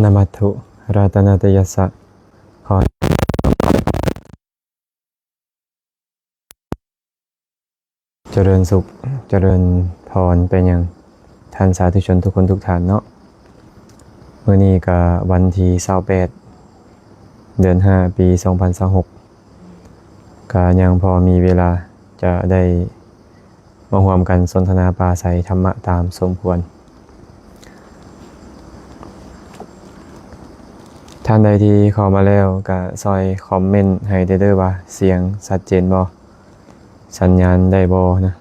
ນະມັດຖຸ ລັດຕະນະຕະຍັດສະ ຂໍ ຈະເລີນສຸກ ຈະເລີນພອນໄປຍັງທ່ານສາທຸຊົນທຸກຄົນທຸກທ່ານເນາະ. ມື້ນີ້ກະວັນທີຊາວແປດ ເດືອນຫ້າ ປີສອງພັນຊາວຫົກ ກະຍັງພໍມີເວລາຈະໄດ້ ມາຮ່ວມກັນສົນທະນາປາໄສທຳມະຕາມສົມຄວນ. ທ່ານໃດທີ່ເຂົ້າມາແລ້ວກະຊ່ອຍຄອມເມັນໃຫ້ແດ່ເດີ້ວ່າສຽງຊັດເຈນບໍ່? ສັນຍານໄດ້ບໍ່ນະ?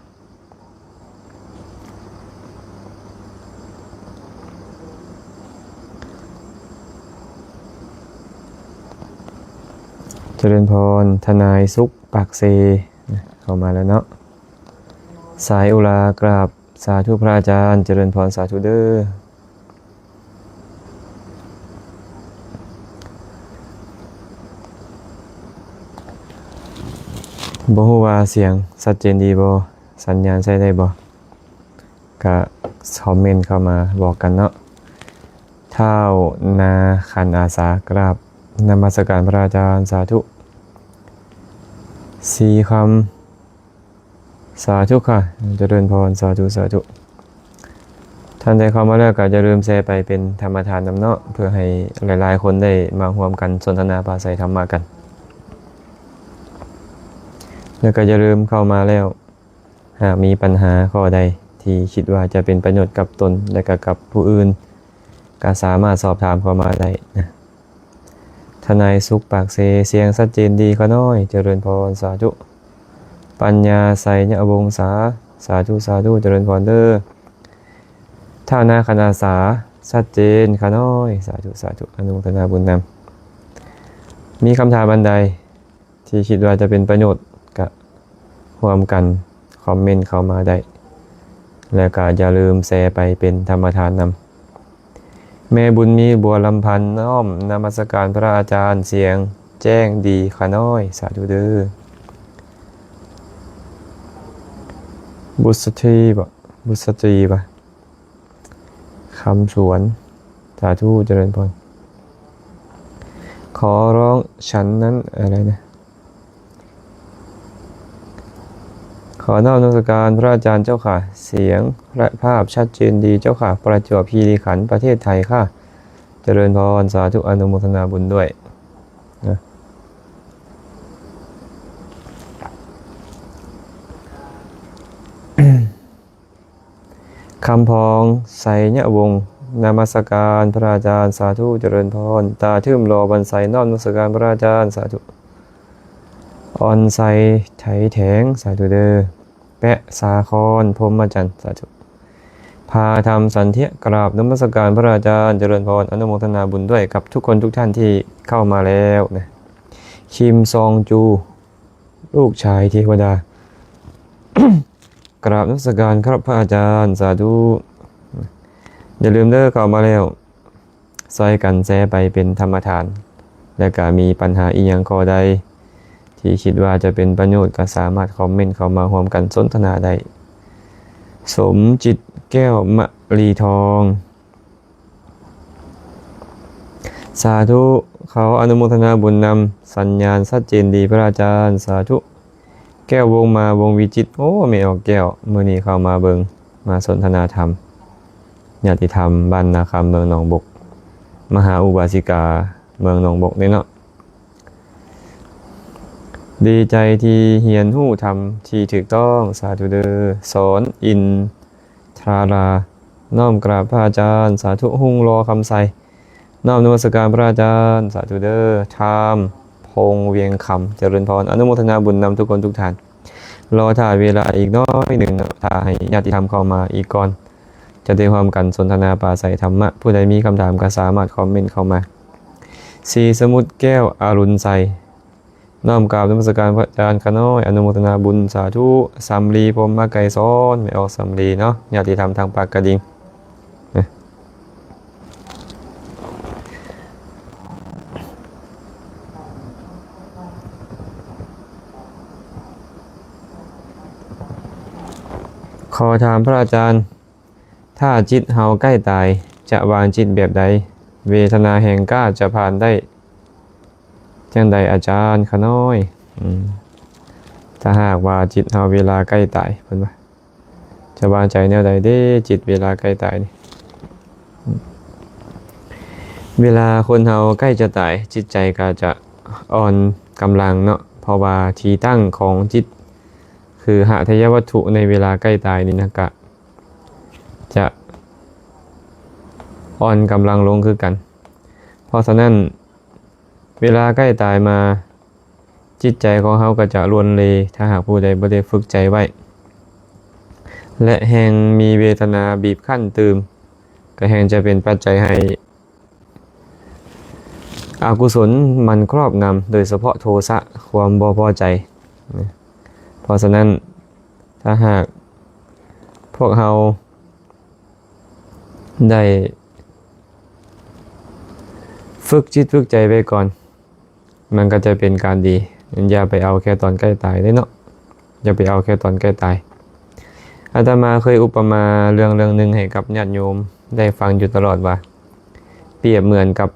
ຈະເລີນພອນ ທະນາຍສຸກ ປາກເຊ ເຂົ້າມາແລ້ວເນາະ. ສາຍອຸລາ ກາບສາທຸພະອາຈານ ຈະເລີນພອນ ສາທຸເດີ້. ບໍ່ຮູ້ວ່າສຽງຊັດເຈນດີບໍ່? ສັນຍານໃຊ້ໄດ້ບໍ່? ກະຄອມເມັນເຂົ້າມາບອກກັນເນາະ. ທ້າວນາຂັນອາສາ ກາບນະມັດສະການພະອາຈານ ສາທຸ. ສີຄຳ ສາທຸຄ່ະ ຈະເລີນພອນ ສາທຸ ສາທຸ. ທ່ານໃດເຂົ້າມາແລ້ວກໍຢ່າລືມແຊໄປເປັນທຳມະທານນຳເນາະ ເພື່ອໃຫ້ຫຼາຍໆຄົນໄດ້ມາຮ່ວມກັນສົນທະນາປາໄສທຳມະກັນ. ແລ້ວກໍຢ່າລືມເຂົ້າມາແລ້ວ ຫາກມີບັນຫາຂໍ້ໃດທີ່ຄິດວ່າຈະເປັນປະໂຫຍດກັບຕົນ ແລະກະກັບຜູ້ອື່ນ ກະສາມາດສອບຖາມເຂົ້າມາໄດ້ນະ. ທະນາຍສຸກ ປາກເຊ ສຽງຊັດເຈນດີຂ້ານ້ອຍ ຈະເລີນພອນ ສາທຸ. ປັນຍາ ໄຊຍະວົງສາ ສາທຸ ສາທຸ ຈະເລີນພອນເດີ້. ທ້າວນາຂັນອາສາ ຊັດເຈນຂ້ານ້ອຍ ສາທຸ ສາທຸ ອະນຸໂມທະນາບຸນນຳ. ມີຄຳຖາມອັນໃດ ທີ່ຄິດວ່າຈະເປັນປະໂຫຍດ ກະຮ່ວມກັນຄອມເມັນເຂົ້າມາໄດ້ ແລະກະຢ່າລືມແຊໄປເປັນທຳມະທານນຳ. ແມ່ບຸນມີ ບົວລຳພັນ ນ້ອມນະມັດສະການພະອາຈານ ສຽງແຈ້ງດີຂ້ານ້ອຍ ສາທຸເດີ້. ບຸດສະຕີບໍ? ບຸດສະຕີບໍ? ຄຳສວນ ສາທຸ ຈະເລີນພອນ. ຂໍຮ້ອງ ສັນນັ້ນ ອະໄລນະ? ຂໍນ້ອມນະມັດສະການພະອາຈານເຈົ້າຂ້າ ສຽງ ແລະ ພາບຊັດເຈນດີເຈົ້າຂ້າ ປະຈວບຄີຣີຂັນ ປະເທດໄທຂ້າ ຈະເລີນພອນ ສາທຸ ອະນຸໂມທະນາບຸນດ້ວຍນະ. ຄຳພອງ ໄຊຍະວົງ ນະມັດສະການພະອາຈານ ສາທຸ ຈະເລີນພອນ. ຕາທຶ້ມ ຫຼໍ່ວັນໄຊ ນ້ອມນະມັດສະການພະອາຈານ ສາທຸ. ອອນໄຊ ໄຖແຖງ ສາທຸເດີ້. ແປະ ສາຄອນ ພົມມະຈັນ ສາທຸ. ພາທຳ ສັນເທຍ ກະລາບນະມັດສະການພະອາຈານ ຈະເລີນພອນ ອະນຸໂມທະນາບຸນດ້ວຍກັບທຸກຄົນທຸກທ່ານທີ່ເຂົ້າມາແລ້ວນະ. ຄິມຊອງຈູ ລູກຊາຍເທວະດາ ກະລາບນະມັດສະການຄັບພະອາຈານ ສາທຸ. ຢ່າລືມເດີ້ ເຂົ້າມາແລ້ວ ຊ່ອຍກັນແຊໄປເປັນທຳມະທານ ແລະກະມີບັນຫາອີ່ຫຍັງຂໍ້ໃດທີ່ຄິດວ່າຈະເປັນປະໂຫຍດ ກະສາມາດຄອມເມັນເຂົ້າມາຮ່ວມກັນສົນທະນາໄດ້. ສົມຈິດ ແກ້ວມະລີທອງ ສາທຸ ຂໍອະນຸໂມທະນາບຸນນຳ ສັນຍານຊັດເຈນດີພະອາຈານ ສາທຸ. ແກ້ວວົງມາ ວົງວິຈິດ ໂອ້ ແມ່ອອກແກ້ວ ມື້ນີ້ເຂົ້າມາເບິ່ງ ມາສົນທະນາທຳ ຍາດຕິທຳບ້ານນາຄຳ ເມືອງໜອງບົກ ມະຫາອຸບາສິກາເມືອງໜອງບົກນີ້ເນາະ. ດີໃຈທີ່ຮຽນຮູ້ທຳທີ່ຖືກຕ້ອງ ສາທຸເດີ້. ສອນ ອິນ ທາລາ ນ້ອມກາບພະອາຈານ ສາທຸ. ຮຸ່ງຫຼໍ່ຄຳໄຊ ນ້ອມນະມັດສະການພະອາຈານ ສາທຸເດີ້. ທາມ ພົງວຽງຄຳ ຈະເລີນພອນ ອະນຸໂມທະນາບຸນນຳທຸກຄົນທຸກທ່ານ. ລໍຖ້າເວລາອີກໜ້ອຍໜຶ່ງເນາະ ຖ້າໃຫ້ຍາດຕິທຳເຂົ້າມາອີກກ່ອນ ຈະໄດ້ຮ່ວມກັນສົນທະນາປາໄສທຳມະ. ຜູ້ໃດມີຄຳຖາມກໍສາມາດຄອມເມັນເຂົ້າມາ. ສີສະໝຸດ ແກ້ວອາລຸນໄຊ ນ້ອມກາບນະມັດສະການພະອາຈານຂ້ານ້ອຍ ອະນຸໂມທະນາບຸນ ສາທຸ. ສຳລີ ພົມມະໄກສອນ ແມ່ອອກສຳລີເນາະ ຍາດຕິທຳທາງປາກກະດິງ. ຂໍຖາມພະອາຈານ ຖ້າຈິດເຮົາໃກ້ຕາຍ ຈະວາງຈິດແບບໃດ? ເວທະນາແຫ່ງກ້າຈະຜ່ານໄດ້ຈັ່ງໃດ ອາຈານຂະນ້ອຍ? ອືມ ຖ້າຫາກວ່າຈິດເຮົາເວລາໃກ້ຕາຍ ເພິ່ນວ່າ ຈະວາງໃຈແນວໃດເດ້ ຈິດເວລາໃກ້ຕາຍນີ້? ເວລາຄົນເຮົາໃກ້ຈະຕາຍ ຈິດໃຈກໍຈະອ່ອນກຳລັງເນາະ ເພາະວ່າທີ່ຕັ້ງຂອງຈິດ ຄືຫະທະຍະວັດຖຸໃນເວລາໃກ້ຕາຍນີ້ນະ ກະຈະອ່ອນກຳລັງລົງຄືກັນ. ເພາະສະນັ້ນ ເວລາໃກ້ຕາຍມາ ຈິດໃຈຂອງເຮົາກໍຈະລວນເລ ຖ້າຫາກຜູ້ໃດບໍ່ໄດ້ຝຶກໃຈໄວ້ ແລະ ແຮ່ງມີເວທະນາບີບຄັ້ນຕື່ມ ກໍແຮ່ງຈະເປັນປັດໄຈໃຫ້ອະກຸສົນມັນຄອບງຳ ໂດຍສະເພາະໂທສະ ຄວາມບໍ່ພໍໃຈ. ເພາະສະນັ້ນ ຖ້າຫາກພວກເຮົາ ໄດ້ຝຶກຈິດຝຶກໃຈໄວ້ກ່ອນ ມັນກໍຈະເປັນການດີ. ຢ່າໄປເອົາແຄ່ຕອນໃກ້ຕາຍເດ້ເນາະ, ຢ່າໄປເອົາແຄ່ຕອນໃກ້ຕາຍ. ອາດຕະມາເຄີຍອຸປະມາເລື່ອງເລື່ອງໜຶ່ງໃຫ້ກັບຍາດໂຍມໄດ້ຟັງຢູ່ຕະຫຼອດວ່າ ປຽບເໝືອນກັບ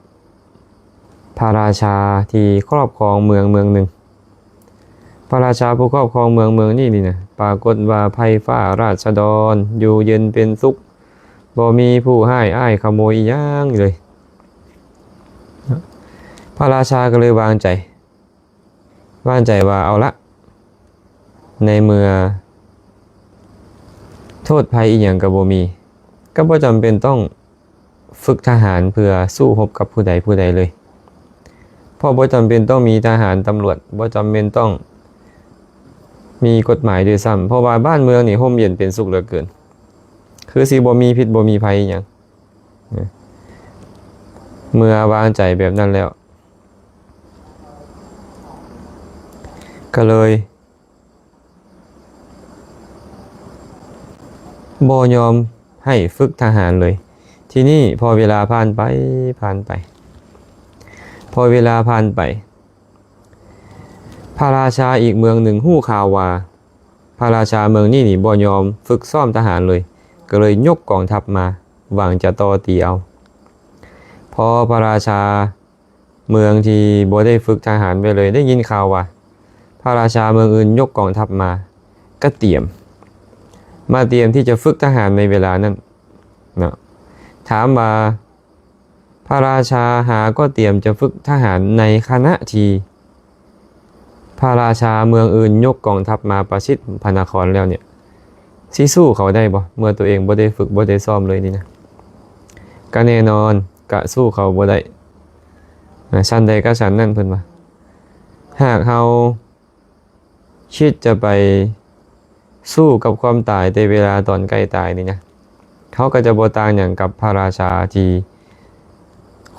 ພະລາຊາທີ່ຄອບຄອງເມືອງເມືອງໜຶ່ງ. ພະລາຊາຜູ້ຄອບຄອງເມືອງເມືອງນີ້ນີ້ນະ ປາກົດວ່າໃພ້ຟ້າລາຊະດອນຢູ່ເຢັນເປັນສຸກ, ບໍ່ມີຜູ້ຮ້າຍອ້າຍຂະໂມຍອີ່ຫຍັງເລີຍ. ພະລາຊາກໍເລີຍວາງໃຈ ວາງໃຈວ່າ ເອົາລະ ໃນເມື່ອໂທດໄພອີ່ຫຍັງກໍບໍ່ມີ ກໍບໍ່ຈຳເປັນຕ້ອງ ຝຶກທະຫານເພື່ອສູ້ຮົບກັບຜູ້ໃດຜູ້ໃດເລີຍ. ເພາະບໍ່ຈຳເປັນຕ້ອງມີທະຫານຕຳຫຼວດ, ບໍ່ຈຳເປັນຕ້ອງມີກົດໝາຍດ້ວຍຊ້ຳ, ເພາະວ່າບ້ານເມືອງນີ້ຮົ່ມເຢັນເປັນສຸກເຫຼືອເກີນ, ຄືຊິບໍ່ມີພິດບໍ່ມີໄພອີ່ຫຍັງ. ເມື່ອວາງໃຈແບບນັ້ນແລ້ວ ກໍເລີຍ ບໍ່ຍອມໃຫ້ຝຶກທະຫານເລີຍ. ທີນີ້ພໍເວລາຜ່ານໄປ ຜ່ານໄປ ພໍເວລາຜ່ານໄປ ພະລາຊາອີກເມືອງໜຶ່ງຮູ້ຂ່າວວ່າ ພະລາຊາເມືອງນີ້ນີ້ບໍ່ຍອມຝຶກຊ້ອມທະຫານເລີຍ, ກໍເລີຍຍົກກອງທັບມາ ຫວັງຈະຕໍ່ຕີເອົາ. ພໍພະລາຊາ ເມືອງທີ່ບໍ່ໄດ້ຝຶກທະຫານໄວ້ເລີຍ ໄດ້ຍິນຂ່າວວ່າ ພະລາຊາເມືອງອື່ນຍົກກອງທັບມາ ກະຕຽມ ມາຕຽມທີ່ຈະຝຶກທະຫານໃນເວລານັ້ນເນາະ. ຖາມວ່າ ພະລາຊາຫາກໍຕຽມຈະຝຶກທະຫານໃນຂະນະທີ່ ພະລາຊາເມືອງອື່ນຍົກກອງທັບມາປະຊິດພະນະຄອນແລ້ວນີ້ ຊິສູ້ເຂົາໄດ້ບໍ່ ເມື່ອຕົວເອງບໍ່ໄດ້ຝຶກບໍ່ໄດ້ຊ້ອມເລີຍນີ້ນະ? ກະແນ່ນອນ ກະສູ້ເຂົາບໍ່ໄດ້. ຊັ້ນໃດກະຊັ້ນນັ້ນ ເພິ່ນວ່າ ຫາກເຮົາຄິດຈະໄປສູ້ກັບຄວາມຕາຍແຕ່ເວລາຕອນໃກ້ຕາຍນີ້ນະ ເຮົາກໍຈະບໍ່ຕ່າງຫຍັງກັບພະລາຊາທີ່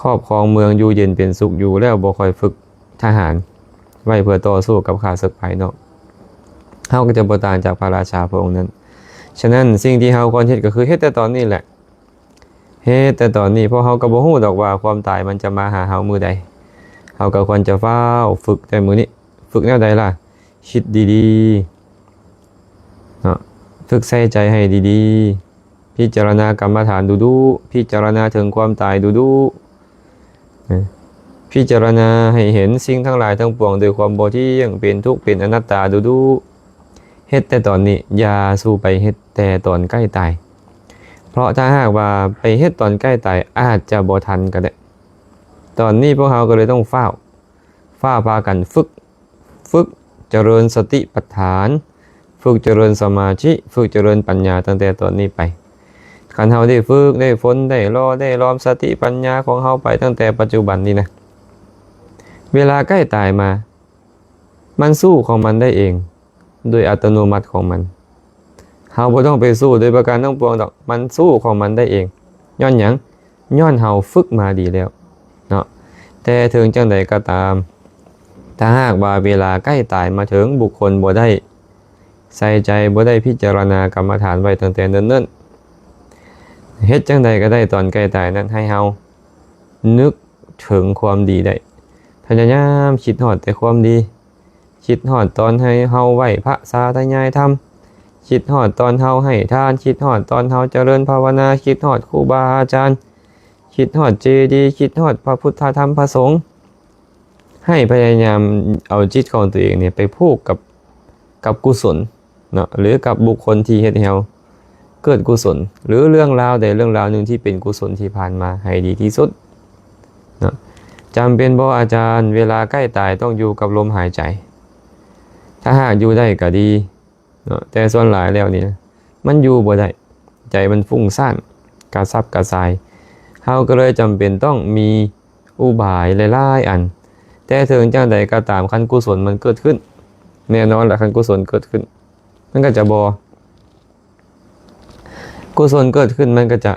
ຄອບຄອງເມືອງຢູ່ເຢັນເປັນສຸກຢູ່ແລ້ວ ບໍ່ຄ່ອຍຝຶກທະຫານໄວ້ເພື່ອຕໍ່ສູ້ກັບຂ້າເສິກພາຍນອກ. ເຮົາກໍຈະບໍ່ຕ່າງຈາກພະລາຊາພະອົງນັ້ນ. ສະນັ້ນ ສິ່ງທີ່ເຮົາຄວນເຮັດກໍຄືເຮັດແຕ່ຕອນນີ້ແຫຼະ ເຮັດແຕ່ຕອນນີ້ ເພາະເຮົາກໍບໍ່ຮູ້ດອກວ່າຄວາມຕາຍມັນຈະມາຫາເຮົາມື້ໃດ. ເຮົາກໍຄວນຈະຟ້າວຝຶກແຕ່ມື້ນີ້. ຝຶກແນວໃດລະ? ຄິດດີໆ ເນາະ ຝຶກໃສ່ໃຈໃຫ້ດີໆ ພິຈາລະນາກຳມະຖານດຸໆ ພິຈາລະນາເຖິງຄວາມຕາຍດຸໆ ພິຈາລະນາໃຫ້ເຫັນສິ່ງທັງຫຼາຍທັງປວງດ້ວຍຄວາມບໍ່ທ່ຽງ ເປັນທຸກ ເປັນອະນັດຕາດຸໆ. ເຮັດແຕ່ຕອນນີ້ ຢ່າສູ່ໄປເຮັດແຕ່ຕອນໃກ້ຕາຍ ເພາະຖ້າຫາກວ່າໄປເຮັດຕອນໃກ້ຕາຍ ອາດຈະບໍ່ທັນກໍໄດ້. ຕອນນີ້ພວກເຮົາກໍເລີຍຕ້ອງຟ້າວ ຟ້າວພາກັນຝຶກ ຝຶກຈະເລີນສະຕິປັດຖານ ຝຶກຈະເລີນສະມາທິ ຝຶກຈະເລີນປັນຍາຕັ້ງແຕ່ຕອນນີ້ໄປ. ຄັນເຮົາໄດ້ຝຶກ ໄດ້ຝົນ ໄດ້ຫຼໍ່ ໄດ້ລອມສະຕິປັນຍາຂອງເຮົາໄປຕັ້ງແຕ່ປັດຈຸບັນນີ້ນະ ເວລາໃກ້ຕາຍມາ ມັນສູ້ຂອງມັນໄດ້ເອງ ໂດຍອັດຕະໂນມັດຂອງມັນ. ເຮົາບໍ່ຕ້ອງໄປສູ້ໂດຍປະການທັງປວງດອກ ມັນສູ້ຂອງມັນໄດ້ເອງ. ຍ້ອນຫຍັງ? ຍ້ອນເຮົາຝຶກມາດີແລ້ວເນາະ. ແຕ່ເຖິງຈັ່ງໃດກໍຕາມ ຖ້າຫາກວ່າເວລາໃກ້ຕາຍມາເຖິງ ບຸກຄົນບໍ່ໄດ້ໃສ່ໃຈ ບໍ່ໄດ້ພິຈາລະນາກຳມະຖານໄວ້ຕັ້ງແຕ່ເນີນໆ ເຮັດຈັ່ງໃດກໍໄດ້ ຕອນໃກ້ຕາຍນັ້ນ ໃຫ້ເຮົານຶກເຖິງຄວາມດີໄດ້. ພະຍາຍາມຄິດຮອດແຕ່ຄວາມດີ. ຄິດຮອດຕອນໃຫ້ເຮົາໄຫວ້ພະສາທະຍາຍທຳ, ຄິດຮອດຕອນເຮົາໃຫ້ທານ, ຄິດຮອດຕອນເຮົາຈະເລີນພາວະນາ, ຄິດຮອດຄູບາອາຈານ, ຄ ຄິດຮອດເຈດີ ຄິດຮອດພະພຸດທະທຳພະສົງ ໃຫ້ພະຍາຍາມເອົາຈິດຂອງຕົວເອງນີ້ໄປຜູກກັບ ກັບກຸສົນເນາະ ຫຼືກັບບຸກຄົນທີ່ເຮັດໃຫ້ເຮົາເກີດກຸສົນ ຫຼືເລື່ອງລາວໃດເລື່ອງລາວໜຶ່ງທີ່ເປັນກຸສົນທີ່ຜ່ານມາໃຫ້ດີທີ່ສຸດເນາະ. ຈຳເປັນບໍ່ອາຈານ ເວລາໃກ້ຕາຍຕ້ອງຢູ່ກັບລົມຫາຍໃຈ? ຖ້າຫາກຢູ່ໄດ້ກໍດີ ເນາະ ແຕ່ສ່ວນຫຼາຍແລ້ວນີ້ນະ ມັນຢູ່ບໍ່ໄດ້ ໃຈມັນຟຸ້ງສ້ານກະສັບກະສ່າຍ. ເຮົາກໍເລີຍຈຳເປັນຕ້ອງມີອຸບາຍຫຼາຍໆອັນ. ແຕ່ເຖິງຈັ່ງໃດກໍຕາມ ຄັນກຸສົນມັນເກີດຂຶ້ນ ແນ່ນອນລະ ຄັນກຸສົນເກີດຂຶ້ນ ມັນກໍຈະບໍ່ ກຸສົນເກີດຂຶ້ນ ມັນກໍຈະ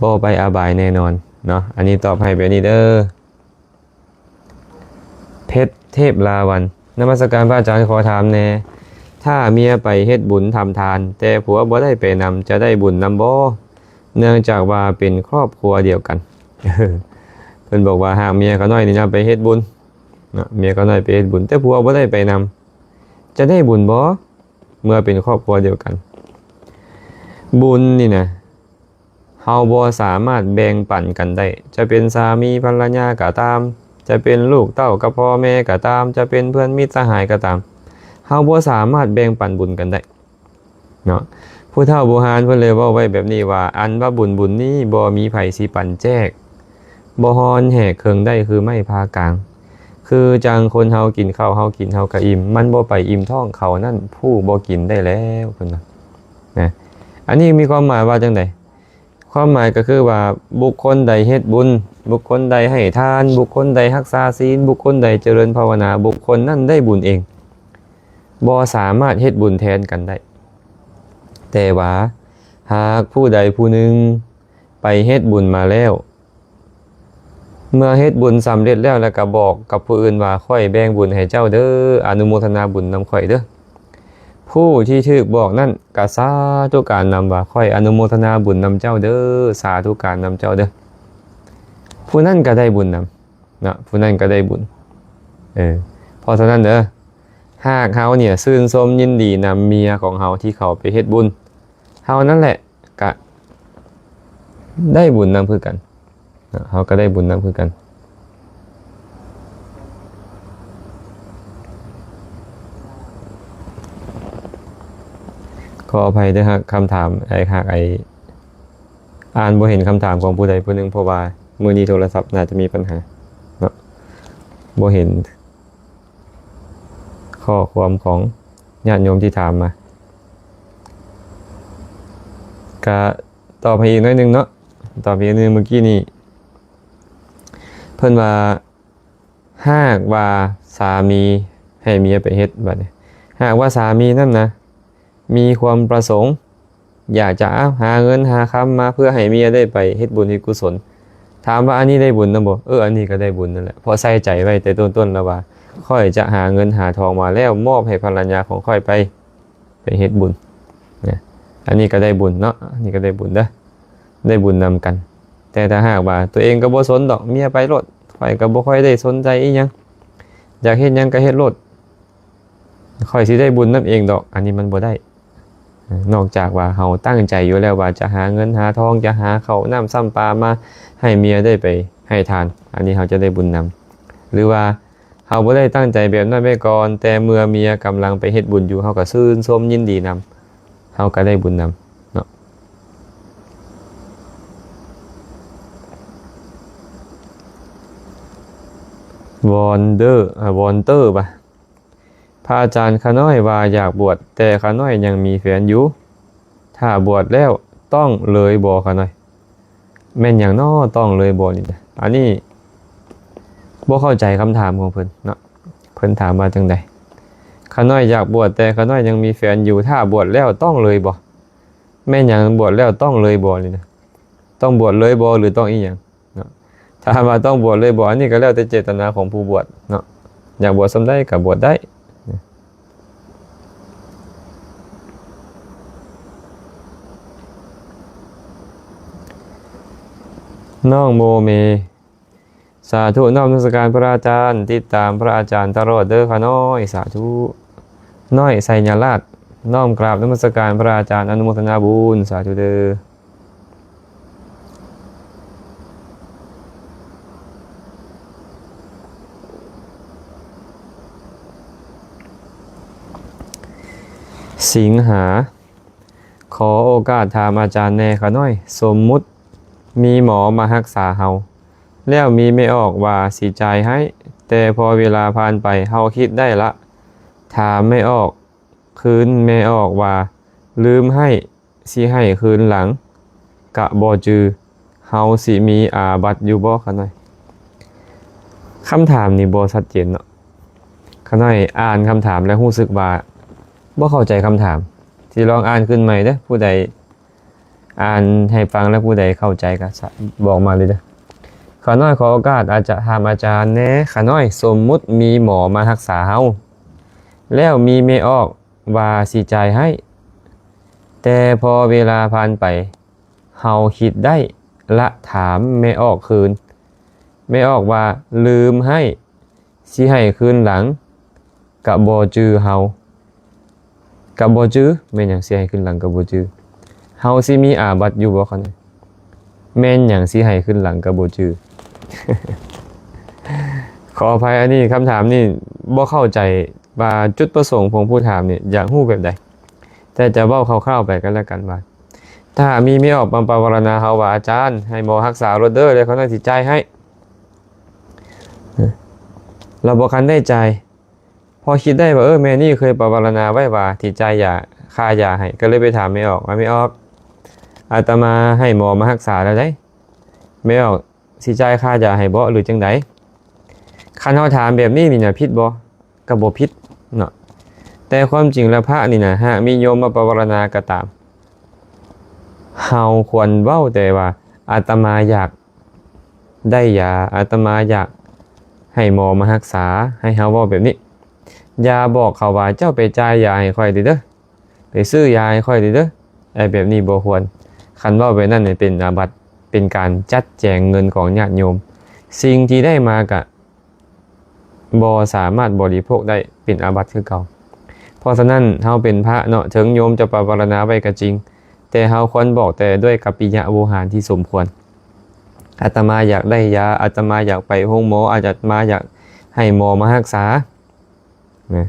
ບໍ່ໄປອະບາຍແນ່ນອນເນາະ. ອັນນີ້ຕອບໃຫ້ແບບນີ້ເດີ້. ເພັດເທບລາວັນ ນະມັດສະການພະອາຈານ ຂໍຖາມແດ່ ຖ້າເມຍໄປເຮັດບຸນທຳທານ ແຕ່ຜົວບໍ່ໄດ້ໄປນຳ ຈະໄດ້ບຸນນຳບໍ່? ເນື່ອງຈາກວ່າເປັນຄອບຄົວດຽວກັນ. ເພິ່ນບອກວ່າ ຫາກເມຍຂ້ານ້ອຍນີ້ນະໄປເຮັດບຸນເນາະ ເມຍຂ້ານ້ອຍໄປເຮັດບຸນ ແຕ່ຜົວບໍ່ໄດ້ໄປນຳ ຈະໄດ້ບຸນບໍ່ ເມື່ອເປັນຄອບຄົວດຽວກັນ? ບຸນນີ້ນະ ເຮົາບໍ່ສາມາດແບ່ງປັນກັນໄດ້ ຈະເປັນສາມີພັນລະຍາກໍຕາມ ຈະເປັນລູກເຕົ້າກັບພໍ່ແມ່ກໍຕາມ ຈະເປັນເພື່ອນມິດສະຫາຍກໍຕາມ ເຮົາບໍ່ສາມາດແບ່ງປັນບຸນກັນໄດ້ເນາະ. ຜູ້ເຖົ້າບູຮານເພິ່ນເລີຍເວົ້າໄວ້ແບບນີ້ວ່າ ອັນວ່າບຸນບຸນນີ້ ບໍ່ມີໃຜຊິປັນແຈກ ບໍ່ຮ້ອນແຫກເຄິ່ງໄດ້ຄືໄມ້ຜ່າກາງ. ຄືຈັ່ງຄົນເຮົາກິນເຂົ້າ ເຮົາກິນເຮົາກະອີ່ມ ມັນບໍ່ໄປອີ່ມທ້ອງເຂົານັ້ນ ຜູ້ບໍ່ກິນໄດ້ແລ້ວ ເພິ່ນວ່ານະ. ອັນນີ້ມີຄວາມໝາຍວ່າຈັ່ງໃດ? ຄວາມໝາຍກໍຄືວ່າ ບຸກຄົນໃດເຮັດບຸນ ບຸກຄົນໃດໃຫ້ທານ ບຸກຄົນໃດຮັກສາສິນ ບຸກຄົນໃດຈະເລີນພາວະນາ ບຸກຄົນນັ້ນໄດ້ບຸນເອງ ບໍ່ສາມາດເຮັດບຸນແທນກັນໄດ້. ແຕ່ວ່າຫາກຜູ້ໃດຜູ້ໜຶ່ງໄປເຮັດບຸນມາແລ້ວ ເມື່ອເຮັດບຸນສຳເລັດແລ້ວ ແລ້ວກໍບອກກັບຜູ້ອື່ນວ່າ ຂ້ອຍແບ່ງບຸນໃຫ້ເຈົ້າເດີ້ ອະນຸໂມທະນາບຸນນຳຂ້ອຍເດີ້. ຜູ້ທີ່ຖືກບອກນັ້ນກໍສາທຸການນຳວ່າ ຂ້ອຍອະນຸໂມທະນາບຸນນຳເຈົ້າເດີ້ ສາທຸການນຳເຈົ້າເດີ້. ຜູ້ນັ້ນກໍໄດ້ບຸນນຳເນາະ ຜູ້ນັ້ນກໍໄດ້ບຸນ. ເອີ ເພາະສະນັ້ນເດີ້ ຫາກເຮົານີ້ຊື່ນຊົມຍິນດີນຳເມຍຂອງເຮົາທີ່ເຂົາໄປເຮັດບຸນ ເຮົານັ້ນແຫຼະກະໄດ້ບຸນນຳຄືກັນເນາະ ເຮົາກະໄດ້ບຸນນຳຄືກັນ. ຂໍອະໄພເດີ້ ຫາກຄຳຖາມ ຫາກອ້າຍອ່ານບໍ່ເຫັນຄຳຖາມຂອງຜູ້ໃດຜູ້ໜຶ່ງ ເພາະວ່າມື້ນີ້ໂທລະສັບໜ້າຈະມີບັນຫາເນາະ ບໍ່ເຫັນ ຂໍ້ຄວາມຂອງຍາດໂຍມທີ່ຖາມມາ ກະຕອບໃຫ້ອີກໜ້ອຍໜຶ່ງເນາະ ຕອບໃຫ້ອີກໜຶ່ງ. ເມື່ອກີ້ນີ້ເພິ່ນວ່າ ຫາກວ່າສາມີໃຫ້ເມຍໄປເຮັດ ບັດນີ້ ຫາກວ່າສາມີນັ້ນນະ ມີຄວາມປະສົງ ຢາກຈະ ເອົາ ຫາເງິນຫາຄຳມາເພື່ອໃຫ້ເມຍໄດ້ໄປເຮັດບຸນເຮັດກຸສົນ. ຖາມວ່າອັນນີ້ໄດ້ບຸນນຳບໍ່? ເອີ ອັນນີ້ກໍໄດ້ບຸນນັ້ນແຫຼະ ເພາະໃສ່ໃຈໄວ້ແຕ່ຕົ້ນໆແລ້ວວ່າ ຂ້ອຍຈະຫາເງິນຫາທອງມາແລ້ວມອບໃຫ້ພັນລະຍາຂອງຂ້ອຍໄປ ໄປເຮັດບຸນນະ. ອັນນີ້ກໍໄດ້ບຸນເນາະ ອັນນີ້ກໍໄດ້ບຸນເດີ້ ໄດ້ບຸນນຳກັນ. ແຕ່ຖ້າຫາກວ່າຕົວເອງກໍບໍ່ສົນດອກ ເມຍໄປໂລດ ຂ້ອຍກໍບໍ່ຄ່ອຍໄດ້ສົນໃຈອີ່ຫຍັງ ຢາກເຮັດຫຍັງກໍເຮັດໂລດ ຂ້ອຍຊິໄດ້ບຸນນຳເອງດອກ ອັນນີ້ມັນບໍ່ໄດ້. ນອກຈາກວ່າເຮົາຕັ້ງໃຈຢູ່ແລ້ວວ່າຈະຫາເງິນຫາທອງ ຈະຫາເຂົ້ານ້ຳຊ້ຳປາມາໃຫ້ເມຍໄດ້ໄປໃຫ້ທານ ອັນນີ້ເຮົາຈະໄດ້ບຸນນຳ. ຫຼືວ່າເຮົາບໍ່ໄດ້ຕັ້ງໃຈແບບນັ້ນໄວ້ກ່ອນ ແຕ່ເມື່ອເມຍກຳລັງໄປເຮັດບຸນຢູ່ ເຮົາກໍຊື່ນຊົມຍິນດີນຳ ເຮົາກໍໄດ້ບຸນນຳເນາະ. ວອນເດີ ອາ ວອນເຕີ ວ່າ ພະອາຈານ ຂ້ານ້ອຍວ່າຢາກບວດ ແຕ່ຂ້ານ້ອຍຍັງມີແຟນຢູ່ ຖ້າບວດແລ້ວຕ້ອງເລີຍບໍ່ຂ້ານ້ອຍ? ແມ່ນຫຍັງນໍ ຕ້ອງເລີຍບໍ່ນີ້ນະ? ອັນນີ້ບໍ່ເຂົ້າໃຈຄຳຖາມຂອງເພິ່ນເນາະ ເພິ່ນຖາມວ່າຈັ່ງໃດ? ຂ້ານ້ອຍຢາກບວດ ແຕ່ຂ້ານ້ອຍຍັງມີແຟນຢູ່ ຖ້າບວດແລ້ວຕ້ອງເລີຍບໍ່? ແມ່ນຫຍັງ ບວດແລ້ວຕ້ອງເລີຍບໍ່ນີ້ນະ? ຕ້ອງບວດເລີຍບໍ່ ຫຼືຕ້ອງອີ່ຫຍັງເນາະ? ຖ້າວ່າຕ້ອງບວດເລີຍບໍ່ ອັນນີ້ກໍແລ້ວແຕ່ເຈດຕະນາຂອງຜູ້ບວດເນາະ ຢາກບວດສ່ຳໃດກໍບວດໄດ້. ນ້ອງໂມເມ ສາທຸ ນ້ອມນະມັດສະການພະອາຈານ ຕິດຕາມພະອາຈານຕະຫຼອດເດີຂ້ານ້ອຍ ສາທຸ. ນ້ອຍໄຊຍະລາດ ນ້ອມກາບນະມັດສະການພະອາຈານ ອະນຸໂມທະນາບຸນ ສາທຸເດີ. ສິງຫາ ຂໍໂອກາດຖາມອາຈານແດ່ຂະນ້ອຍ, ສົມມຸດມີໝໍມາຮັກສາເຮົາ ແລ້ວມີແມ່ອອກວ່າຊິຈ່າຍໃຫ້, ແຕ່ພໍເວລາຜ່ານໄປເຮົາຄິດໄດ້ລະ, ຖາມແມ່ອອກຄືນ, ແມ່ອອກວ່າລືມໃຫ້, ຊິໃຫ້ຄືນຫຼັງກະບໍ່ຈື່, ເຮົາຊິມີອາບັດຢູ່ບໍ່ຂະນ້ອຍ? ຄຳຖາມນີ້ບໍ່ຊັດເຈນເນາະ. ຂະນ້ອຍອ່ານຄຳຖາມແລ້ວຮູ້ສຶກວ່າບໍ່ເຂົ້າໃຈຄຳຖາມ. ຊິລອງອ່ານຄືນໃໝ່ເດີ້, ຜູ້ໃດອ່ານໃຫ້ຟັງແລ້ວຜູ້ໃດເຂົ້າໃຈກໍບອກມາເລີຍເດີ້. ຂະນ້ອຍຂໍໂອກາດອາດຈະຖາມອາຈານແດ່, ຂະນ້ອຍສົມມຸດມີໝໍມາຮັກສາເຮົາ ແລ້ວມີແມ່ອອກ ວ່າຊິຈ່າຍໃຫ້, ແຕ່ພໍເວລາຜ່ານໄປ ເຮົາຄິດໄດ້ລະ, ຖາມແມ່ອອກຄືນ, ແມ່ອອກວ່າລືມໃຫ້, ຊິໃຫ້ຄືນຫຼັງ, ກະບໍ່ຈື່ເຮົາ, ກະບໍ່ຈື່. ແມ່ນຫຍັງ ຊິໃຫ້ຄືນຫຼັງກະບໍ່ຈື່? ເຮົາຊິມີອາບັດຢູ່ບໍ່ຂະນ້ອຍ? ແມ່ນຫຍັງຊິໃຫ້ຄືນຫຼັງກະບໍ່ຈື່? ຂໍອະໄພ, ອັນນີ້ຄຳຖາມນີ້ບໍ່ເຂົ້າໃຈວ່າຈຸດປະສົງຂອງຜູ້ຖາມນີ້ຢາກຮູ້ແບບໃດ, ແຕ່ຈະເວົ້າຄ່າວໆໄປກໍແລ້ວກັນວ່າ ຖ້າມີແມ່ອອກມາປະວາລະນາເຮົາວ່າ ອາຈານ ໃຫ້ໝໍຮັກສາໂລດເດີ້ ແລ້ວຂ້ອຍຊິຈ່າຍໃຫ້, ລາວບໍ່ທັນໄດ້ຈ່າຍ ພໍຄິດໄດ້ວ່າ ເອີ ແມ່ນີ້ເຄີຍປະວາລະນາໄວ້ວ່າຊິຈ່າຍຢາ, ຄ່າຢາໃຫ້, ກໍເລີຍໄປຖາມແມ່ອອກວ່າ ແມ່ອອກ, ອາດຕະມາໃຫ້ໝໍມາຮັກສາແລ້ວໃດ໋, ແມ່ອອກຊິຈ່າຍຄ່າຢາໃຫ້ບໍ່ ຫຼືຈັ່ງໃດ? ຄັນເຮົາຖາມແບບນີ້ນີ້ນະ ຜິດບໍ່? ກໍບໍ່ຜິດເນາະ. ແຕ່ຄວາມຈິງແລ້ວພະນີ້ນະ ຫາກມີໂຍມມາປະວາລະນາກໍຕາມ, ເຮົາຄວນເວົ້າແຕ່ວ່າ ອາດຕະມາຢາກ ໄດ້ຢາ, ອາດຕະມາຢາກໃຫ້ໝໍມາຮັກສາ, ໃຫ້ເຮົາເວົ້າແບບນີ້. ຢ່າບອກເຂົາວ່າ ເຈົ້າໄປຈ່າຍຢາໃຫ້ຂ້ອຍເດີ້ ໄປຊື້ຢາໃຫ້ຂ້ອຍເດີ້, ໄອ້ແບບນີ້ບໍ່ຄວນ. ຄັນເວົ້າແບບນັ້ນເປັນອາບັດ, ເປັນການຈັດແຈງເງິນຂອງຍາດໂຍມ. ສິ່ງທີ່ໄດ້ມາກະ ບໍ່ສາມາດບໍລິໂພກໄດ້, ເປັນອາບັດຄືເກົ່າ. ເພາະສະນັ້ນ ເຮົາເປັນພະເນາະ, ເຖິງໂຍມຈະປະວາລະນາໄວ້ກໍຈິງ, ແຕ່ເຮົາຄວນບອກແຕ່ດ້ວຍກັບປິຍະໂວຫານທີ່ສົມຄວນ. ອາດຕະມາຢາກໄດ້ຢາ, ອາດຕະມາຢາກໄປໂຮງໝໍ, ອາດຕະມາຢາກໃຫ້ໝໍມາຮັກສານະ.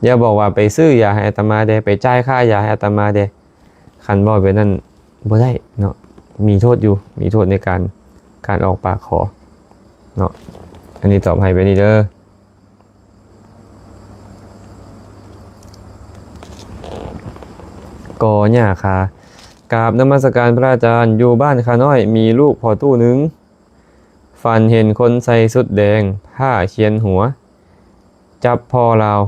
ຢ່າບອກວ່າ ໄປຊື້ຢາໃຫ້ອາດຕະມາແດ່, ໄປຈ່າຍຄ່າຢາໃຫ້ອາດຕະມາແດ່. ຄັນເວົ້າແບບນັ້ນບໍ່ໄດ້ເນາະ, ມີໂທດຢູ່, ມີໂທດໃນການ, ການອອກປາກຂໍເນາະ. ອັນນີ້ຕອບໃຫ້ແບບນີ້ເດີ້. ກໍຫຍ້າຄາ. ກາບນະມັດສະການພະອາຈານ. ຢູ່ບ້ານຂ້ານ້ອຍມີລູກພໍ່ຕູ້ໜຶ່ງ ຝັນເຫັນຄົນໃສ່ຊຸດແດງ ຜ້າຄຽນຫົວ ຈັບພໍ່ລາວ.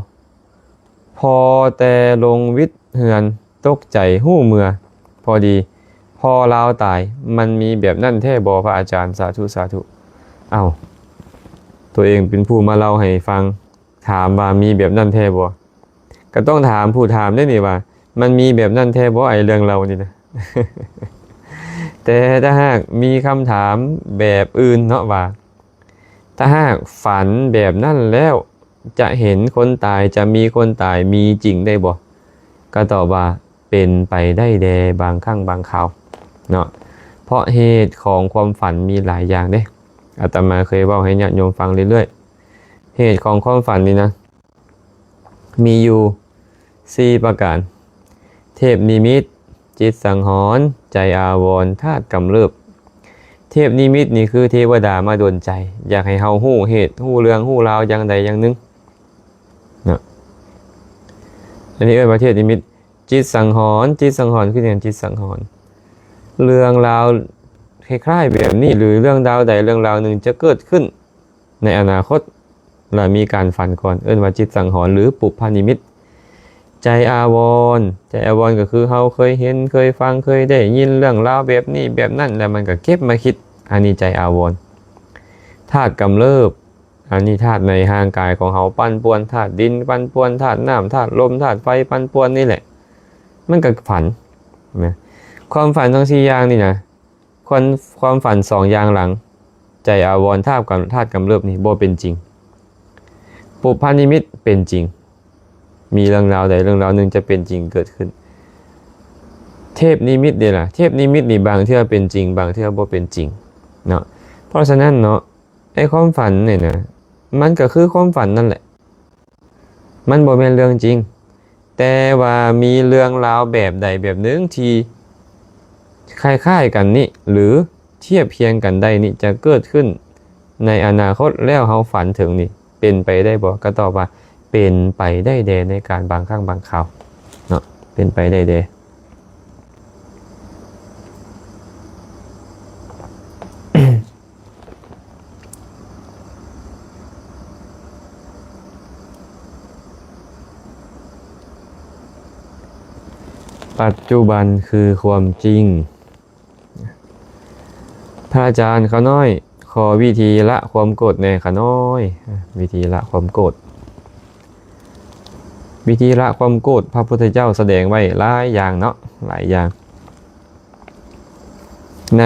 ພໍແຕ່ລົງວິດເຮືອນ ຕົກໃຈຮູ້ເມືອ ພໍດີພໍ່ລາວຕາຍ. ມັນມີແບບນັ້ນແທ້ບໍ່ພະອາຈານ? ສາທຸ ສາທຸ. ເອົ້າ, ຕົວເອງເປັນຜູ້ມາເລົ່າໃຫ້ຟັງ, ຖາມວ່າມີແບບນັ້ນແທ້ບໍ່? ກໍຕ້ອງຖາມຜູ້ຖາມເດ້ນີ້ວ່າ ມັນມີແບບນັ້ນແທ້ບໍ່ ໄອ້ເລື່ອງເລົ່ານີ້ນະ? ແຕ່ຖ້າຫາກມີຄຳຖາມແບບອື່ນເນາະວ່າ ຖ້າຫາກຝັນແບບນັ້ນແລ້ວ ຈະເຫັນຄົນຕາຍ, ຈະມີຄົນຕາຍ, ມີຈິງໄດ້ບໍ່? ກໍຕອບວ່າ ເປັນໄປໄດ້ແດ່ບາງຄັ້ງບາງຄາວເນາະ. ເພາະເຫດຂອງຄວາມຝັນມີຫຼາຍຢ່າງເດ້. ອາດຕະມາເຄີຍເວົ້າໃຫ້ຍາດໂຍມຟັງເລື້ອຍໆ. ເຫດຂອງຄວາມຝັນນີ້ນະ ມີຢູ່ສີ່ປະການ: ເທບນິມິດ, ຈິດສັງຫອນ, ໃຈອາວອນ, ທາດກຳເລີບ. ເທບນິມິດນີ້ຄືເທວະດາມາດົນໃຈ, ຢາກໃຫ້ເຮົາຮູ້ເຫດ, ຮູ້ເລື່ອງ, ຮູ້ລາວຢ່າງໃດຢ່າງໜຶ່ງເນາະ. ອັນນີ້ເອີ້ນວ່າເທບນິມິດ. ຈິດສັງຫອນ, ຈິດສັງຫອນຄືຫຍັງ? ຈິດສັງຫອນ ເລື່ອງລາວຄ້າຍໆແບບນີ້ ຫຼື ເລື່ອງລາວໃດເລື່ອງລາວໜຶ່ງຈະເກີດຂຶ້ນ ໃນອະນາຄົດ ແລະ ມີການຝັນກ່ອນ ເອີ້ນວ່າຈິດສັງຫອນ ຫຼື ປຸບພະນິມິດ. ໃຈອາວອນ, ໃຈອາວອນກໍຄືເຮົາເຄີຍເຫັນ, ເຄີຍຟັງ, ເຄີຍໄດ້ຍິນເລື່ອງລາວແບບນີ້ແບບນັ້ນ ແລ້ວມັນກໍເກັບມາຄິດ, ອັນນີ້ໃຈອາວອນ. ທາດກຳເລີບ, ອັນນີ້ທາດໃນຮ່າງກາຍຂອງເຮົາປັ່ນປ່ວນ, ທາດດິນປັ່ນປ່ວນ, ທາດນ້ຳ, ທາດລົມ, ທາດໄຟປັ່ນປ່ວນນີ້ແຫຼະ, ມັນກໍຝັນນະ. ຄວາມຝັນທັງສີ່ຢ່າງນີ້ນະ ຄວາມ ຄວາມຝັນສອງຢ່າງຫຼັງ ໃຈອາວອນ ທາດກຳ ທາດກຳເລີບນີ້ບໍ່ເປັນຈິງ. ປຸບພະນິມິດເປັນຈິງ, ມີເລື່ອງລາວໃດເລື່ອງລາວໜຶ່ງຈະເປັນຈິງເກີດຂຶ້ນ. ເທບນິມິດເດລະ? ເທບນິມິດນີ້ບາງເທື່ອເປັນຈິງ, ບາງເທື່ອບໍ່ເປັນຈິງເນາະ. ເພາະສະນັ້ນເນາະ ໄອ້ຄວາມຝັນນີ້ນະ ມັນກໍຄືຄວາມຝັນນັ້ນແຫຼະ. ມັນບໍ່ແມ່ນເລື່ອງຈິງ, ແ ຕ່ວ່າມີເລື່ອງລາວແບບໃດແບບໜຶ່ງທີ່ຄ້າຍໆກັນນີ້ ຫຼື ທຽບຄຽງກັນໄດ້ນີ້ ຈະເກີດຂຶ້ນໃນອະນາຄົດ ແລ້ວເຮົາຝັນເຖິງນີ້ ເປັນໄປໄດ້ບໍ່? ກໍຕອບວ່າ ເປັນໄປໄດ້ແດ່ໃນການບາງຄັ້ງບາງຄາວເນາະ ເປັນໄປໄດ້ແດ່. ປັດຈຸບັນຄືຄວາມຈິງ. ພະອາຈານ, ຂ້ານ້ອຍຂໍວິທີລະຄວາມໂກດແດ່ຂ້ານ້ອຍ. ວິທີລະຄວາມໂກດ. ວິທີລະຄວາມໂກດ ພະພຸດທະເຈົ້າສະແດງໄວ້ຫຼາຍຢ່າງເນາະ, ຫຼາຍຢ່າງ. ໃນ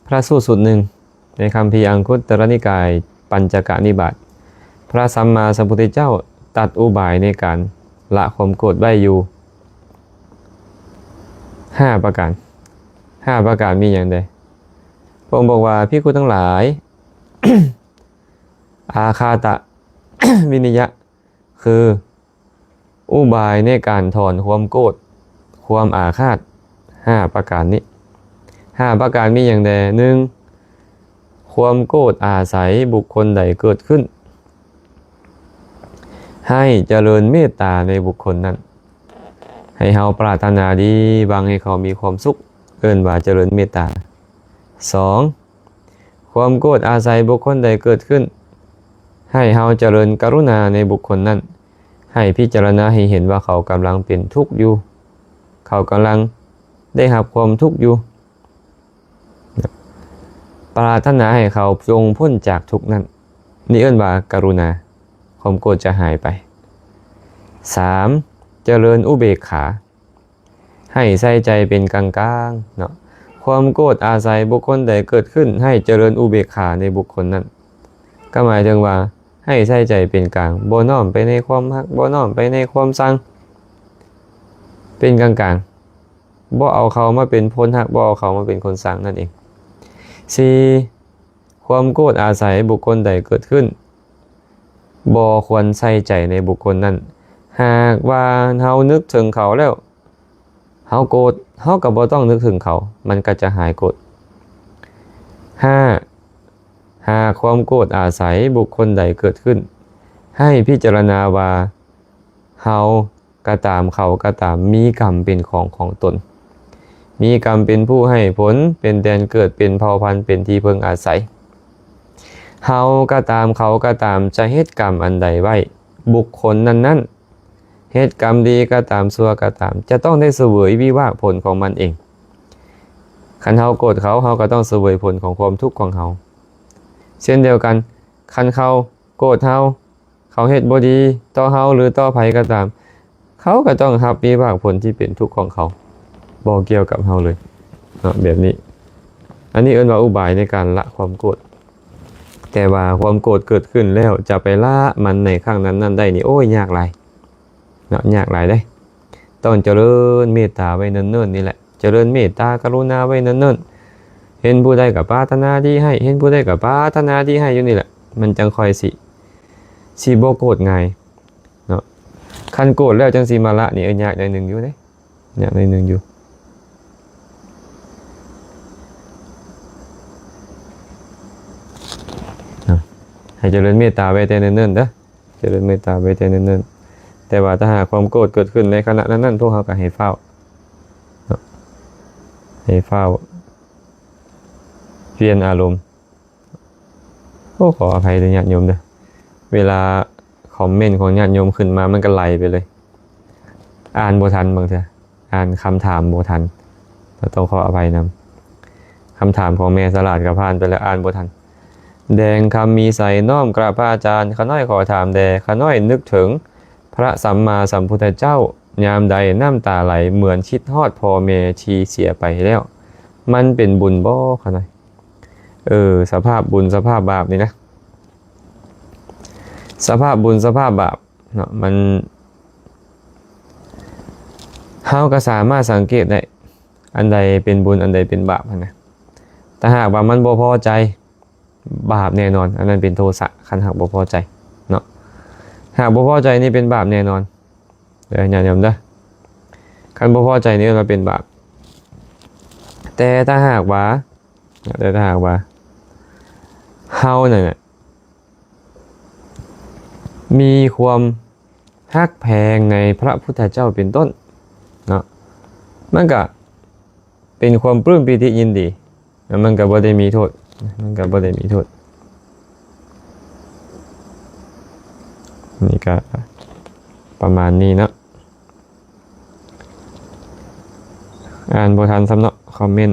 ພະສູດສູດໜຶ່ງ ໃນຄຳພີອັງຄຸດຕະລະນິກາຍ ປັນຈະກະນິບາດ ພະສຳມາສຳພຸດທະເຈົ້າຕັດອຸບາຍໃນການລະຄວາມໂກດໄວ້ຢູ່ຫ້າປະການ. ຫ້າປະການມີຫຍັງແດ່? ພະອົງບອກວ່າ ພິກຂຸທັງຫຼາຍ, ອາຄາຕະວິນິຍະ ຄືອຸບາຍໃນການຖອນຄວາມໂກດ, ຄວາມອາຄາດ ຫ້າປະການນີ້. ຫ້າປະການມີຫຍັງແດ່? ໜຶ່ງ ຄວາມໂກດອາໄສບຸກຄົນໃດເກີດຂຶ້ນ, ໃຫ້ຈະເລີນເມດຕາໃນບຸກຄົນນັ້ນ, ໃຫ້ເຮົາປາດຖະໜາດີຫວັງໃຫ້ເຂົາມີຄວາມສຸກ, ເອີ້ນວ່າຈະເລີນເມດຕາ. ສອງ ຄວາມໂກດອາໄສບຸກຄົນໃດເກີດຂຶ້ນ, ໃຫ້ເຮົາຈະເລີນກະລຸນາໃນບຸກຄົນນັ້ນ, ໃຫ້ພິຈາລະນາໃຫ້ເຫັນວ່າເຂົາກຳລັງເປັນທຸກຢູ່, ເຂົາກຳລັງໄດ້ຮັບຄວາມທຸກຢູ່, ປາດຖະໜາໃຫ້ເຂົາຈົ່ງພົ້ນຈາກທຸກນັ້ນ, ນີ້ເອີ້ນວ່າກະລຸນາ, ຄວາມໂກດຈະຫາຍໄປ. ສາມ ຈະເລີນອຸເບກຂາ. ໃຫ້ໃສ່ໃຈເປັນກາງໆເນາະ. ຄວາມໂກດອາໄສບຸກຄົນໃດເກີດຂຶ້ນ, ໃຫ້ຈະເລີນອຸເບກຂາໃນບຸກຄົນນັ້ນ. ກໍໝາຍເຖິງວ່າ ໃຫ້ໃສ່ໃຈເປັນກາງ, ບໍ່ນ້ອມໄປໃນຄວາມຮັກ, ບໍ່ນ້ອມໄປໃນຄວາມຊັງ, ເປັນກາງໆ, ບໍ່ເອົາເຂົາມາເປັນຄົນຮັກ, ບໍ່ເອົາເຂົາມາເປັນຄົນຊັງນັ້ນເອງ. ສີ່ ຄວາມໂກດອາໄສບຸກຄົນໃດເກີດຂຶ້ນ, ບໍ່ຄວນໃສ່ໃຈໃນບຸກຄົນນັ້ນ. ຫາກວ່າເຮົານຶກເຖິງເຂົາແລ້ວ ເຮົາໂກດ, ເຮົາກໍບໍ່ຕ້ອງນຶກເຖິງເຂົາ, ມັນກໍຈະຫາຍໂກດ. ຫ້າ ຫາກຄວາມໂກດອາໄສບຸກຄົນໃດເກີດຂຶ້ນ, ໃຫ້ພິຈາລະນາວ່າເຮົາ ກໍຕາມ ເຂົາກໍຕາມ ມີກຳເປັນຂອງຂອງຕົນ, ມີກຳເປັນຜູ້ໃຫ້ຜົນ, ເປັນແດນເກີດ, ເປັນເຜົ່າພັນ, ເປັນທີ່ເພິ່ງອາໄສ. ເຮົາກໍຕາມ ເຂົາກໍຕາມ ຈະເຮັດກຳອັນໃດໄວ້, ບຸກຄົນນັ້ນໆ ເຮັດກຳດີກໍຕາມ ຊົ່ວກໍຕາມ ຈະຕ້ອງໄດ້ສະເຫວີຍວິບາກຜົນຂອງມັນເອງ. ຄັນເຮົາໂກດເຂົາ, ເຮົາກໍຕ້ອງສະເຫວີຍຜົນຂອງຄວາມທຸກຂອງເຮົາ. ເຊັ່ນດຽວກັນ, ຄັນເຂົາໂກດເຮົາ, ເຂົາເຮັດບໍ່ດີຕໍ່ເຮົາ ຫຼື ຕໍ່ໃຜກໍຕາມ, ເຂົາກໍຕ້ອງຮັບວິບາກຜົນທີ່ເປັນທຸກຂອງເຂົາ, ບໍ່ກ່ຽວກັບເຮົາເລີຍເນາະ ແບບນີ້. ອັນນີ້ເອີ້ນວ່າອຸບາຍໃນການລະຄວາມໂກດ. ແຕ່ວ່າຄວາມໂກດເກີດຂຶ້ນແລ້ວ ຈະໄປລະມັນໃນຄັ້ງນັ້ນໆໄດ້ນີ້ ໂອ້ຍ ຍາກຫຼາຍເນາະ, ຍາກຫຼາຍເດ້. ຕ້ອງຈະເລີນເມດຕາໄວ້ເນີນໆນີ້ແຫຼະ. ຈະເລີນເມດຕາກະລຸນາໄວ້ເນີນໆ. ເຫັນຜູ້ໃດກໍປາດຖະໜາດີໃຫ້, ເຫັນຜູ້ໃດກໍປາດຖະໜາດີໃຫ້ຢູ່ນີ້ແຫຼະ, ມັນຈັ່ງຄ່ອຍຊິ ຊິບໍ່ໂກດງ່າຍເນາະ. ຄັນໂກດແລ້ວຈັ່ງຊິມາລະນີ້, ເອີ ຍາກໜ້ອຍໜຶ່ງຢູ່ເດ້, ຍາກໜ້ອຍໜຶ່ງຢູ່. ໃຫ້ຈະເລີນເມດຕາໄວ້ແຕ່ເນີນໆເດີ. ຈະເລີນເມດຕາໄວ້ແຕ່ເນີນໆ. ແຕ່ວ່າຖ້າຫາກຄວາມໂກດເກີດຂຶ້ນໃນຂະນະນັ້ນໆ, ພວກເຮົາກໍໃຫ້ຟ້າວເນາະ, ໃຫ້ຟ້າວປ່ຽນອາລົມ. ໂອ້ ຂໍອະໄພເດີຍາດໂຍມເດີ. ເວລາຄອມເມັນຂອງຍາດໂຍມຂຶ້ນມາ ມັນກໍໄຫຼໄປເລີຍ, ອ່ານບໍ່ທັນບາງເທື່ອ. ອ່ານຄຳຖາມບໍ່ທັນ, ຕ້ອງຂໍອະໄພນຳ. ຄຳຖາມຂອງແມ່ສະຫຼາດກໍຜ່ານໄປແລ້ວ, ອ່ານບໍ່ທັນ. ແດງຄຳມີໄຊ ນ້ອມກາບພະອາຈານ, ຂ້ານ້ອຍຂໍຖາມແດ່, ຂ້ານ້ອຍນຶກເຖິງພະສຳມາສຳພຸດທະເຈົ້າ, ຍາມໃດນ້ຳຕາໄຫຼເໝືອນຄິດຮອດພໍ່ແມ່ທີ່ເສຍໄປແລ້ວ, ມັນເປັນບຸນບໍ່ ຂ້ານ້ອຍ? ເອີ ສະພາບບຸນສະພາບບາບນີ້ນະ, ສະພາບບຸນສະພາບບາບ ເນາະ ມັນ ເຮົາກໍສາມາດສັງເກດໄດ້ ອັນໃດເປັນບຸນ ອັນໃດເປັນບາບຫັ້ນນະ. ຖ້າຫາກວ່າມັນບໍ່ພໍໃຈ ບາບແນ່ນອນ, ອັນນັ້ນເປັນໂທສະ ຄັນຫາກບໍ່ພໍໃຈເນາະ. ຫາກບໍ່ພໍໃຈນີ້ເປັນບາບແນ່ນອນ. ເດີ ຍາດໂຍມເດີ. ຄັນບໍ່ພໍໃຈນີ້ເອີ້ນວ່າເປັນບາບ. ແຕ່ຖ້າຫາກວ່າ ແຕ່ຖ້າຫາກວ່າເຮົານັ້ນນະ ມີຄວາມຮັກແພງໃນພະພຸດທະເຈົ້າເປັນຕົ້ນເນາະ, ມັນກະເປັນຄວາມປຶ້ມປີຕິຍິນດີ, ແລ້ວມັນກະບໍ່ໄດ້ມີໂທດ, ມັນກະບໍ່ໄດ້ມີໂທດ. ນີ້ກະປະມານນີ້ເນາະ. ອ່ານບໍ່ທັນຊ້ຳເນາະ ຄອມເມັນ.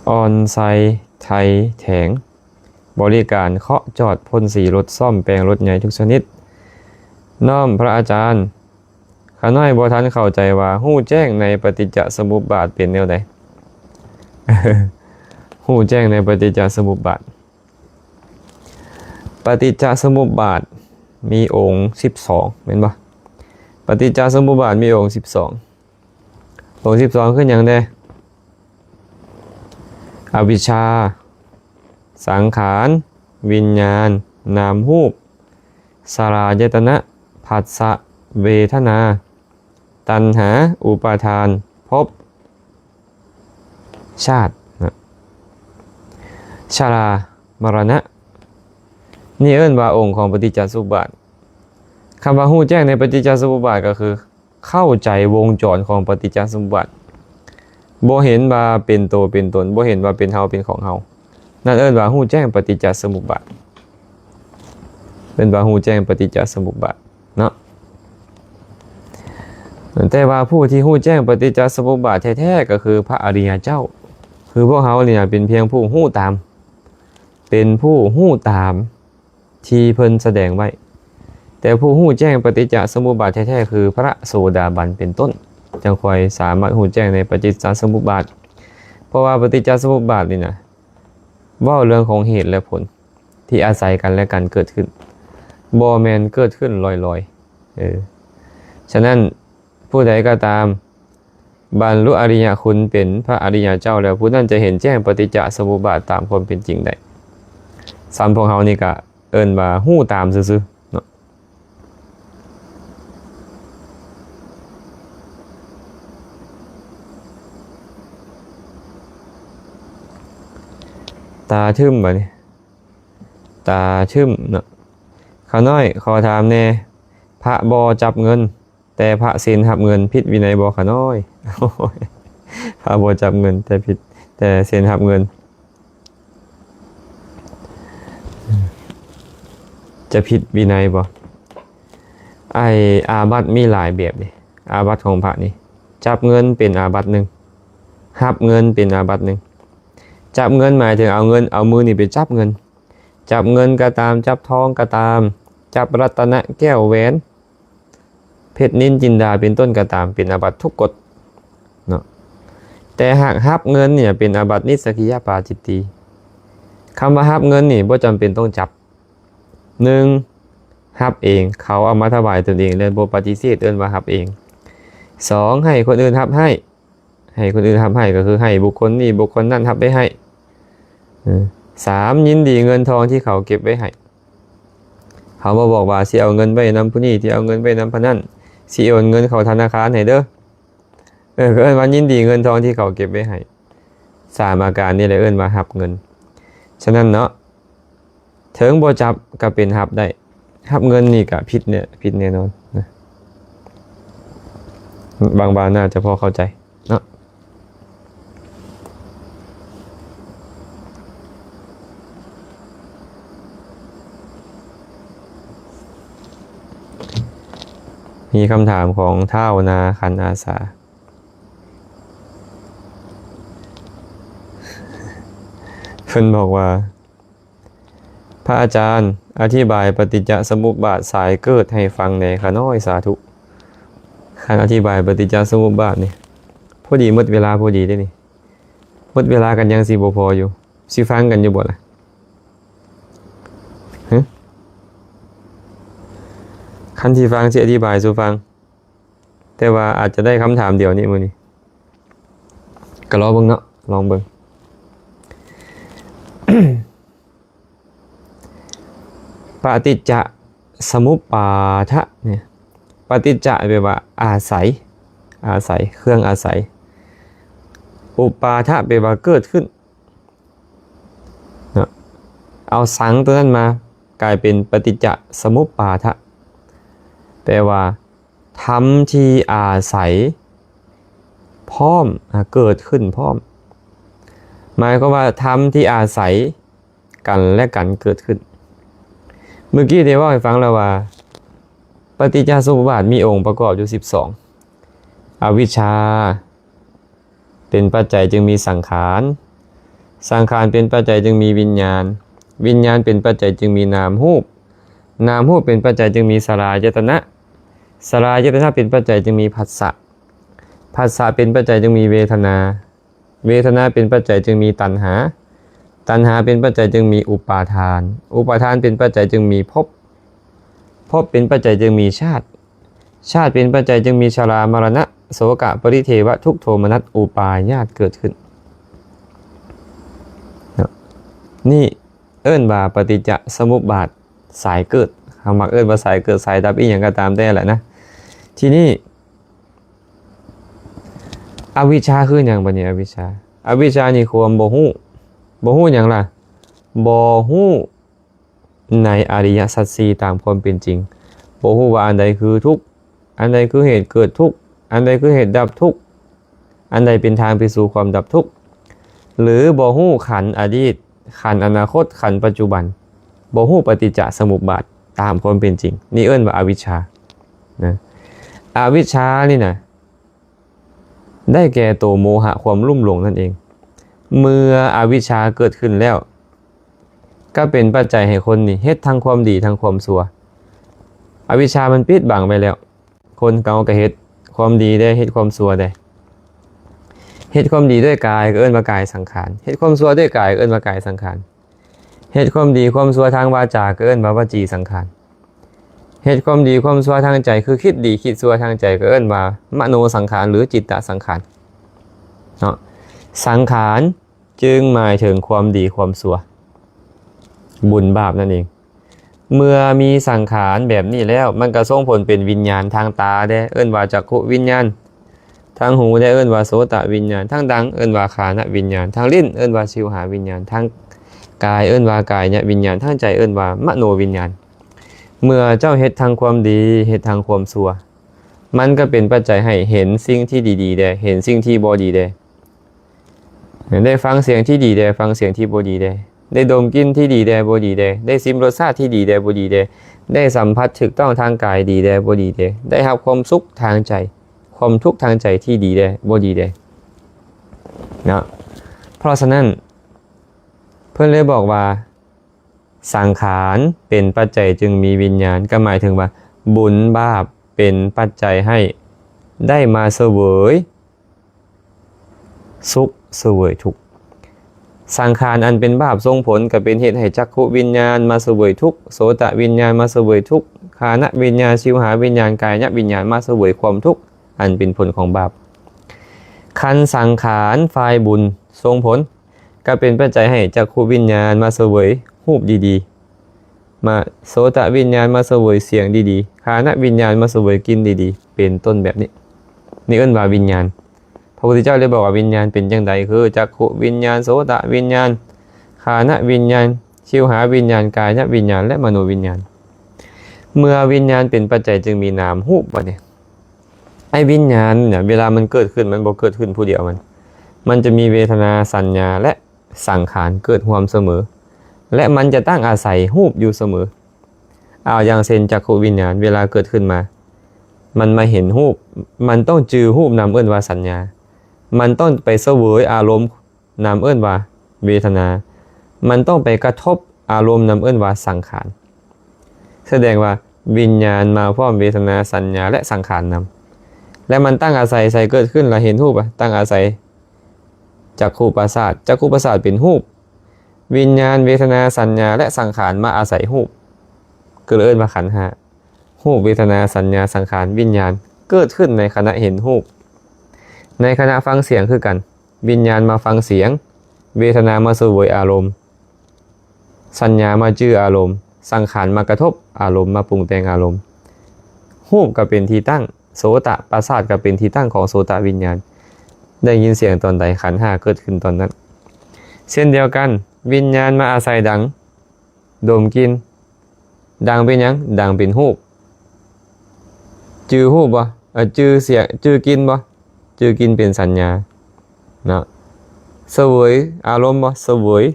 ອອນໄຊໄທແຖງ ບໍລິການເຄາະຈອດ ພົ່ນສີລົດ ສ້ອມແປງລົດໃຫຍ່ທຸກຊະນິດ. ນ້ອມພະອາຈານ. ຂ້ານ້ອຍບໍ່ທັນເຂົ້າໃຈວ່າຮູ້ແຈ້ງໃນປະຕິດຈະສະມຸບບາດເປັນແນວໃດ? ຮູ້ແຈ້ງໃນປະຕິດຈະສະມຸບບາດ. ປະຕິດຈະສະມຸບບາດມີອົງສິບສອງ ແມ່ນບໍ່? ປະຕິດຈະສະມຸບບາດມີອົງສິບສອງ. ອົງສິບສອງຄືຫຍັງແດ່? ອະວິຊຊາ, ສັງຂານ, ວິນຍານ, ນາມຮູບ, ສະລາຍະຕະນະ, ພັດສະ, ເວທະນາ, ຕັນຫາ, ອຸປາທານ, ພົບ, ຊາດ, ຊະລາ, ມະລະນະ. ນີ້ເອີ້ນວ່າອົງຂອງປະຕິດຈະສະມຸບບາດ. ຄຳວ່າຮູ້ແຈ້ງໃນປະຕິດຈະສະມຸບບາດກໍຄື ເຂົ້າໃຈວົງຈອນຂອງປະຕິດຈະສະມຸບບາດ, ບໍ່ເຫັນວ່າເປັນໂຕເປັນຕົນ, ບໍ່ເຫັນວ່າເປັນເຮົາເປັນຂອງເຮົາ, ນັ້ນເອີ້ນວ່າຮູ້ແຈ້ງປະຕິດຈະສະມຸບບາດ, ເອີ້ນວ່າຮູ້ແຈ້ງປະຕິດຈະສະມຸບບາດເນາະ. ແຕ່ວ່າຜູ້ທີ່ຮູ້ແຈ້ງປະຕິດຈະສະມຸບບາດແທ້ໆ ກໍຄືພະອະລິຍະເຈົ້າ, ຄືພວກເຮົານີ້ນະ ເປັນພຽງຜູ້ຮູ້ຕາມ, ເປັນຜູ້ຮູ້ຕາມ ທີ່ເພິ່ນສະແດງໄວ້. ແຕ່ຜູ້ຮູ້ແຈ້ງປະຕິດຈະສະມຸບບາດແທ້ໆ ຄືພະໂສດາບັນເປັນຕົ້ນ ຈັ່ງຄ່ອຍສາມາດຮູ້ແຈ້ງໃນປະຕິດຈະສະມຸບບາດ, ເພາະວ່າປະຕິດຈະສະມຸບບາດນີ້ນະ ເວົ້າເລື່ອງຂອງເຫດ ແລະ ຜົນທີ່ອາໄສກັນ ແລະ ກັນເກີດຂຶ້ນ, ບໍ່ແມ່ນເກີດຂຶ້ນລອຍໆ. ເອີ ສະນັ້ນ ຜູ້ໃດກໍຕາມ ບັນລຸອະລິຍະຄຸນເປັນພະອະລິຍະເຈົ້າແລ້ວ, ຜູ້ນັ້ນຈະເຫັນແຈ້ງປະຕິດຈະສະມຸບບາດຕາມຄວາມເປັນຈິງໄດ້. ສ່ຳພວກເຮົານີ້ກະເອີ້ນວ່າຮູ້ຕາມຊື່ໆເນາະ. ຕາທຶ້ມບາດນີ້ ຕາທຶ້ມເນາະ. ຂ້ານ້ອຍຂໍຖາມແດ່ ພະບໍ່ຈັບເງິນ ແຕ່ພະເຊັນຮັບເງິນ ຜິດວິໄນບໍ່ຂະນ້ອຍ? ພະບໍ່ຈັບເງິນ ແຕ່ຜິດ ແຕ່ເຊັນຮັບເງິນ ຈະຜິດວິໄນບໍ່? ໄອ້ອາບັດມີຫຼາຍແບບເດ້. ອາບັດຂອງພະນີ້ ຈັບເງິນເປັນອາບັດໜຶ່ງ, ຮັບເງິນເປັນອາບັດໜຶ່ງ. ຈັບເງິນໝາຍເຖິງເອົາເງິນ ເອົາມືນີ້ໄປຈັບເງິນ, ຈັບເງິນກໍຕາມ, ຈັບທອງກໍຕາມ, ຈັບລັດຕະນະແກ້ວແຫວນ ເພັດນິນຈິນດາເປັນຕົ້ນກໍຕາມ ເປັນອາບັດທຸກກົດເນາະ. ແຕ່ຫາກຮັບເງິນນີ້ເປັນອາບັດນິດສະກິຍະປາຈິດຕີ. ຄຳວ່າຮັບເງິນນີ້ບໍ່ຈຳເປັນຕ້ອງຈັບ. ໜຶ່ງ ຮັບເອງ, ເຂົາເອົາມາຖວາຍຕົນເອງ ແລະ ບໍ່ປະຕິເສດ ເອີ້ນວ່າຮັບເອງ. ສອງ ໃຫ້ຄົນອື່ນຮັບໃຫ້. ໃຫ້ຄົນອື່ນຮັບໃຫ້ ກໍຄືໃຫ້ບຸກຄົນນີ້ບຸກຄົນນັ້ນຮັບໄປໃຫ້. ສາມ ຍິນດີເງິນທອງທີ່ເຂົາເກັບໄວ້ໃຫ້. ເຂົາມາບອກວ່າ ຊິເອົາເງິນໄວ້ນຳຜູ້ນີ້, ຊິເອົາເງິນໄວ້ນຳຜູ້ນັ້ນ, ຊິໂອນເງິນເຂົ້າທະນາຄານໃຫ້ເດີ. ເອີ ກໍເອີ້ນວ່າຍິນດີເງິນທອງທີ່ເຂົາເກັບໄວ້ໃຫ້. ສາມອາການນີ້ແຫຼະເອີ້ນວ່າຮັບເງິນ. ສະນັ້ນເນາະ ເຖິງບໍ່ຈັບກໍເປັນຮັບໄດ້. ຮັບເງິນນີ້ກໍຜິດແນ່ ຜິດແນ່ນອນນະ. ຫວັງວ່າໜ້າຈະພໍເຂົ້າໃຈເນາະ. ມີຄຳຖາມຂອງທ້າວນາຄັນອາສາ. ເພິ່ນບອກວ່າ ພະອາຈານ ອະທິບາຍປະຕິດຈະສະມຸບບາດສາຍເກີດໃຫ້ຟັງແດ່ຂ້ານ້ອຍ ສາທຸ. ຄັນອະທິບາຍປະຕິດຈະສະມຸບບາດນີ້ ພໍດີໝົດເວລາພໍດີເດ້ນີ້. ໝົດເວລາກັນຍັງຊິບໍ່ພໍຢູ່. ຊິຟັງກັນຢູ່ບໍ່ລະ? ຮະ? ຄັນຊິຟັງ ຊິອະທິບາຍສູ່ຟັງ. ແຕ່ວ່າອາດຈະໄດ້ຄຳຖາມດຽວນີ້ມື້ນີ້ ກໍລໍເບິ່ງເນາະ ລອງເບິ່ງ. ປະຕິດຈະສະມຸບປາທະນີ້ ປະຕິດຈະແປວ່າອາໄສ ອາໄສ ເຄື່ອງອາໄສ ອຸປາທະແປວ່າເກີດຂຶ້ນເນາະ ເອົາສັງຕົວນັ້ນມາກາຍເປັນປະຕິດຈະສະມຸບປາທະ ແປວ່າທຳທີ່ອາໄສພ້ອມ ອາ ເກີດຂຶ້ນພ້ອມ ໝາຍຄວາມວ່າທຳທີ່ອາໄສ ກັນແລະກັນເກີດຂຶ້ນ. ເມື່ອກີ້ໄດ້ເວົ້າໃຫ້ຟັງແລ້ວວ່າ ປະຕິດຈະສະມຸບບາດມີອົງປະກອບຢູ່ສິບສອງ ອະວິຊຊາເປັນປັດໄຈຈຶ່ງມີສັງຂານ ສັງຂານເປັນປັດໄຈຈຶ່ງມີວິນຍານ ວິນຍານເປັນປັດໄຈຈຶ່ງມີນາມຮູບ ນາມຮູບເປັນປັດໄຈຈຶ່ງມີສະລາຍະຕະນະ ສະລາຍະຕະນະເປັນປັດໄຈຈຶ່ງມີພັດສະ ພັດສະເປັນປັດໄຈຈຶ່ງມີເວທະນາ ເວທະນາເປັນປັດໄຈຈຶ່ງມີຕັນຫາ ຕັນຫາເປັນປັດໄຈຈຶ່ງມີອຸປາທານ ອຸປາທານເປັນປັດໄຈຈຶ່ງມີພົບ ພົບເປັນປັດໄຈຈຶ່ງມີຊາດ ຊາດເປັນປັດໄຈຈຶ່ງມີຊະລາ ມະລະນະ ໂສກະ ປະລິເທວະ ທຸກໂທມະນັດ ອຸປາຍາດເກີດຂຶ້ນ. ນີ້ເອີ້ນວ່າປະຕິດຈະສະມຸບບາດສາຍເກີດ ເຮົາມັກເອີ້ນວ່າສາຍເກີດສາຍດັບ ອີ່ຫຍັງກໍຕາມແຕ່ແຫຼະນະ. ທີນີ້ ອະວິຊຊາຄືຫຍັງບາດນີ້? ອະວິຊຊາ ອະວິຊຊານີ້ຄວາມບໍ່ຮູ້ ບໍ່ຮູ້ຫຍັງລະ? ບໍ່ຮູ້ໃນອະລິຍະສັດສີ່ຕາມຄວາມເປັນຈິງ ບໍ່ຮູ້ວ່າອັນໃດຄືທຸກ ອັນໃດຄືເຫດເກີດທຸກ ອັນໃດຄືເຫດດັບທຸກ ອັນໃດເປັນທາງໄປສູ່ຄວາມດັບທຸກ ຫຼືບໍ່ຮູ້ຂັນອະດີດ ຂັນອະນາຄົດ ຂັນປັດຈຸບັນ ບໍ່ຮູ້ປະຕິດຈະສະມຸບບາດຕາມຄວາມເປັນຈິງ ນີ້ເອີ້ນວ່າອະວິຊຊານະ. ອະວິຊຊານີ້ນະ ໄດ້ແກ່ໂຕໂມຫະ ຄວາມລຸ່ມຫຼົງນັ້ນເອງ. ເມື່ອອະວິຊຊາເກີດຂຶ້ນແລ້ວ ກໍເປັນປັດໄຈໃຫ້ຄົນນີ້ເຮັດທັງຄວາມດີທັງຄວາມຊົ່ວ. ອະວິຊຊາມັນປິດບັງໄວ້ແລ້ວ ຄົນເຮົາກໍເຮັດຄວາມດີໄດ້ ເຮັດຄວາມຊົ່ວໄດ້. ເຮັດຄວາມດີດ້ວຍກາຍກໍເອີ້ນວ່າກາຍສັງຂານ ເຮັດຄວາມຊົ່ວດ້ວຍກາຍກໍເອີ້ນວ່າກາຍສັງຂານ. ເຮັດຄວາມດີຄວາມຊົ່ວທາງວາຈາ ກໍເອີ້ນວ່າວະຈີສັງຂານ ເຮັດຄວາມດີຄວາມຊົ່ວທາງໃຈ ຄືຄິດດີຄິດຊົ່ວທາງໃຈ ກໍເອີ້ນວ່າມະໂນສັງຂານ ຫຼື ຈິດຕະສັງຂານເນາະ. ສັງຂານຈຶ່ງໝາຍເຖິງຄວາມດີຄວາມຊົ່ວ ບຸນບາບນັ້ນເອງ. ເມື່ອມີສັງຂານແບບນີ້ແລ້ວ ມັນກໍສົ່ງຜົນເປັນວິນຍານທາງຕາແດ່ ເອີ້ນວ່າຈັກຂຸວິນຍານ ທາງຫູແດ່ເອີ້ນວ່າໂສຕະວິນຍານ ທາງດັງເອີ້ນວ່າຄານະວິນຍານ ທາງລີ້ນເອີ້ນວ່າຊິວຫາວິນຍານ ທາງກາຍເອີ້ນວ່າກາຍຍະວິນຍານ ທາງໃຈເອີ້ນວ່າມະໂນວິນຍານ. ເມື່ອເຈົ້າເຮັດທັງຄວາມດີ ເຮັດທັງຄວາມຊົ່ວ ມັນກໍເປັນປັດໄຈໃຫ້ເຫັນສິ່ງທີ່ດີໆແດ່ ເຫັນສິ່ງທີ່ບໍ່ດີແດ່ ໄດ້ຟັງສຽງທີ່ດີແດ່ ຟັງສຽງທີ່ບໍ່ດີແດ່ ໄດ້ດົມກິ່ນທີ່ດີແດ່ ບໍ່ດີແດ່ ໄດ້ຊິມລົດຊາດທີ່ດີແດ່ ບໍ່ດີແດ່ ໄດ້ສຳຜັດຖືກຕ້ອງທາງກາຍດີແດ່ ບໍ່ດີແດ່ ໄດ້ຮັບຄວາມສຸກທາງໃຈ ຄວາມທຸກທາງໃຈທີ່ດີແດ່ ບໍ່ດີແດ່ເນາະ. ເພາະສະນັ້ນ ເພິ່ນເລີຍບອກວ່າ ສັງຂານເປັນປັດໄຈຈຶ່ງມີວິນຍານ ກໍໝາຍເຖິງວ່າບຸນບາບເປັນປັດໄຈໃຫ້ໄດ້ມາສະເຫວີຍ ສຸກສະເຫວີຍທຸກ. ສັງຂານອັນເປັນບາບສົ່ງຜົນ ກໍເປັນເຫດໃຫ້ຈັກຂຸວິນຍານມາສະເຫວີຍທຸກ, ໂສຕະວິນຍານມາສະເຫວີຍທຸກ, ຄານະວິນຍານ, ຊິວຫາວິນຍານ, ກາຍະວິນຍານມາສະເຫວີຍຄວາມທຸກ ອັນເປັນຜົນຂອງບາບ. ຄັນສັງຂານຝ່າຍບຸນສົ່ງຜົນ ກໍເປັນປັດໄຈໃຫ້ຈັກຂຸວິນຍານມາສະເຫວີຍຮູບດີໆ. ມາ ໂສຕະວິນຍານມາສະເຫວີຍສຽງດີໆ, ຄານະວິນຍານມາສະເຫວີຍກິ່ນດີໆ ເປັນຕົ້ນແບບນີ້. ນີ້ເອີ້ນວ່າວິນຍານ. ພະພຸດທະເຈົ້າໄດ້ບອກວ່າວິນຍານເປັນຈັ່ງໃດ? ຄືຈັກຂຸວິນຍານ, ໂສຕະວິນຍານ, ຄານະວິນຍານ, ຊິວຫາວິນຍານ, ກາຍະວິນຍານ ແລະ ມະໂນວິນຍານ. ເມື່ອວິນຍານເປັນປັດໄຈຈຶ່ງມີນາມຮູບ ບັດນີ້ ໄອ້ວິນຍານນີ້ນະ ເວລາມັນເກີດຂຶ້ນ ມັນບໍ່ເກີດຂຶ້ນຜູ້ດຽວມັນ, ມັນຈະມີເວທະນາ, ສັນຍາ ແລະ ສັງຂານເກີດຮ່ວມສະເໝີ ແລະ ມັນຈະຕັ້ງອາໄສຮູບຢູ່ສະເໝີ. ເອົາ ຢ່າງເຊັ່ນ ຈັກຂຸວິນຍານ ເວລາເກີດຂຶ້ນມາ ມັນມາເຫັນຮູບ, ມັນຕ້ອງຈື່ຮູບນຳ ເອີ້ນວ່າສັນຍາ, ມັນຕ້ອງໄປສະເຫວີຍອາລົມນຳ ເອີ້ນວ່າເວທະນາ, ມັນຕ້ອງໄປກະທົບອາລົມນຳ ເອີ້ນວ່າສັງຂານ. ສະແດງວ່າວິນຍານມາພ້ອມເວທະນາ, ສັນຍາ ແລະ ສັງຂານນຳ ແລະ ມັນຕັ້ງອາໄສໃສເກີດຂຶ້ນ ລະເຫັນຮູບ ອະ ຕັ້ງອາໄສ ຈັກຂຸປະສາດ, ຈັກຂຸປະສາດເປັນຮູບ, ວິນຍານ, ເວທະນາ, ສັນຍາ ແລະ ສັງຂານມາອາໄສຮູບ ກໍເລີຍເອີ້ນວ່າຂັນຫ້າ. ຮູບ, ເວທະນາ, ສັນຍາ, ສັງຂານ, ວິນຍານ ເກີດຂຶ້ນໃນຂະນະເຫັນຮູບ, ໃນຂະນະຟັງສຽງຄືກັນ, ວິນຍານມາຟັງສຽງ, ເວທະນາມາສະເຫວີຍອາລົມ, ສັນຍາມາຈື່ອາລົມ, ສັງຂານມາກະທົບອາລົມ, ມາປຸງແຕ່ງອາລົມ. ຮູບກໍເປັນທີ່ຕັ້ງ, ໂສຕະປະສາດກໍເປັນທີ່ຕັ້ງຂອງໂສຕະວິນຍານ. ໄດ້ຍິນສຽງຕອນໃດ, ຂັນຫ້າເກີດຂຶ້ນຕອນນັ້ນ. ເຊັ່ນດຽວກັນ, ວິນຍານມາອາໄສດັງ, ດົມກິ່ນ. ດັງເປັນຫຍັງ? ດັງເປັນຮູບ. ຈື່ຮູບບໍ່? ເອີ ຈື່ສຽງ, ຈື່ກິ່ນບໍ່? ຈື່ກິ່ນເປັນສັນຍາເນາະ. ສະເຫວີຍອາລົມບໍ່? ສະເຫວີຍ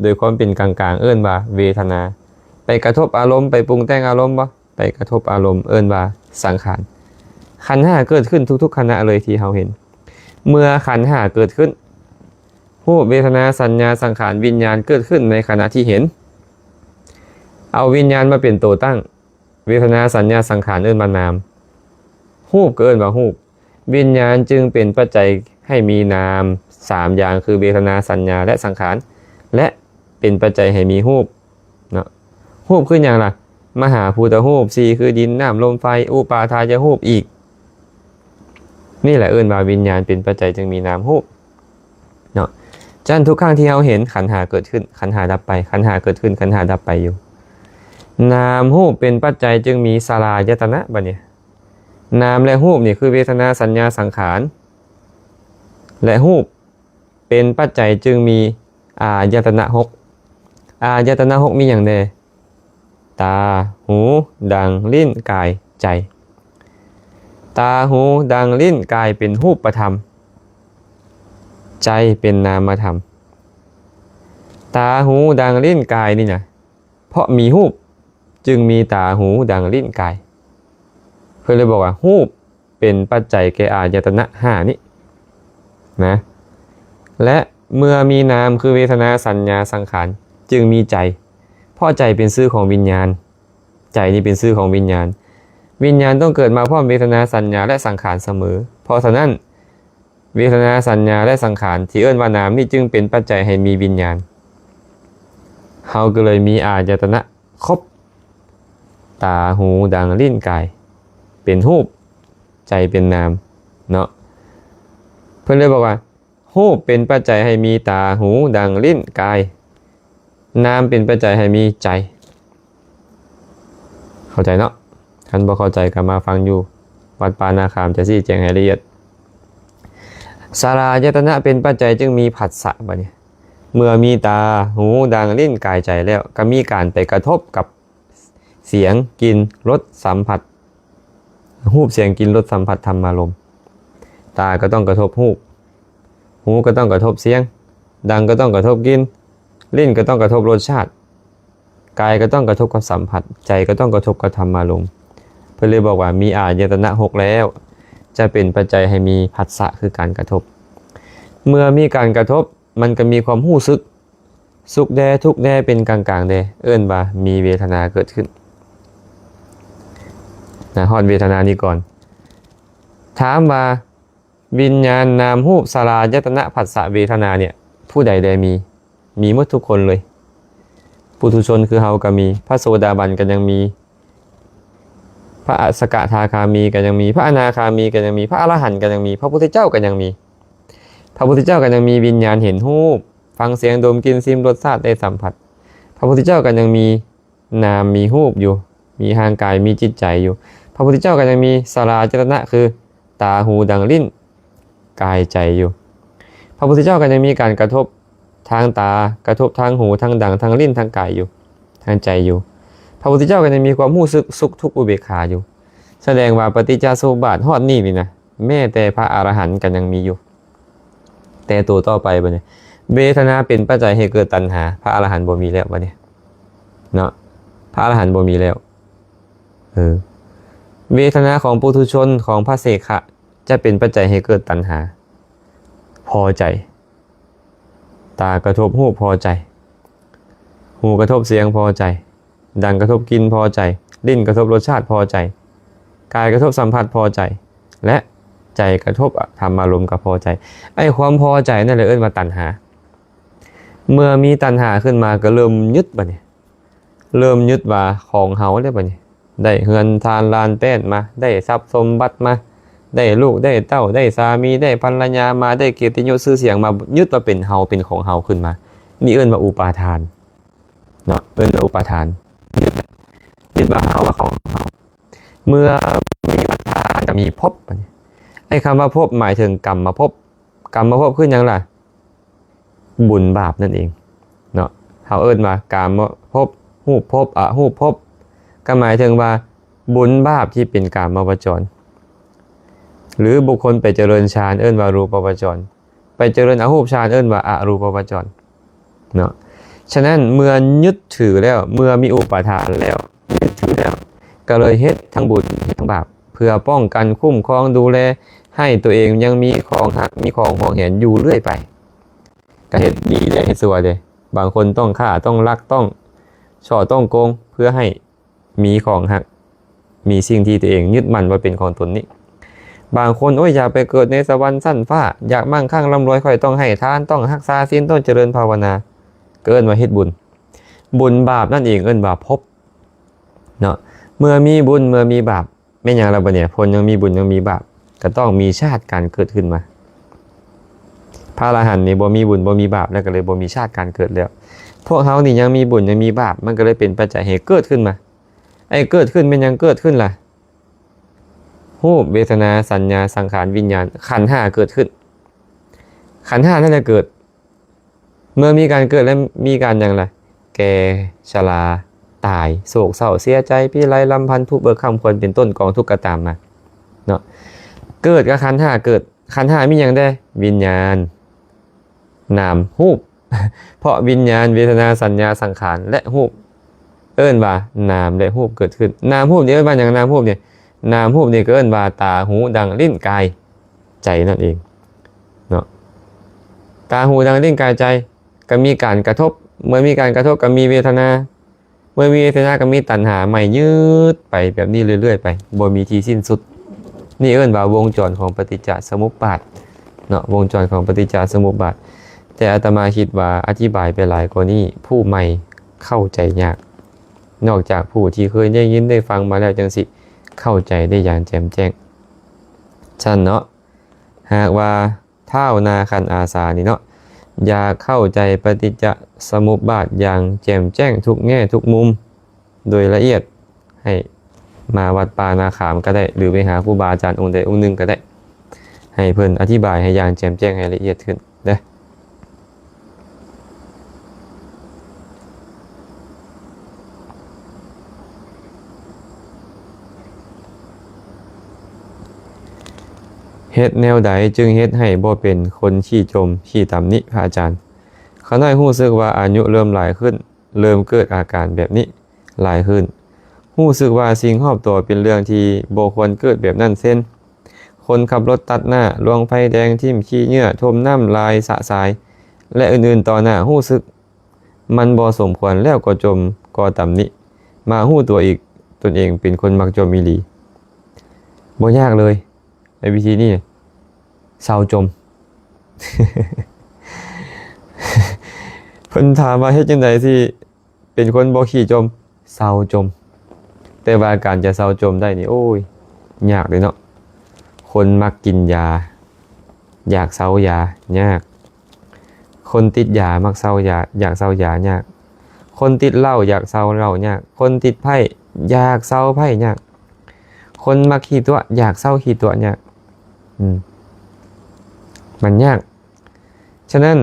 ໂດຍຄວາມເປັນກາງໆ ເອີ້ນວ່າເວທະນາ. ໄປກະທົບອາລົມ, ໄປປຸງແຕ່ງອາລົມບໍ່? ໄປກະທົບອາລົມ, ເອີ້ນວ່າສັງຂານ. ຂັນຫ້າເກີດຂຶ້ນທຸກໆຂະນະເລີຍທີ່ເຮົາເຫັນ. ເມື່ອຂັນຫ້າເກີດຂຶ້ນ, ຮູບ, ເວທະນາ, ສັນຍາ, ສັງຂານ, ວິນຍານເກີດຂຶ້ນໃນຂະນະທີ່ເຫັນ. ເອົາວິນຍານມາເປັນໂຕຕັ້ງ, ເວທະນາ, ສັນຍາ, ສັງຂານ ເອີ້ນວ່ານາມ. ຮູບກໍເອີ້ນວ່າຮູບ. ວິນຍານຈຶ່ງເປັນປັດໄຈໃຫ້ມີນາມສາມຢ່າງ ຄືເວທະນາ, ສັນຍາ ແລະ ສັງຂານ ແລະ ເປັນປັດໄຈໃຫ້ມີຮູບເນາະ. ຮູບຄືຫຍັງລະ? ມະຫາພູດຕະຮູບ ສີ່ ຄືດິນ, ນ້ຳ, ລົມ, ໄຟ, ອຸປາທາຍະຮູບອີກ. ນີ້ແຫຼະເອີ້ນວ່າວິນຍານເປັນປັດໄຈຈຶ່ງມີນາມຮູບເນາະ. ສະນັ້ນທຸກຄັ້ງທີ່ເຮົາເຫັນຂັນຫ້າເກີດຂຶ້ນ, ຂັນຫ້າດັບໄປ, ຂັນຫ້າເກີດຂຶ້ນ, ຂັນຫ້າດັບໄປຢູ່. ນາມຮູບເປັນປັດໄຈຈຶ່ງມີສະລາຍະຕະນະ. ບັດນີ້ ນາມ ແລະ ຮູບນີ້ຄືເວທະນາ, ສັນຍາ, ສັງຂານ ແລະ ຮູບ ເປັນປັດໄຈຈຶ່ງມີອາຍະຕະນະຫົກ. ອາຍະຕະນະຫົກມີຫຍັງແດ່? ຕາ, ຫູ, ດັງ, ລີ້ນ, ກາຍ, ໃຈ. ຕາ, ຫູ, ດັງ, ລີ້ນ, ກາຍ ເປັນຮູບປະທຳ, ໃຈເປັນນາມມະທຳ. ຕາ, ຫູ, ດັງ, ລີ້ນ, ກາຍ ນີ້ນະ ເພາະມີຮູບຈຶ່ງມີຕາ, ຫູ, ດັງ, ລີ້ນ, ກາຍ. ເພິ່ນເລີຍບອກວ່າຮູບເປັນປັດໄຈແກ່ອາຍະຕະນະຫ້ານີ້ນະ. ແລະ ເມື່ອມີນາມຄືເວທະນາ, ສັນຍາ, ສັງຂານ ຈຶ່ງມີໃຈ, ເພາະໃຈເປັນຊື່ຂອງວິນຍານ. ໃຈນີ້ເປັນຊື່ຂອງວິນຍານ. ວິນຍານຕ້ອງເກີດມາພ້ອມເວທະນາ, ສັນຍາ ແລະ ສັງຂານສະເໝີ. ເພາະສະນັ້ນ ເວທະນາ, ສັນຍາ ແລະ ສັງຂານທີ່ເອີ້ນວ່ານາມນີ້ຈຶ່ງເປັນປັດໄຈໃຫ້ມີວິນຍານ. ເຮົາກໍເລີຍມີອາຍະຕະນະຄົບ, ຕາ, ຫູ, ດັງ, ລີ້ນ, ກາຍ ເປັນຮູບ, ໃຈເປັນນາມເນາະ. ເພິ່ນເລີຍບອກວ່າ ຮູບເປັນປັດໄຈໃຫ້ມີຕາ, ຫູ, ດັງ, ລີ້ນ, ກາຍ. ນາມເປັນປັດໄຈໃຫ້ມີໃຈ. ເຂົ້າໃຈເນາະ? ຄັນບໍ່ເຂົ້າໃຈກໍມາຟັງຢູ່ວັດປ່ານາຄາມ ຈະຊີ້ແຈງໃຫ້ລະອຽດ. ສະລາຍະຕະນະເປັນປັດໄຈຈຶ່ງມີຜັດສະ. ບັດນີ້ ເມື່ອມີຕາ, ຫູ, ດັງ, ລີ້ນ, ກາຍ, ໃຈ ແລ້ວ ກໍມີການໄປກະທົບກັບສຽງ, ກິ່ນ, ລົດ, ສຳຜັດ. ຮູບ, ສຽງ, ກິ່ນ, ລົດ, ສຳຜັດ, ທຳມາລົມ. ຕາກໍຕ້ອງກະທົບຮູບ, ຫູກໍຕ້ອງກະທົບສຽງ, ດັງກໍຕ້ອງກະທົບກິ່ນ, ລີ້ນກໍຕ້ອງກະທົບລົດຊາດ, ກາຍກໍຕ້ອງກະທົບກັບສຳຜັດ, ໃຈກໍຕ້ອງກະທົບກັບທຳມາລົມ. ເພິ່ນເລີຍບອກວ່າມີອາຍະຕະນະຫົກແລ້ວ ຈະເປັນປັດໄຈໃຫ້ມີຜັດສະ ຄືການກະທົບ. ເມື່ອມີການກະທົບ ມັນກໍມີຄວາມຮູ້ສຶກ, ສຸກແດ່, ທຸກແດ່, ເປັນກາງໆແດ່, ເອີ້ນວ່າມີເວທະນາເກີດຂຶ້ນນະ. ຮອດເວທະນານີ້ກ່ອນ. ຖາມວ່າ ວິນຍານ, ນາມຮູບ, ສະລາຍະຕະນະ, ຜັດສະ, ເວທະນາ ເນ່ຍ ຜູ້ໃດແດ່ມີ? ມີໝົດທຸກຄົນເລີຍ. ປຸຖຸຊົນຄືເຮົາກໍມີ, ພະໂສດາບັນກໍຍັງມີ, ພະສະກະທາຄາມີກໍຍັງມີ, ພະອະນາຄາມີກໍຍັງມີ, ພະອະລະຫັນກໍຍັງມີ, ພະພຸດທະເຈົ້າກໍຍັງມີ. ພະພຸດທະເຈົ້າກໍຍັງມີວິນຍານເຫັນຮູບ, ຟັງສຽງ, ດົມກິ່ນ, ຊິມລົດຊາດ, ໄດ້ສຳຜັດ. ພະພຸດທະເຈົ້າກໍຍັງມີ ນາມມີຮູບຢູ່, ມີຮ່າງກາຍ, ມີຈິດໃຈຢູ່. ພະພຸດທະເຈົ້າກໍຍັງມີສະລາຍະຕະນະ ຄື ຕາ, ຫູ, ດັງ, ລີ້ນ, ກາຍ, ໃຈ ຢູ່. ພະພຸດທະເຈົ້າກໍຍັງມີການກະທົບທາງຕາ, ກະທົບທາງຫູ, ທາງດັງ, ທາງລີ້ນ, ທາງກາຍຢູ່, ທາງໃຈຢູ່. ພະພຸດທະເຈົ້າກໍຍັງມີຄວາມຮູ້ສຶກສຸກ, ທຸກ, ອຸເບກຂາຢູ່. ສະແດງວ່າປະຕິດຈະສະມຸບບາດຮອດນີ້ນີ້ນະ, ແມ້ແຕ່ພະອະລະຫັນກໍຍັງມີຢູ່. ແຕ່ໂຕຕໍ່ໄປບັດນີ້ ເວທະນາເປັນປັດໄຈໃຫ້ເກີດຕັນຫາ, ພະອະລະຫັນບໍ່ມີແລ້ວບັດນີ້ເນາະ, ພະອະລະຫັນບໍ່ມີແລ້ວ. ເອີ ເວທະນາຂອງປຸຖຸຊົນ, ຂອງພະເສຂະ ຈະເປັນປັດໄຈໃຫ້ເກີດຕັນຫາ, ພໍໃຈ. ຕາກະທົບຮູບພໍໃຈ, ຫູກະທົບສຽງພໍໃຈ, ດັງກະທົບກິ່ນພໍໃຈ, ລີ້ນກະທົບລົດຊາດພໍໃຈ, ກາຍກະທົບສຳຜັດພໍໃຈ ແລະ ໃຈກະທົບທຳມາລົມກໍພໍໃຈ. ໄອ້ຄວາມພໍໃຈນັ້ນແຫຼະເອີ້ນວ່າຕັນຫາ. ເມື່ອມີຕັນຫາຂຶ້ນມາກໍເລີ່ມຍຶດບັດນີ້, ເລີ່ມຍຶດວ່າຂອງເຮົາແລ້ວບັດນີ້, ໄດ້ເຮືອນທານລານແປ້ນມາ, ໄດ້ຊັບສົມບັດມາ, ໄດ້ລູກໄດ້ເຕົ້າ ໄດ້ສາມີ ໄດ້ພັນລະຍາມາ ໄດ້ກຽດຕິຍົດຊື່ສຽງມາ ຍຶດວ່າເປັນເຮົາ ເປັນຂອງເຮົາຂຶ້ນມາ ນີ້ເອີ້ນວ່າອຸປາທານເນາະ ເອີ້ນວ່າອຸປາທານ ຍຶດວ່າເຮົາ ວ່າຂອງເຮົາ. ເມື່ອມີອຸປາທານກໍມີພົບ ບາດນີ້ ໄອ້ຄຳວ່າພົບໝາຍເຖິງກຳມະພົບ ກຳມະພົບຄືຫຍັງລະ? ບຸນບາບນັ້ນເອງເນາະ ເຮົາເອີ້ນວ່າກາມະພົບ ຮູບພົບ ອະຮູບພົບ ກໍໝາຍເຖິງວ່າບຸນບາບທີ່ເປັນກາມະວະຈອນ ຫຼືບຸກຄົນໄປຈະເລີນຊານເອີ້ນວ່າຮູປະວະຈອນ ໄປຈະເລີນອະຮູບຊານເອີ້ນວ່າອະຮູປະວະຈອນເນາະ. ສະນັ້ນເມື່ອຍຶດຖືແລ້ວ ເມື່ອມີອຸປາທານແລ້ວ ຍຶດຖືແລ້ວ ກໍເລີຍເຮັດທັງບຸນເຮັດທັງບາບ ເພື່ອປ້ອງກັນຄຸ້ມຄອງດູແລໃຫ້ຕົວເອງຍັງມີຂອງຮັກ ມີຂອງຫວງແຫນຢູ່ເລື້ອຍໄປ. ກໍເຮັດດີແດ່ ເຮັດຊົ່ວແດ່ ບາງຄົນຕ້ອງຂ້າ ຕ້ອງລັກ ຕ້ອງສໍ້ ຕ້ອງໂກງ ເພື່ອໃຫ້ມີຂອງຮັກ ມີສິ່ງທີ່ຕົວເອງຍຶດໝັ້ນວ່າເປັນຂອງຕົນນີ້. ບາງຄົນ ໂອ້ຍ ຢາກໄປເກີດໃນສະຫວັນຊັ້ນຟ້າ ຢາກມັ່ງຄັ່ງລ່ຳລວຍ ຂ້ອຍຕ້ອງໃຫ້ທານ ຕ້ອງຮັກສາສິນ ຕ້ອງຈະເລີນພາວະນາ ກໍເອີ້ນວ່າເຮັດບຸນ. ບຸນບາບນັ້ນເອງເອີ້ນວ່າພົບເນາະ. ເມື່ອມີບຸນ ເມື່ອມີບາບ ແມ່ນຫຍັງລະບາດນີ້ ຄົນຍັງມີບຸນຍັງມີບາບ ກໍຕ້ອງມີຊາດການເກີດຂຶ້ນມາ. ພະອະລະຫັນນີ້ບໍ່ມີບຸນບໍ່ມີບາບ ແລ້ວກໍເລີຍບໍ່ມີຊາດການເກີດແລ້ວ. ພວກເຮົານີ້ຍັງມີບຸນຍັງມີບາບ ມັນກໍເລີຍເປັນປັດໄຈໃຫ້ເກີດຂຶ້ນມາ. ໄອ້ເກີດຂຶ້ນແມ່ນຫຍັງເກີດຂຶ້ນລະ? ຮູບ ເວທະນາ ສັນຍາ ສັງຂານ ວິນຍານ ຂັນຫ້າເກີດຂຶ້ນ. ຂັນຫ້ານັ້ນແຫຼະເກີດ. ເມື່ອມີການເກີດແລ້ວມີການຫຍັງລະ? ແກ່ ຊະລາ ຕາຍ ໂສກເສົ້າ ເສຍໃຈ ພິໄລ ລຳພັນ ທຸກເບີກຄ້ຳຄວນເປັນຕົ້ນ ກອງທຸກກໍຕາມມາເນາະ. ເກີດກໍຂັນຫ້າເກີດ ຂັນຫ້າມີຫຍັງແດ່? ວິນຍານ ນາມ ຮູບ ເພາະວິນຍານ ເວທະນາ ສັນຍາ ສັງຂານ ແລະ ຮູບ ເອີ້ນວ່ານາມ ແລະ ຮູບເກີດຂຶ້ນ. ນາມຮູບນີ້ເອີ້ນວ່າຫຍັງ? ນາມຮູບນີ້ ນາມຮູບນີ້ກໍເອີ້ນວ່າຕາ ຫູ ດັງ ລີ້ນ ກາຍ ໃຈນັ້ນເອງເນາະ. ຕາ ຫູ ດັງ ລີ້ນ ກາຍ ໃຈ ກໍມີການກະທົບ ເມື່ອມີການກະທົບກໍມີເວທະນາ ເມື່ອມີເວທະນາກໍມີຕັນຫາໃໝ່ ຍືດໄປແບບນີ້ເລື້ອຍໆໄປ ບໍ່ມີທີ່ສິ້ນສຸດ. ນີ້ເອີ້ນວ່າວົງຈອນຂອງປະຕິດຈະສະມຸບບາດເນາະ ວົງຈອນຂອງປະຕິດຈະສະມຸບບາດ. ແຕ່ອາດຕະມາຄິດວ່າອະທິບາຍໄປຫຼາຍກວ່ານີ້ ຜູ້ໃໝ່ເຂົ້າໃຈຍາກ ນອກຈາກຜູ້ທີ່ເຄີຍໄດ້ຍິນໄດ້ຟັງມາແລ້ວຈັ່ງຊິເຂົ້າໃຈໄດ້ຢ່າງແຈ່ມແຈ້ງ. ຊັ້ນເນາະ ຫາກວ່າທ້າວນາຄັນອາສານີ້ເນາະ ຢາກເຂົ້າໃຈປະຕິດຈະສະມຸບບາດຢ່າງແຈ່ມແຈ້ງທຸກແງ່ທຸກມຸມ ໂດຍລະອຽດ ໃຫ້ມາວັດປ່ານາຂາມກໍໄດ້ ຫຼືໄປຫາຄູບາອາຈານອົງໃດອົງໜຶ່ງກໍໄດ້ ໃຫ້ເພິ່ນອະທິບາຍໃຫ້ຢ່າງແຈ່ມແຈ້ງ ໃຫ້ລະອຽດຂຶ້ນເດີ້. ເຮັດແນວໃດຈຶ່ງເຮັດໃຫ້ບໍ່ເປັນຄົນຂີ້ຈົ່ມຂີ້ຕຳໜິພະອາຈານ? ຂ້ານ້ອຍຮູ້ສຶກວ່າອາຍຸເລີ່ມຫຼາຍຂຶ້ນ ເລີ່ມເກີດອາການແບບນີ້ຫຼາຍຂຶ້ນ. ຮູ້ສຶກວ່າສິ່ງຮອບຕົວເປັນເລື່ອງທີ່ບໍ່ຄວນເກີດແບບນັ້ນເຊັ່ນ ຄົນຂັບລົດຕັດໜ້າ, ລວງໄຟແດງ, ຖິ້ມຂີ້ເຫຍື້ອ, ຖົມນ້ຳລາຍສະສາຍ ແລະ ອື່ນໆຕໍ່ໜ້າ. ຮູ້ສຶກມັນບໍ່ສົມຄວນແລ້ວກໍຈົ່ມກໍຕຳໜິ ມາຮູ້ຕົວອີກຕົນເອງເປັນຄົນມັກຈົ່ມອີ່ຫຼີ. ບໍ່ຍາກເລີຍ ໃນວິທີນີ້ ເຊົາຈົ່ມ. ເພິ່ນຖາມວ່າເຮັດຈັ່ງໃດຊິ ເປັນຄົນບໍ່ຂີ້ຈົ່ມ ເຊົາຈົ່ມ. ແຕ່ວ່າການຈະເຊົາຈົ່ມໄດ້ນີ້ ໂອ້ຍ ຍາກເດ້ເນາະ. ຄົນມັກກິນຢາ ຢາກເຊົາຢາ ຍາກ. ຄົນຕິດຢາມັກເຊົາຢາ ຢາກເຊົາຢາ ຍາກ. ຄົນຕິດເຫຼົ້າຢາກເຊົາເຫຼົ້າ ຍາກ. ຄົນຕິດໄພ້ຢາກເຊົາໄພ້ ຍາກ. ຄົນມັກຂີ້ຕົວະຢາກເຊົາຂີ້ຕົວະ ຍາກ. ອືມ ມັນຍາກ. ສະນັ້ນ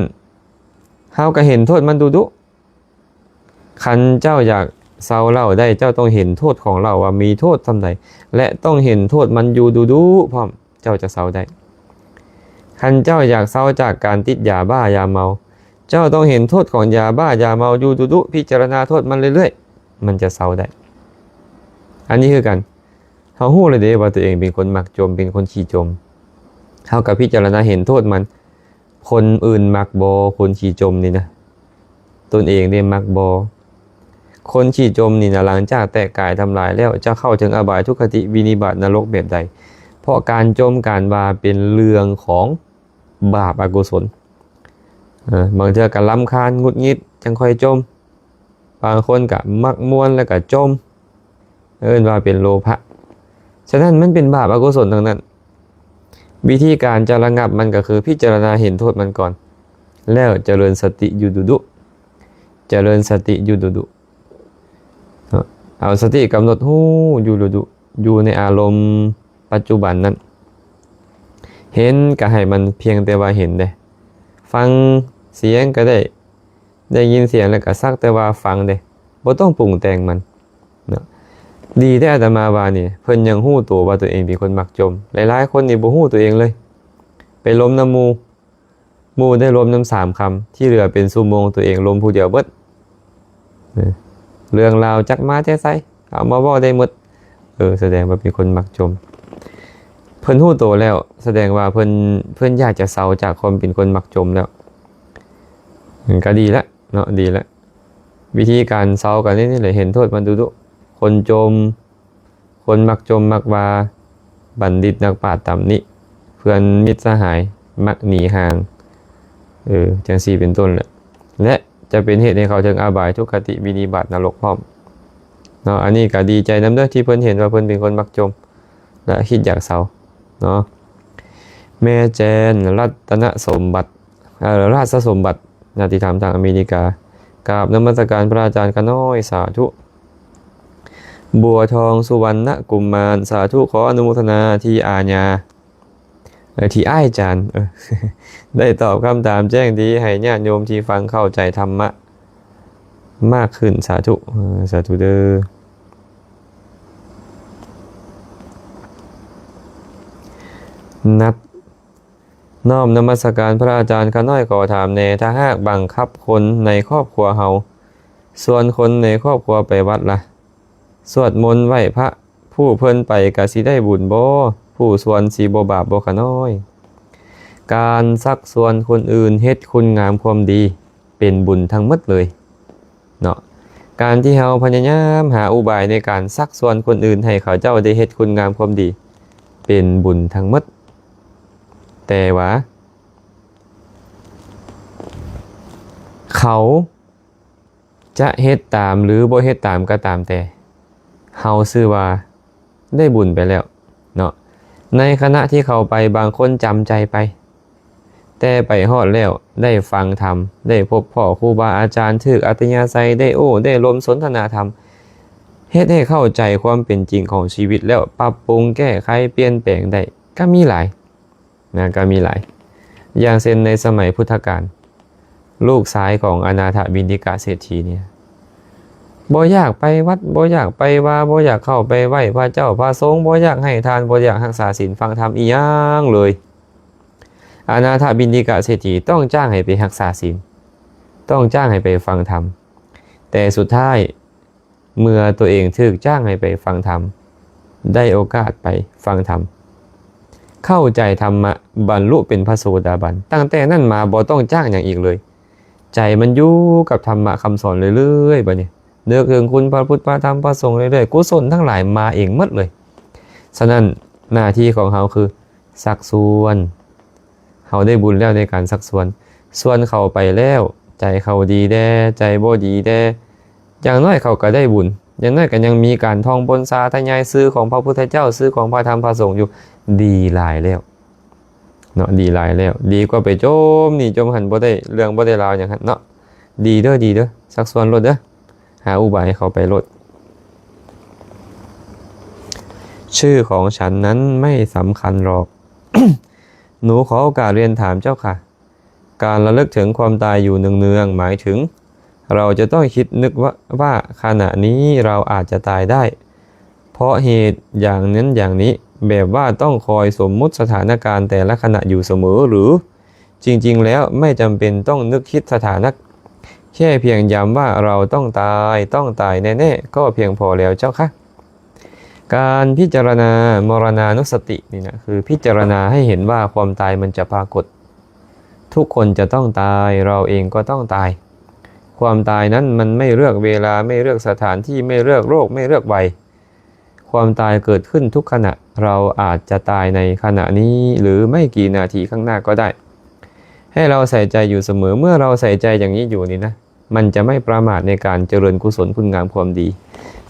ເຮົາກໍເຫັນໂທດມັນດຸໆ. ຄັນເຈົ້າຢາກເຊົາເຫຼົ້າໄດ້ ເຈົ້າຕ້ອງເຫັນໂທດຂອງເຫຼົ້າວ່າມີໂທດສ່ຳໃດ ແລະ ຕ້ອງເຫັນໂທດມັນຢູ່ດຸໆພ້ອມ ເຈົ້າຈະເຊົາໄດ້. ຄັນເຈົ້າຢາກເຊົາຈາກການຕິດຢາບ້າຢາເມົາ ເຈົ້າຕ້ອງເຫັນໂທດຂອງຢາບ້າຢາເມົາຢູ່ດຸໆ ພິຈາລະນາໂທດມັນເລື້ອຍໆ ມັນຈະເຊົາໄດ້. ອັນນີ້ຄືກັນ ເຮົາຮູ້ແລ້ວເດ້ວ່າຕົວເອງເປັນຄົນມັກຈົ່ມ ເປັນຄົນຂີ້ຈົ່ມ ເຮົາກໍພິຈາລະນາເຫັນໂທດມັນ. ຄົນອື່ນມັກບໍ່ ຄົນຂີ້ຈົ່ມນີ້ນະ? ຕົນເອງເດ້ມັກບໍ່? ຄົນຂີ້ຈົ່ມນີ້ນະ ຫຼັງຈາກແຕກກາຍທຳລາຍແລ້ວ ຈະເຂົ້າເຖິງອະບາຍ ທຸກຄະຕິ ວິນິບາດ ນະລົກແບບໃດ? ເພາະການຈົ່ມ ການວ່າເປັນເລື່ອງຂອງບາບອະກຸສົນ. ເອີ ບາງເທື່ອກໍລຳຄານ ຫງຸດຫງິດ ຈັ່ງຄ່ອຍຈົ່ມ. ບາງຄົນກໍມັກມ່ວນແລ້ວກໍຈົ່ມ ເອີ້ນວ່າເປັນໂລພະ. ສະນັ້ນມັນເປັນບາບອະກຸສົນທັງນັ້ນ. ວິທີການຈະລະງັບມັນກໍຄືພິຈາລະນາເຫັນໂທດມັນກ່ອນ ແລ້ວຈະເລີນສະຕິຢູ່ດຸໆ ຈະເລີນສະຕິຢູ່ດຸໆ ເນາະ ເອົາສະຕິກຳນົດຮູ້ຢູ່ດຸໆ ຢູ່ໃນອາລົມປັດຈຸບັນນັ້ນ ເຫັນກໍໃຫ້ມັນພຽງແຕ່ວ່າເຫັນເດ້ ຟັງສຽງກໍໄດ້ ໄດ້ຍິນສຽງແລ້ວກໍສັກແຕ່ວ່າຟັງເດ້ ບໍ່ຕ້ອງປຸງແຕ່ງມັນເນາະ. ດີແທ້ອາດຕະມາວ່ານີ້ ເພິ່ນຍັງຮູ້ໂຕວ່າຕົວເອງເປັນຄົນມັກຈົ່ມ. ຫຼາຍໆຄົນນີ້ບໍ່ຮູ້ຕົວເອງເລີຍ ໄປລົມນຳໝູ່ ໝູ່ໄດ້ລົມນຳສາມຄຳ ທີ່ເຫຼືອເປັນຊົ່ວໂມງຕົວເອງລົມຜູ້ດຽວເບິດ. ເອີ ເລື່ອງລາວຈັກມາແຕ່ໃສ ເອົາມາເວົ້າໄດ້ໝົດ. ເອີ ສະແດງວ່າເປັນຄົນມັກຈົ່ມ. ເພິ່ນຮູ້ໂຕແລ້ວ ສະແດງວ່າເພິ່ນ ເພິ່ນຢາກຈະເຊົາຈາກຄວາມເປັນຄົນມັກຈົ່ມແລ້ວ. ມັນກໍດີລະເນາະ ດີລະ. ວິທີການເຊົາກໍນີ້ແຫຼະ ເຫັນໂທດມັນດຸໆ. ຄົນຈົ່ມ ຄົນມັກຈົ່ມມັກວ່າ ບັນດິດນັກປາດຕຳນິ ເພື່ອນມິດສະຫາຍມັກໜີຫ່າງ ເອີ ຈັ່ງຊີ້ເປັນຕົ້ນແຫຼະ ແລະ ຈະເປັນເຫດໃຫ້ເຂົ້າເຖິງອະບາຍ ທຸກຄະຕິ ວິນິບາດ ນະລົກພ້ອມເນາະ. ອັນນີ້ກໍດີໃຈນຳເດີ້ ທີ່ເພິ່ນເຫັນວ່າເພິ່ນເປັນຄົນມັກຈົ່ມ ແລະ ຄິດຢາກເຊົາເນາະ. ແມ່ແຈນ ລັດຕະນະສົມບັດ ເອີ ລາຊະສົມບັດ ຍາຕິທຳທາງອາເມລິກາ ກາບນະມັດສະການພະອາຈານຂ້ານ້ອຍ ສາທຸ. ບົວທອງ ສຸວັນນະກຸມມານ ສາທຸ ຂໍອະນຸໂມທະນາທີ່ອາຍາ ເອີ ທີ່ອ້າຍຈານ ເອີ ໄດ້ຕອບຄຳຖາມແຈ້ງດີໃຫ້ຍາດໂຍມທີ່ຟັງເຂົ້າໃຈທຳມະມາກຂຶ້ນ ສາທຸ ເອີ ສາທຸເດີ້. ນັດ ນ້ອມນະມັດສະການພະອາຈານຂ້ານ້ອຍ ຂໍຖາມແດ່ ຖ້າຫາກບັງຄັບຄົນໃນຄອບຄົວເຮົາ ຊວນຄົນໃນຄອບຄົວໄປວັດລະ ສວດມົນໄຫວ້ພະ ຜູ້ເພິ່ນໄປກະຊິໄດ້ບຸນບໍ່? ຜູ້ຊວນຊິບໍ່ບາບບໍ່ຂະນ້ອຍ? ການຊັກຊວນຄົນອື່ນເຮັດຄຸນງາມຄວາມດີ ເປັນບຸນທັງໝົດເລີຍເນາະ. ການທີ່ເຮົາພະຍາຍາມຫາອຸບາຍໃນການຊັກຊວນຄົນອື່ນໃຫ້ເຂົາເຈົ້າໄດ້ເຮັດຄຸນງາມຄວາມດີ ເປັນບຸນທັງໝົດ. ແຕ່ວ່າ ເຂົາຈະເຮັດຕາມ ຫຼື ບໍ່ເຮັດຕາມກໍຕາມແຕ່ ເຮົາຊື່ວ່າ ໄດ້ບຸນໄປແລ້ວເນາະ. ໃນຂະນະທີ່ເຂົາໄປ ບາງຄົນຈຳໃຈໄປ ແຕ່ໄປຮອດແລ້ວ ໄດ້ຟັງທຳ ໄດ້ພົບພໍ້ຄູບາອາຈານ ຖືກອັດທະຍາໄສ ໄດ້ໂອ້ ໄດ້ລົມສົນທະນາທຳ ເຮັດໃຫ້ເຂົ້າໃຈຄວາມເປັນຈິງຂອງຊີວິດ ແລ້ວປັບປຸງແກ້ໄຂປ່ຽນແປງໄດ້ ກໍມີຫຼາຍນະ ກໍມີຫຼາຍ. ຢ່າງເຊັ່ນໃນສະໄໝພຸດທະການ ລູກຊາຍຂອງອະນາຖະບິນດິກະເສດຖີນີ້ ບໍ່ຢາກໄປວັດ ບໍ່ຢາກໄປວາ ບໍ່ຢາກເຂົ້າໄປໄຫວ້ພະເຈົ້າພະສົງ ບໍ່ຢາກໃຫ້ທານ ບໍ່ຢາກຮັກສາສິນຟັງທຳອີ່ຫຍັງເລີຍ. ອະນາຖະບິນດິກະເສດຖີຕ້ອງຈ້າງໃຫ້ໄປຮັກສາສິນ ຕ້ອງຈ້າງໃຫ້ໄປຟັງທຳ ແຕ່ສຸດທ້າຍ ເມື່ອຕົວເອງຖືກຈ້າງໃຫ້ໄປຟັງທຳ ໄດ້ໂອກາດໄປຟັງທຳ ເຂົ້າໃຈທຳມະ ບັນລຸເປັນພະໂສດາບັນ ຕັ້ງແຕ່ນັ້ນມາບໍ່ຕ້ອງຈ້າງຫຍັງອີກເລີຍ. ໃຈມັນຢູ່ກັບທຳມະຄຳສອນເລື້ອຍໆ ບາດນີ້ ນຶກເຖິງຄຸນພະພຸດພະທຳພະສົງເລື້ອຍໆ ກຸສົນທັງຫຼາຍມາເອງໝົດເລີຍ. ສະນັ້ນ ໜ້າທີ່ຂອງເຮົາຄື ຊັກຊວນ ເຮົາໄດ້ບຸນແລ້ວໃນການຊັກຊວນ ຊວນເຂົາໄປແລ້ວ ໃຈເຂົາດີແດ່ ໃຈບໍ່ດີແດ່ ຢ່າງໜ້ອຍເຂົາກໍໄດ້ບຸນ ຢ່າງໜ້ອຍກໍຍັງມີການທ່ອງບົນສາທະຍາຍຊື່ຂອງພະພຸດທະເຈົ້າ ຊື່ຂອງພະທຳພະສົງຢູ່ ດີຫຼາຍແລ້ວເນາະ ດີຫຼາຍແລ້ວ ດີກວ່າໄປຈົມນີ້ຈົມຫັ້ນ ບໍ່ໄດ້ເລື່ອງບໍ່ໄດ້ລາວຫຍັງຫັ້ນເນາະ. ດີເດີ້ ດີເດີ້ ຊັກຊວນໂລດເດີ້ ຫາອຸບາຍໃຫ້ເຂົາໄປໂລດ. ຊື່ຂອງສັນນັ້ນໄມ່ສຳຄັນຫຼອກ. ໜູຂໍໂອກາດຮຽນຖາມເຈົ້າຄ່ະ ການລະລຶກເຖິງຄວາມຕາຍຢູ່ເນືອງໆ ໝາຍເຖິງ ເຮົາຈະຕ້ອງຄິດນຶກວ່າ ວ່າຂະນະນີ້ເຮົາອາດຈະຕາຍໄດ້ ເພາະເຫດຢ່າງນັ້ນຢ່າງນີ້ ແບບວ່າຕ້ອງຄອຍສົມມຸດສະຖານະການແຕ່ລະຂະນະຢູ່ສະເໝີ ຫຼື ຈິງໆ ແລ້ວໄມ່ຈຳເປັນຕ້ອງນຶກຄິດສະຖານະ ແຄ່ພຽງຢຳວ່າເຮົາຕ້ອງຕາຍ ຕ້ອງຕາຍແນ່ໆ ກໍພຽງພໍແລ້ວເຈົ້າຄະ. ການພິຈາລະນາມໍລະນານຸສະຕິນີ້ນະ ຄືພິຈາລະນາໃຫ້ເຫັນວ່າຄວາມຕາຍມັນຈະປາກົດ. ທຸກຄົນຈະຕ້ອງຕາຍ, ເຮົາເອງກໍຕ້ອງຕາຍ. ຄວາມຕາຍນັ້ນມັນໄມ່ເລືອກເວລາ, ໄມ່ເລືອກສະຖານທີ່, ໄມ່ເລືອກໂລກ, ໄມ່ເລືອກໄວ. ຄວາມຕາຍເກີດຂຶ້ນທຸກຂະນະ. ເຮົາອາດຈະຕາຍໃນຂະນະນີ້ ຫຼື ໄມ່ກີ່ນາທີຂ້າງໜ້າກໍໄດ້. ໃຫ້ເຮົາໃສ່ໃຈຢູ່ສະເໝີ. ເມື່ອເຮົາໃສ່ໃຈຢ່າງນີ້ຢູ່ນີ້ນະ, ມັນຈະໄມ່ປະໝາດໃນການຈະເລີນກຸສົນຄຸນງາມຄວາມດີ.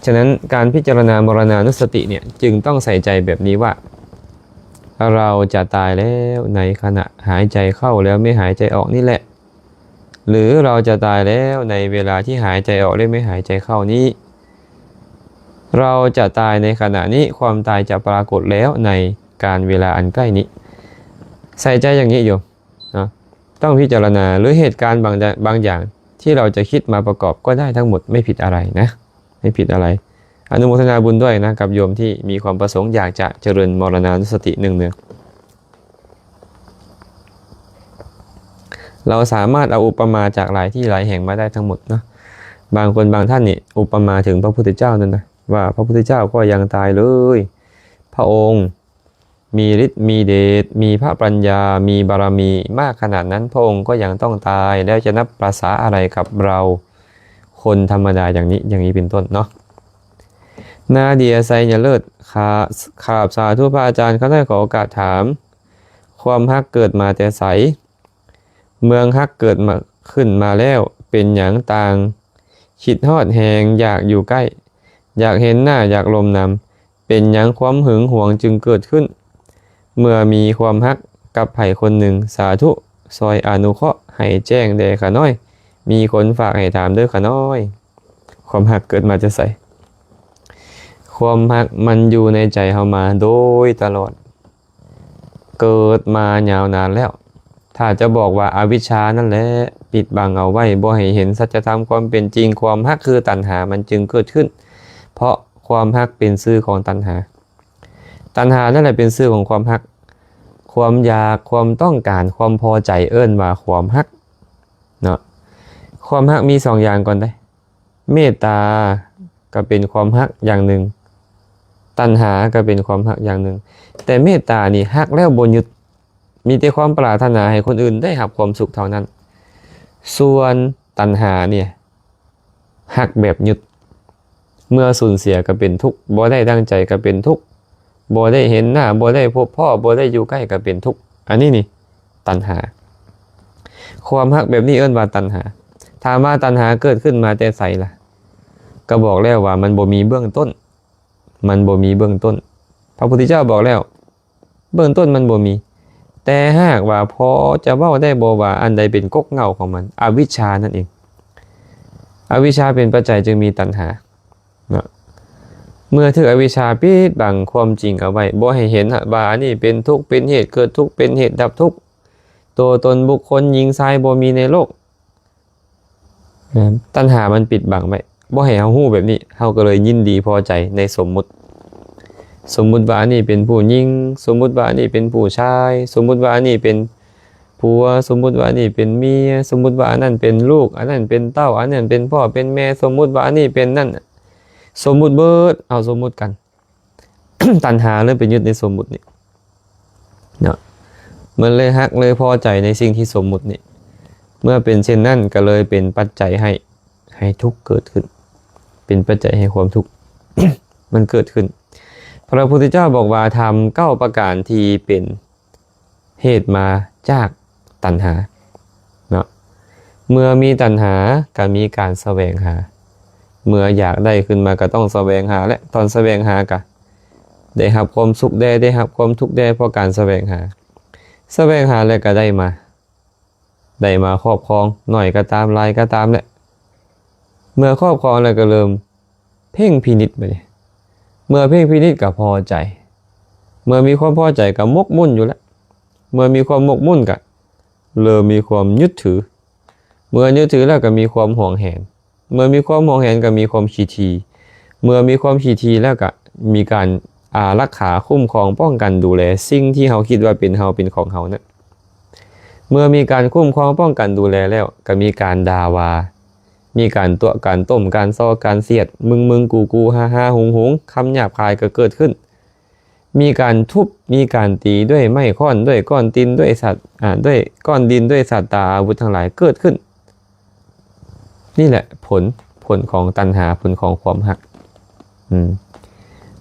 ສະນັ້ນ ການພິຈາລະນາມໍລະນານຸສະຕິເນຍ ຈຶ່ງຕ້ອງໃສ່ໃຈແບບນີ້ວ່າ เราจะตายแล้วในขณะหายใจเข้าแล้วไม่หายใจออกนี่แหละ หรือเราจะตายแล้วในเวลาที่หายใจออกและไม่หายใจเข้านี้ เราจะตายในขณะนี้ ความตายจะปรากฏแล้วในกาลเวลาอันใกล้นี้ ใส่ใจอย่างนี้โยมเนาะ ต้องพิจารณา หรือเหตุการณ์บางอย่าง บางอย่างที่เราจะคิดมาประกอบก็ได้ทั้งหมด ไม่ผิดอะไรนะ ไม่ผิดอะไร อนุโมทนาบุญด้วยนะ กับโยมที่มีความประสงค์อยากจะเจริญมรณานุสติเนืองๆ เราสามารถเอาอุปมาจากหลายที่หลายแห่งมาได้ทั้งหมดเนาะ บางคนบางท่านนี่อุปมาถึงพระพุทธเจ้านั่นนะ ว่าพระพุทธเจ้าก็ยังตายเลย พระองค์มีฤทธิ์มีเดช มีพระปัญญา มีบารมีมากขนาดนั้น พระองค์ก็ยังต้องตาย แล้วจะนับประสาอะไรกับเราคนธรรมดาอย่างนี้ อย่างนี้เป็นต้นเนาะ นาเดีย ไซยาเลิศ ค่ะ กราบสาธุพระอาจารย์ ข้าน้อยขอโอกาสถาม ความฮักเกิดมาแต่ไส เมืองฮักเกิดมา ขึ้นมาแล้ว เป็นหยังต่าง คิดฮอดแฮง อยากอยู่ใกล้ อยากเห็นหน้า อยากลมนำ เป็นหยังความหึงหวงจึงเกิดขึ้น เมื่อมีความฮักกับไผคนหนึ่ง สาธุ ซอยอนุเคราะห์ให้แจ้งแด่ข้าน้อย มีคนฝากให้ถามเด้อข้าน้อย ความฮักเกิดมาแต่ไส ความฮักมันอยู่ในใจเฮามาโดยตลอด เกิดมายาวนานแล้ว ถ้าจะบอกว่าอวิชชานั่นแหละปิดบังเอาไว้ บ่ให้เห็นสัจธรรมความเป็นจริง ความฮักคือตัณหามันจึงเกิดขึ้น เพราะความฮักเป็นชื่อของตัณหา ตัณหานั่นแหละเป็นชื่อของความฮัก ความอยาก ความต้องการ ความพอใจ เอิ้นว่าความฮักเนาะ ความฮักมีสองอย่างก่อนเด้ เมตตาก็เป็นความฮักอย่างหนึ่ง ตัณหาก็เป็นความฮักอย่างหนึ่ง แต่เมตตานี่ฮักแล้วบ่ยึด มีแต่ความปรารถนาให้คนอื่นได้รับความสุขเท่านั้น ส่วนตัณหาเนี่ยฮักแบบยึด เมื่อสูญเสียก็เป็นทุกข์ บ่ได้ดังใจก็เป็นทุกข์ บ่ได้เห็นหน้า บ่ได้พบพ้อ บ่ได้อยู่ใกล้ก็เป็นทุกข์ อันนี้นี่ตัณหา ความฮักแบบนี้เอิ้นว่าตัณหา ถามว่าตัณหาเกิดขึ้นมาแต่ไสล่ะ ก็บอกแล้วว่ามันบ่มีเบื้องต้น มันบ่มีเบื้องต้น พระพุทธเจ้าบอกแล้ว เบื้องต้นมันบ่มี แต่หากว่าพอจะเว้าได้บ่ว่าอันใดเป็นกกเหง้าของมัน อวิชชานั่นเอง อวิชชาเป็นปัจจัยจึงมีตัณหาเนาะ เมื่อถืกอวิชชาปิดบังความจริงเอาไว้ บ่ให้เห็นว่าอันนี้เป็นทุกข์ เป็นเหตุเกิดทุกข์ เป็นเหตุดับทุกข์ ตัวตนบุคคลหญิงชายบ่มีในโลก ตัณหามันปิดบังไว้ บ่ให้เฮาฮู้แบบนี้ เฮาก็เลยยินดีพอใจในสมมุติ สมมุติว่าอันนี้เป็นผู้หญิง สมมุติว่าอันนี้เป็นผู้ชาย สมมุติว่าอันนี้เป็นผัว สมมุติว่าอันนี้เป็นเมีย สมมุติว่าอันนั้นเป็นลูก อันนั้นเป็นเต้า อันนั้นเป็นพ่อเป็นแม่ สมมุติว่าอันนี้เป็นนั่น สมมุติเบิด เอาสมมุติกัน ตัณหาเลยไปยึดในสมมุตินี่เนาะ มันเลยฮักเลยพอใจในสิ่งที่สมมุตินี่ เมื่อเป็นเช่นนั้นก็เลยเป็นปัจจัยให้ ให้ทุกข์เกิดขึ้น เป็นปัจจัยให้ความทุกข์ มันเกิดขึ้น พระพุทธเจ้าบอกว่าธรรมเก้าประการที่เป็น เหตุมาจากตัณหาเนาะ เมื่อมีตัณหาก็มีการแสวงหา เมื่ออยากได้ขึ้นมาก็ต้องแสวงหา และตอนแสวงหาก็ได้รับความสุขแด่ ได้รับความทุกข์แด่ เพราะการแสวงหา แสวงหาแล้วก็ได้มา ได้มาครอบครอง น้อยก็ตาม หลายก็ตามแหละ เมื่อครอบครองแล้วก็เริ่ม เพ่งพินิจบัดนี้ เมื่อเพ่งพินิจก็พอใจ เมื่อมีความพอใจก็หมกมุ่นอยู่แล้ว เมื่อมีความหมกมุ่นก็เริ่มมีความยึดถือ เมื่อยึดถือแล้วก็มีความหวงแหน เมื่อมีความหวงแหนก็มีความขี้ถี่ เมื่อมีความขี้ถี่แล้วก็มีการอารักขาคุ้มครองป้องกันดูแลสิ่งที่เฮาคิดว่าเป็นเฮาเป็นของเฮานั้น เมื่อมีการคุ้มครองป้องกันดูแลแล้ว ก็มีการด่าว่า มีการตั๋วะ การต้ม การซอ การเสียด มึงๆ กูๆ ฮ่าๆ หุงๆ คำหยาบคายก็เกิดขึ้น มีการทุบ มีการตีด้วยไม้ค้อน ด้วยก้อนดิน ด้วยสัตว์ อ่า ด้วยก้อนดิน ด้วยสัตว์ตา อาวุธทั้งหลายเกิดขึ้น นี่แหละผล ผลของตัณหา ผลของความฮัก อืม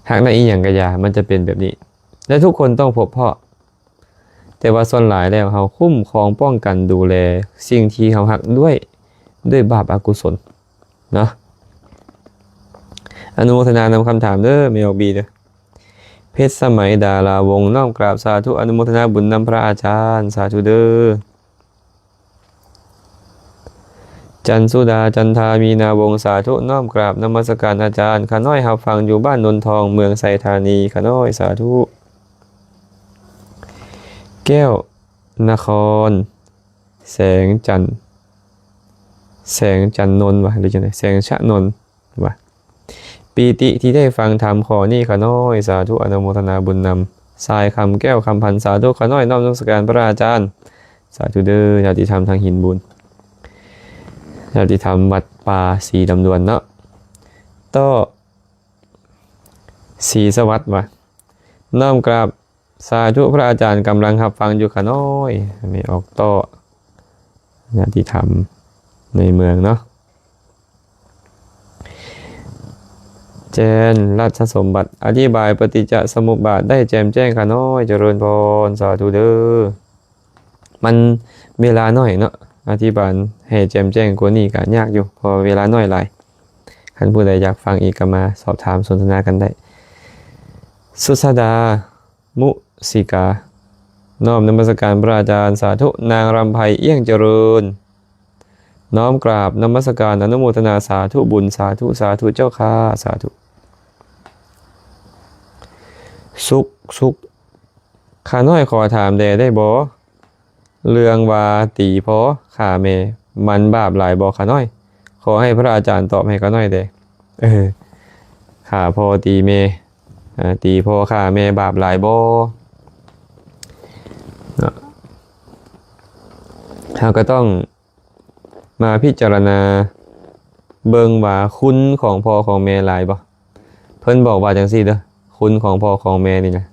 ฮักในอีหยังก็อย่า มันจะเป็นแบบนี้ และทุกคนต้องพบพ้อ แต่ว่าส่วนหลายแล้วเฮาคุ้มครองป้องกันดูแลสิ่งที่เฮาฮักด้วย ด้วยบาปอกุศลเนาะ อนุโมทนานำคำถามเด้อ แม่ออกบีเด้อ ເພັດສະໄໝດາລາວົງ ນ້ອມກາບສາທຸອະນຸໂມທະນາບຸນນຳພະອາຈານ ສາທຸເດີ. ຈັນສຸດາ ຈັນທາ ມີນາວົງ ສາທຸ ນ້ອມກາບນະມັດສະການອາຈານ. ຂ້ານ້ອຍຮັບຟັງຢູ່ບ້ານໂນນທອງ ເມືອງໄຊທານີ. ຂ້ານ້ອຍ ສາທຸ. ແກ້ວນະຄອນ ແສງຈັນ ແສງຈັນນົນຫວາ ຫຼືຈັ່ງໃດ ແສງຊະນົນຫວາ. ປີຕິທີ່ໄດ້ຟັງທຳຂໍ້ນີ້ຂ້ານ້ອຍ ສາທຸ ອະນຸໂມທະນາບຸນນຳ. ຊາຍຄຳແກ້ວຄຳພັນ ສາທຸ ຂ້ານ້ອຍນ້ອມນະມັດສະການພະອາຈານ ສາທຸເດີ. ຍາດຕິທຳທາງຫີນບູນ ຍາດຕິທຳວັດປ່າສີດຳດວນເນາະ ຕໍ່ ສີສະຫວັດຫວາ ນ້ອມກາບ ສາທຸ ພະອາຈານກຳລັງຮັບຟັງຢູ່ຂ້ານ້ອຍ. ແມ່ອອກຕໍ່ ຍາດຕິທຳໃນເມືອງເນາະ. ແຈນ ລັດສະສົມບັດ ອະທິບາຍປະຕິດຈະສະມຸບບາດໄດ້ແຈ່ມແຈ້ງຂ້ານ້ອຍ ຈະເລີນພອນ ສາທຸເດີ. ມັນເວລາໜ້ອຍເນາະ ອະທິບາຍໃຫ້ແຈ່ມແຈ້ງກວ່ານີ້ກະຍາກຢູ່ ເພາະເວລາໜ້ອຍຫຼາຍ. ຄັນຜູ້ໃດຢາກຟັງອີກກະມາສອບຖາມສົນທະນາກັນໄດ້. ສຸດສະດາ ມຸສິກາ ນ້ອມນະມັດສະການພະອາຈານ ສາທຸ. ນາງລຳໄພ ອ່ຽງຈະເລີນ ນ້ອມກາບນະມັດສະການອະນຸໂມທະນາ ສາທຸບຸນ ສາທຸ ສາທຸເຈົ້າຂ້າ ສາທຸ. ສຸກ ສຸກ ຂ້ານ້ອຍຂໍຖາມແດ່ໄດ້ບໍ່? ເລື່ອງວ່າຕີພໍ່ຂ້າແມ່ ມັນບາບຫຼາຍບໍ່ຂ້ານ້ອຍ? ຂໍໃຫ້ພະອາຈານຕອບໃຫ້ຂ້ານ້ອຍແດ່. ເອີ ຂ້າພໍ່ຕີແມ່ ອາ ຕີພໍ່ຂ້າແມ່ບາບຫຼາຍບໍ່? ເນາະ ເຮົາກໍຕ້ອງມາພິຈາລະນາເບິ່ງວ່າຄຸນຂອງພໍ່ຂອງແມ່ຫຼາຍບໍ່? ເພິ່ນບອກວ່າຈັ່ງຊີ້ເດີ ຄຸນຂອງພໍ່ຂອງແມ່ນີ້ນະ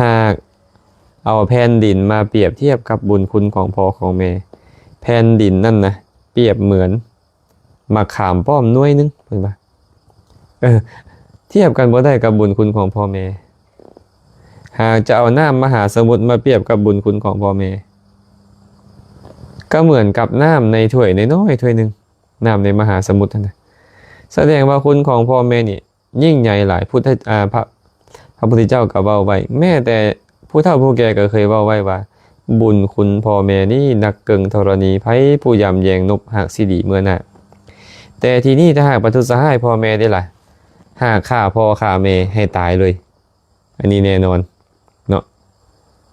ຫາກເອົາແຜ່ນດິນມາປຽບທຽບກັບບຸນຄຸນຂອງພໍ່ຂອງແມ່ ແຜ່ນດິນນັ້ນນະ ປຽບເໝືອນໝາກຂາມປ້ອມໜ່ວຍໜຶ່ງ ເພິ່ນວ່າ. ເອີ ທຽບກັນບໍ່ໄດ້ກັບບຸນຄຸນຂອງພໍ່ແມ່. ຫາກຈະເອົານ້ຳມະຫາສະໝຸດມາປຽບກັບບຸນຄຸນຂອງພໍ່ແມ່ ກໍເໝືອນກັບນ້ຳໃນຖ້ວຍນ້ອຍໆຖ້ວຍໜຶ່ງ ນ້ຳໃນມະຫາສະໝຸດຫັ້ນນະ. ສະແດງວ່າຄຸນຂອງພໍ່ແມ່ນີ້ ຍິ່ງໃຫຍ່ຫຼາຍ ພຸດທະ ອາ ພະ ພະພຸດທະເຈົ້າກໍເວົ້າໄວ້ ແມ້ແຕ່ຜູ້ເຖົ້າຜູ້ແກ່ກໍເຄີຍເວົ້າໄວ້ວ່າ ບຸນຄຸນພໍ່ແມ່ນີ້ໜັກເກິ່ງທໍລະນີໄພ ຜູ້ຢຳແຢງນົບຫາກຊິດີເມື່ອໜ້າ. ແຕ່ທີ່ນີ້ຖ້າຫາກປະທຸດສະຮ້າຍພໍ່ແມ່ເດ້ລະ ຫາກຂ້າພໍ່ຂ້າແມ່ໃຫ້ຕາຍເລີຍ ອັນນີ້ແນ່ນອນເນາະ.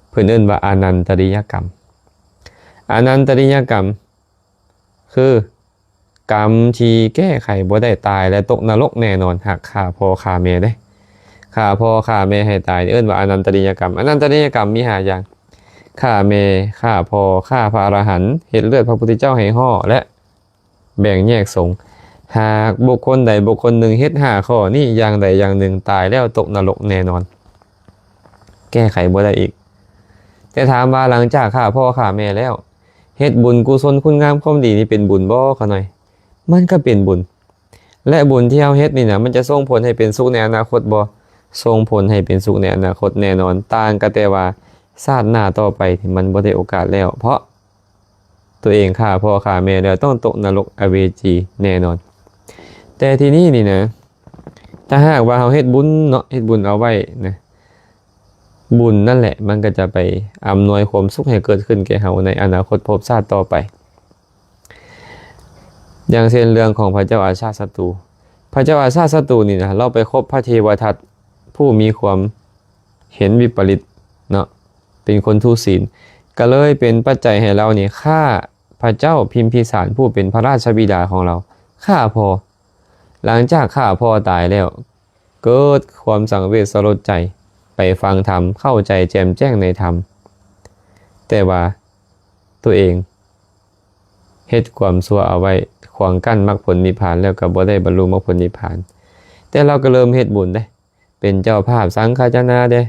ເພິ່ນເອີ້ນວ່າອະນັນຕະລິຍະກຳ. ອະນັນຕະລິຍະກຳ ຄື ກຳທີ່ແກ້ໄຂບໍ່ໄດ້ ຕາຍແລະຕົກນະລົກແນ່ນອນ ຫາກຂ້າພໍ່ຂ້າແມ່ເດ້. ຂ້າພໍ່ຂ້າແມ່ໃຫ້ຕາຍ ເອີ້ນວ່າອະນັນຕະລິຍະກຳ. ອະນັນຕະລິຍະກຳມີຫ້າຢ່າງ ຂ້າແມ່ ຂ້າພໍ່ ຂ້າພະອະລະຫັນ ເຮັດເລືອດພະພຸດທະເຈົ້າໃຫ້ຫໍ້ ແລະ ແບ່ງແຍກສົງ. ຫາກບຸກຄົນໃດບຸກຄົນໜຶ່ງເຮັດຫ້າຂໍ້ນີ້ຢ່າງໃດຢ່າງໜຶ່ງ ຕາຍແລ້ວຕົກນະລົກແນ່ນອນ ແກ້ໄຂບໍ່ໄດ້ອີກ. ແຕ່ຖາມວ່າຫຼັງຈາກຂ້າພໍ່ຂ້າແມ່ແລ້ວ ເຮັດບຸນກຸສົນຄຸນງາມຄວາມດີນີ້ເປັນບຸນບໍ່ຂ້ານ້ອຍ? ມັນກໍເປັນບຸນ ແລະ ບຸນທີ່ເຮົາເຮັດນີ້ນະ ມັນຈະສົ່ງຜົນໃຫ້ເປັນສຸກໃນອະນາຄົດບໍ່? ສົ່ງຜົນໃຫ້ເປັນສຸກໃນອະນາຄົດແນ່ນອນ ຕ່າງກໍແຕ່ວ່າຊາດໜ້າຕໍ່ໄປນີ້ມັນບໍ່ໄດ້ໂອກາດແລ້ວ ເພາະຕົວເອງຂ້າພໍ່ຂ້າແມ່ແລ້ວ ຕ້ອງຕົກນະລົກອະເວຈີແນ່ນອນ. ແຕ່ທີ່ນີ້ນີ້ນະ ຖ້າຫາກວ່າເຮົາເຮັດບຸນເນາະ ເຮັດບຸນເອົາໄວ້ນະ ບຸນນັ້ນແຫຼະ ມັນກໍຈະໄປອຳນວຍຄວາມສຸກໃຫ້ເກີດຂຶ້ນແກ່ເຮົາໃນອະນາຄົດພົບຊາດຕໍ່ໄປ. ຢ່າງເຊັ່ນເລື່ອງຂອງພະເຈົ້າອາຊາດສັດຕູ. ພະເຈົ້າອາຊາດສັດຕູນີ້ນະ ລາວໄປຄົບພະເທວະທັດຜູ້ມີຄວາມເຫັນວິປະລິດເນາະ ເປັນຄົນທຸສິນ ກໍເລີຍເປັນປັດໄຈໃຫ້ລາວນີ້ຂ້າພະເຈົ້າພິມພິສານຜູ້ເປັນພະລາຊະບິດາຂອງລາວ ຂ້າພໍ່. ຫຼັງຈາກຂ້າພໍ່ຕາຍແລ້ວ ເກີດຄວາມສັງເວດສະຫຼົດໃຈ ໄປຟັງທຳ ເຂົ້າໃຈແຈ່ມແຈ້ງໃນທຳ ແຕ່ວ່າຕົວເອງເຮັດຄວາມຊົ່ວເອົາໄວ້ ຂວາງກັ້ນມັກຜົນນິບພານ ແລ້ວກໍບໍ່ໄດ້ບັນລຸມັກຜົນນິບພານ. ແຕ່ລາວກໍເລີ່ມເຮັດບຸນເດ້ ເປັນເຈົ້າພາບສັງຄະຈະນາເດ້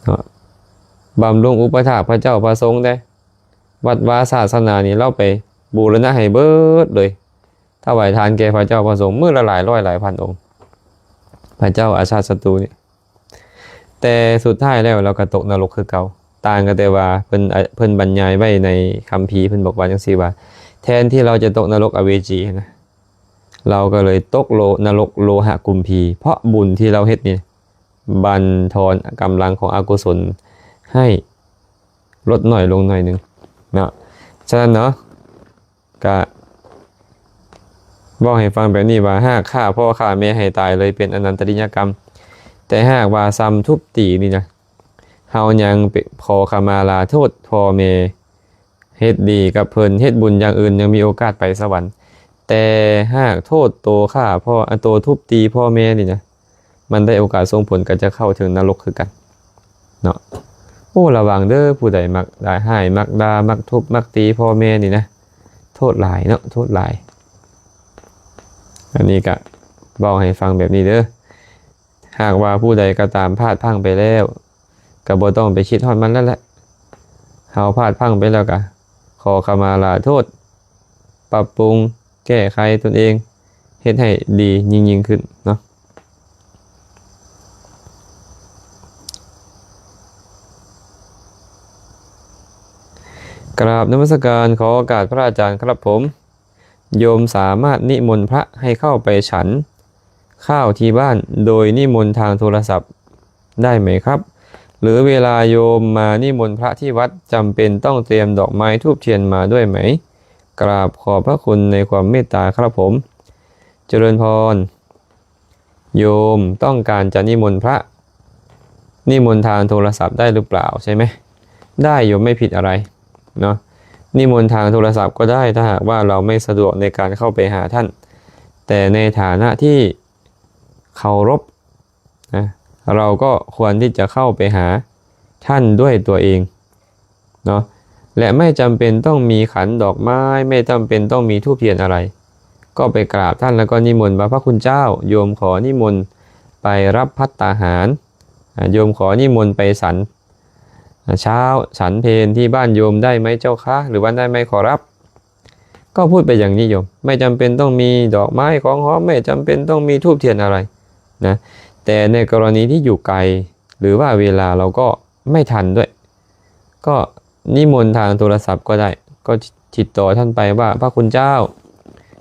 ເນາະ ບຳລຸງອຸປະຖາກພະເຈົ້າພະສົງເດ້ ວັດວາສາສະໜານີ້ລາວໄປບູລະນະໃຫ້ເບິດເລີຍ. ຖວາຍທານແກ່ພະເຈົ້າພະສົງມື້ລະຫຼາຍຮ້ອຍຫຼາຍພັນອົງ ພະເຈົ້າອາຊາດສັດຕູນີ້. ແຕ່ສຸດທ້າຍແລ້ວລາວກໍຕົກນະລົກຄືເກົ່າ ຕ່າງກັນແຕ່ວ່າເພິ່ນ ເພິ່ນບັນຍາຍໄວ້ໃນຄຳພີ ເພິ່ນບອກວ່າຈັ່ງຊີ້ວ່າ ແທນທີ່ລາວຈະຕົກນະລົກອະເວຈີນະ ລາວກໍເລີຍຕົກໂລ ນະລົກໂລຫະກຸມພີ ເພາະບຸນທີ່ລາວເຮັດນີ້ ບັນທອນກຳລັງຂອງອະກຸສົນໃຫ້ລົດໜ້ອຍລົງໜ້ອຍໜຶ່ງເນາະ. ສະນັ້ນເນາະ ກະເວົ້າໃຫ້ຟັງແບບນີ້ວ່າ ຫາກຂ້າພໍ່ຂ້າແມ່ໃຫ້ຕາຍເລີຍເປັນອະນັນຕະລິຍະກຳ, ແຕ່ຫາກວ່າສ່ຳທຸບຕີນີ້ນະ ເຮົາຍັງເປ ຂໍຂະມາລາໂທດພໍ່ແມ່ ເຮັດດີກັບເພິ່ນ ເຮັດບຸນຢ່າງອື່ນ ຍັງມີໂອກາດໄປສະຫວັນ. ແຕ່ຫາກໂທດໂຕຂ້າພໍ່ ອາ ໂຕທຸບຕີພໍ່ແມ່ນີ້ນະ ມັນໄດ້ໂອກາດສົ່ງຜົນກໍຈະເຂົ້າເຖິງນະລົກຄືກັນເນາະ. ໂອ້ ລະວັງເດີ ຜູ້ໃດມັກລະຮ້າຍ ມັກດ່າ ມັກທຸບ ມັກຕີພໍ່ແມ່ນີ້ນະ ໂທດຫຼາຍເນາະ ໂທດຫຼາຍ. ອັນນີ້ກະເວົ້າໃຫ້ຟັງແບບນີ້ເດີ. ຫາກວ່າຜູ້ໃດກໍຕາມພາດພລັ້ງໄປແລ້ວ ກໍບໍ່ຕ້ອງໄປຄິດຮອດມັນແລ້ວແຫຼະ. ເຮົາພາດພລັ້ງໄປແລ້ວກໍຂໍຂະມາລາໂທດ, ປັບປຸງແກ້ໄຂຕົນເອງ ເຮັດໃຫ້ດີຍິ່ງໆຂຶ້ນເນາະ. ກາບນະມັດສະການ ຂໍໂອກາດພະອາຈານຄັບຜົມ. ໂຍມສາມາດນິມົນພະໃຫ້ເຂົ້າໄປສັນຂ້າວທີ່ບ້ານ ໂດຍນິມົນທາງໂທລະສັບໄດ້ໄໝຄັບ? ຫຼືເວລາໂຍມມານິມົນພະທີ່ວັດ ຈຳເປັນຕ້ອງຕຽມດອກໄມ້ທູບທຽນມາດ້ວຍໄໝ? ກາບຂອບພະຄຸນໃນຄວາມເມດຕາຄັບຜົມ. ຈະເລີນພອນ. ໂຍມຕ້ອງການຈະນິມົນພະ ນິມົນທາງໂທລະສັບໄດ້ຫຼືເປົ່າ ໃຊ່ໄໝ? ໄດ້ໂຍມ ໄມ່ຜິດອະໄລເນາະ. ນິມົນທາງໂທລະສັບກໍໄດ້ ຖ້າຫາກວ່າເຮົາໄມ່ສະດວກໃນການເຂົ້າໄປຫາທ່ານ, ແຕ່ໃນຖານະທີ່ເຄົາລົບນະ ເຮົາກໍຄວນທີ່ຈະເຂົ້າໄປຫາທ່ານດ້ວຍຕົວເອງ ເນາະ ແລະ ໄມ່ຈຳເປັນຕ້ອງມີຂັນດອກໄມ້ ໄມ່ຈຳເປັນຕ້ອງມີທູບທຽນອະໄລ ກໍໄປກາບທ່ານ ແລ້ວກໍນິມົນວ່າ ພະຄຸນເຈົ້າ ໂຍມຂໍນິມົນໄປຮັບພັດຕາຫານ ອາ ໂຍມຂໍນິມົນໄປສັນ ອາ ເຊົ້າ ສັນເພນທີ່ບ້ານໂຍມໄດ້ໄໝເຈົ້າຄະ ຫຼືວ່າໄດ້ໄໝຂໍຮັບ? ກໍພູດໄປຢ່າງນີ້ໂຍມ ໄມ່ຈຳເປັນຕ້ອງມີດອກໄມ້ຂອງຫອມ ໄມ່ຈຳເປັນຕ້ອງມີທູບທຽນອະໄລນະ ແຕ່ໃນກໍລະນີທີ່ຢູ່ໄກ ຫຼືວ່າເວລາເຮົາກໍ ໄມ່ທັນດ້ວຍ ກໍນິມົນທາງໂທລະສັບກໍໄດ້ ກໍຕິດຕໍ່ທ່ານໄປວ່າ ພະຄຸນເຈົ້າ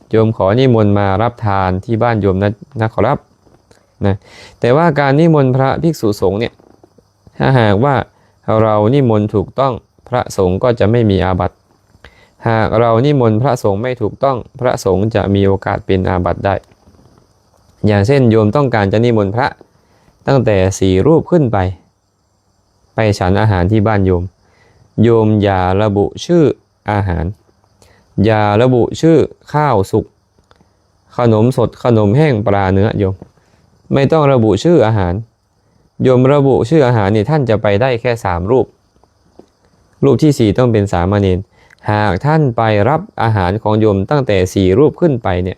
ໂຍມຂໍນິມົນມາຮັບທານທີ່ບ້ານໂຍມນະ ນະຂໍຮັບ ນະ. ແຕ່ວ່າການນິມົນພະພິກສຸສົງເນ່ຍ ຖ້າຫາກວ່າເຮົານິມົນຖືກຕ້ອງ ພະສົງກໍຈະໄມ່ມີອາບັດ. ຫາກເຮົານິມົນພະສົງໄມ່ຖືກຕ້ອງ ພະສົງຈະມີໂອກາດເປັນອາບັດໄດ້. ຢ່າງເຊັ່ນ ໂຍມຕ້ອງການຈະນິມົນພະຕັ້ງແຕ່ສີ່ຮູບຂຶ້ນໄປ ໄປສັນອາຫານທີ່ບ້ານໂຍມ, ໂຍມຢ່າລະບຸຊື່ອາຫານ, ຢ່າລະບຸຊື່ຂ້າວສຸກ, ຂະໜົມສົດ, ຂະໜົມແຫ້ງ, ປາ, ເນື້ອ, ໂຍມ ໄມ່ຕ້ອງລະບຸຊື່ອາຫານ. ໂຍມລະບຸຊື່ອາຫານນີ້ ທ່ານຈະໄປໄດ້ແຄ່ສາມຮູບ, ຮູບທີສີ່ຕ້ອງເປັນສາມະເນນ. ຫາກທ່ານໄປຮັບອາຫານຂອງໂຍມຕັ້ງແຕ່ສີ່ຮູບຂຶ້ນໄປເນ່ຍ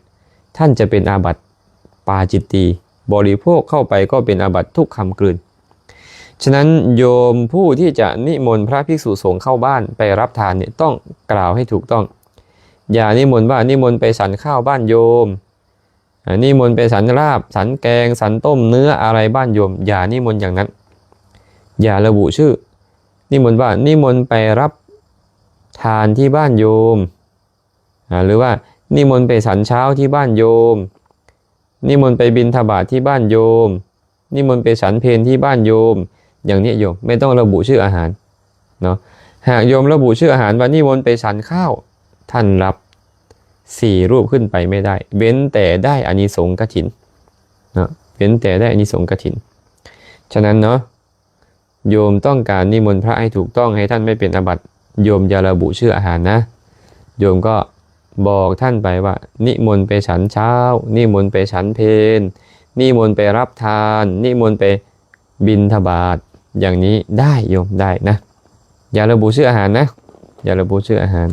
ທ່ານຈະເປັນອາບັດປາຈິດຕີ, ບໍລິໂພກເຂົ້າໄປກໍເປັນອາບັດທຸກຄຳກືນ. ສະນັ້ນ ໂຍມຜູ້ທີ່ຈະນິມົນພະພິກສຸສົງເຂົ້າບ້ານໄປຮັບທານເນ່ຍ ຕ້ອງກ່າວໃຫ້ຖືກຕ້ອງ. ຢ່ານິມົນວ່າ ນິມົນໄປສັນຂ້າວບ້ານໂຍມ, ອາ ນິມົນໄປສັນລາບ, ສັນແກງ, ສັນຕົ້ມເນື້ອອະໄລບ້ານໂຍມ, ຢ່ານິມົນຢ່າງນັ້ນ. ຢ່າລະບຸຊື່, ນິມົນວ່າ ນິມົນໄປຮັບທານທີ່ບ້ານໂຍມ. ອາ ຫຼືວ່າ ນິມົນໄປສັນເຊົ້າທີ່ບ້ານໂຍມ, ນິມົນໄປບິນທະບາດທີ່ບ້ານໂຍມ, ນິມົນໄປສັນເພນທີ່ບ້ານໂຍມ ຢ່າງນີ້ໂຍມ ໄມ່ຕ້ອງລະບຸຊື່ອາຫານເນາະ. ຫາກໂຍມລະບຸຊື່ອາຫານວ່າ ນິມົນໄປສັນຂ້າວ, ທ່ານຮັບສີ່ຮູບຂຶ້ນໄປໄມ່ໄດ້ ເວັ້ນແຕ່ໄດ້ອານິສົງກະຖິນເນາະ, ເວັ້ນແຕ່ໄດ້ອານິສົງກະຖິນ. ສະນັ້ນເນາະ ໂຍມຕ້ອງການນິມົນພະໃຫ້ຖືກຕ້ອງ ໃຫ້ທ່ານໄມ່ເປັນອາບັດ, ໂຍມຢ່າລະບຸຊື່ອາຫານນະ. ໂຍມກໍບອກທ່ານໄປວ່າ ນິມົນໄປສັນເຊົ້າ, ນິມົນໄປສັນເພນ, ນິມົນໄປຮັບທານ, ນິມົນໄປບິນທະບາດ, ຢ່າງນີ້ໄດ້ໂຍມ, ໄດ້ນະ. ຢ່າລະບຸຊື່ອາຫານນະ, ຢ່າລະບຸຊື່ອາຫານ.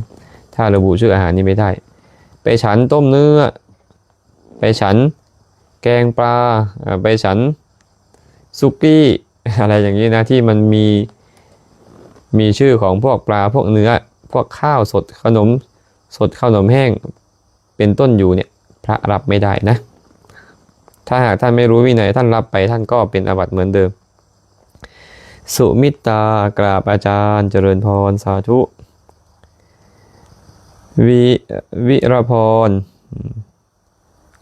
ຖ້າລະບຸຊື່ອາຫານນີ້ໄມ່ໄດ້. ໄປສັນຕົ້ມເນື້ອ, ໄປສັນແກງປາ, ເອີ ໄປສັນສຸກີ້ ອະໄລຢ່າງນີ້ນະ ທີ່ມັນມີ ມີຊື່ຂອງພວກປາ, ພວກເນື້ອ, ພວກຂ້າວສົດ, ຂະໜົມສົດ, ຂະໜົມແຫ້ງ ເປັນຕົ້ນຢູ່ເນ່ຍ ພະຮັບໄມ່ໄດ້ນະ. ຖ້າຫາກທ່ານໄມ່ຮູ້ວິໄນ ທ່ານຮັບໄປ ທ່ານກໍເປັນອາບັດເໝືອນເດີມ. ສຸມິດຕາ ກາບອາຈານ ຈະເລີນພອນ ສາທຸ. ວິ ວິລະພອນ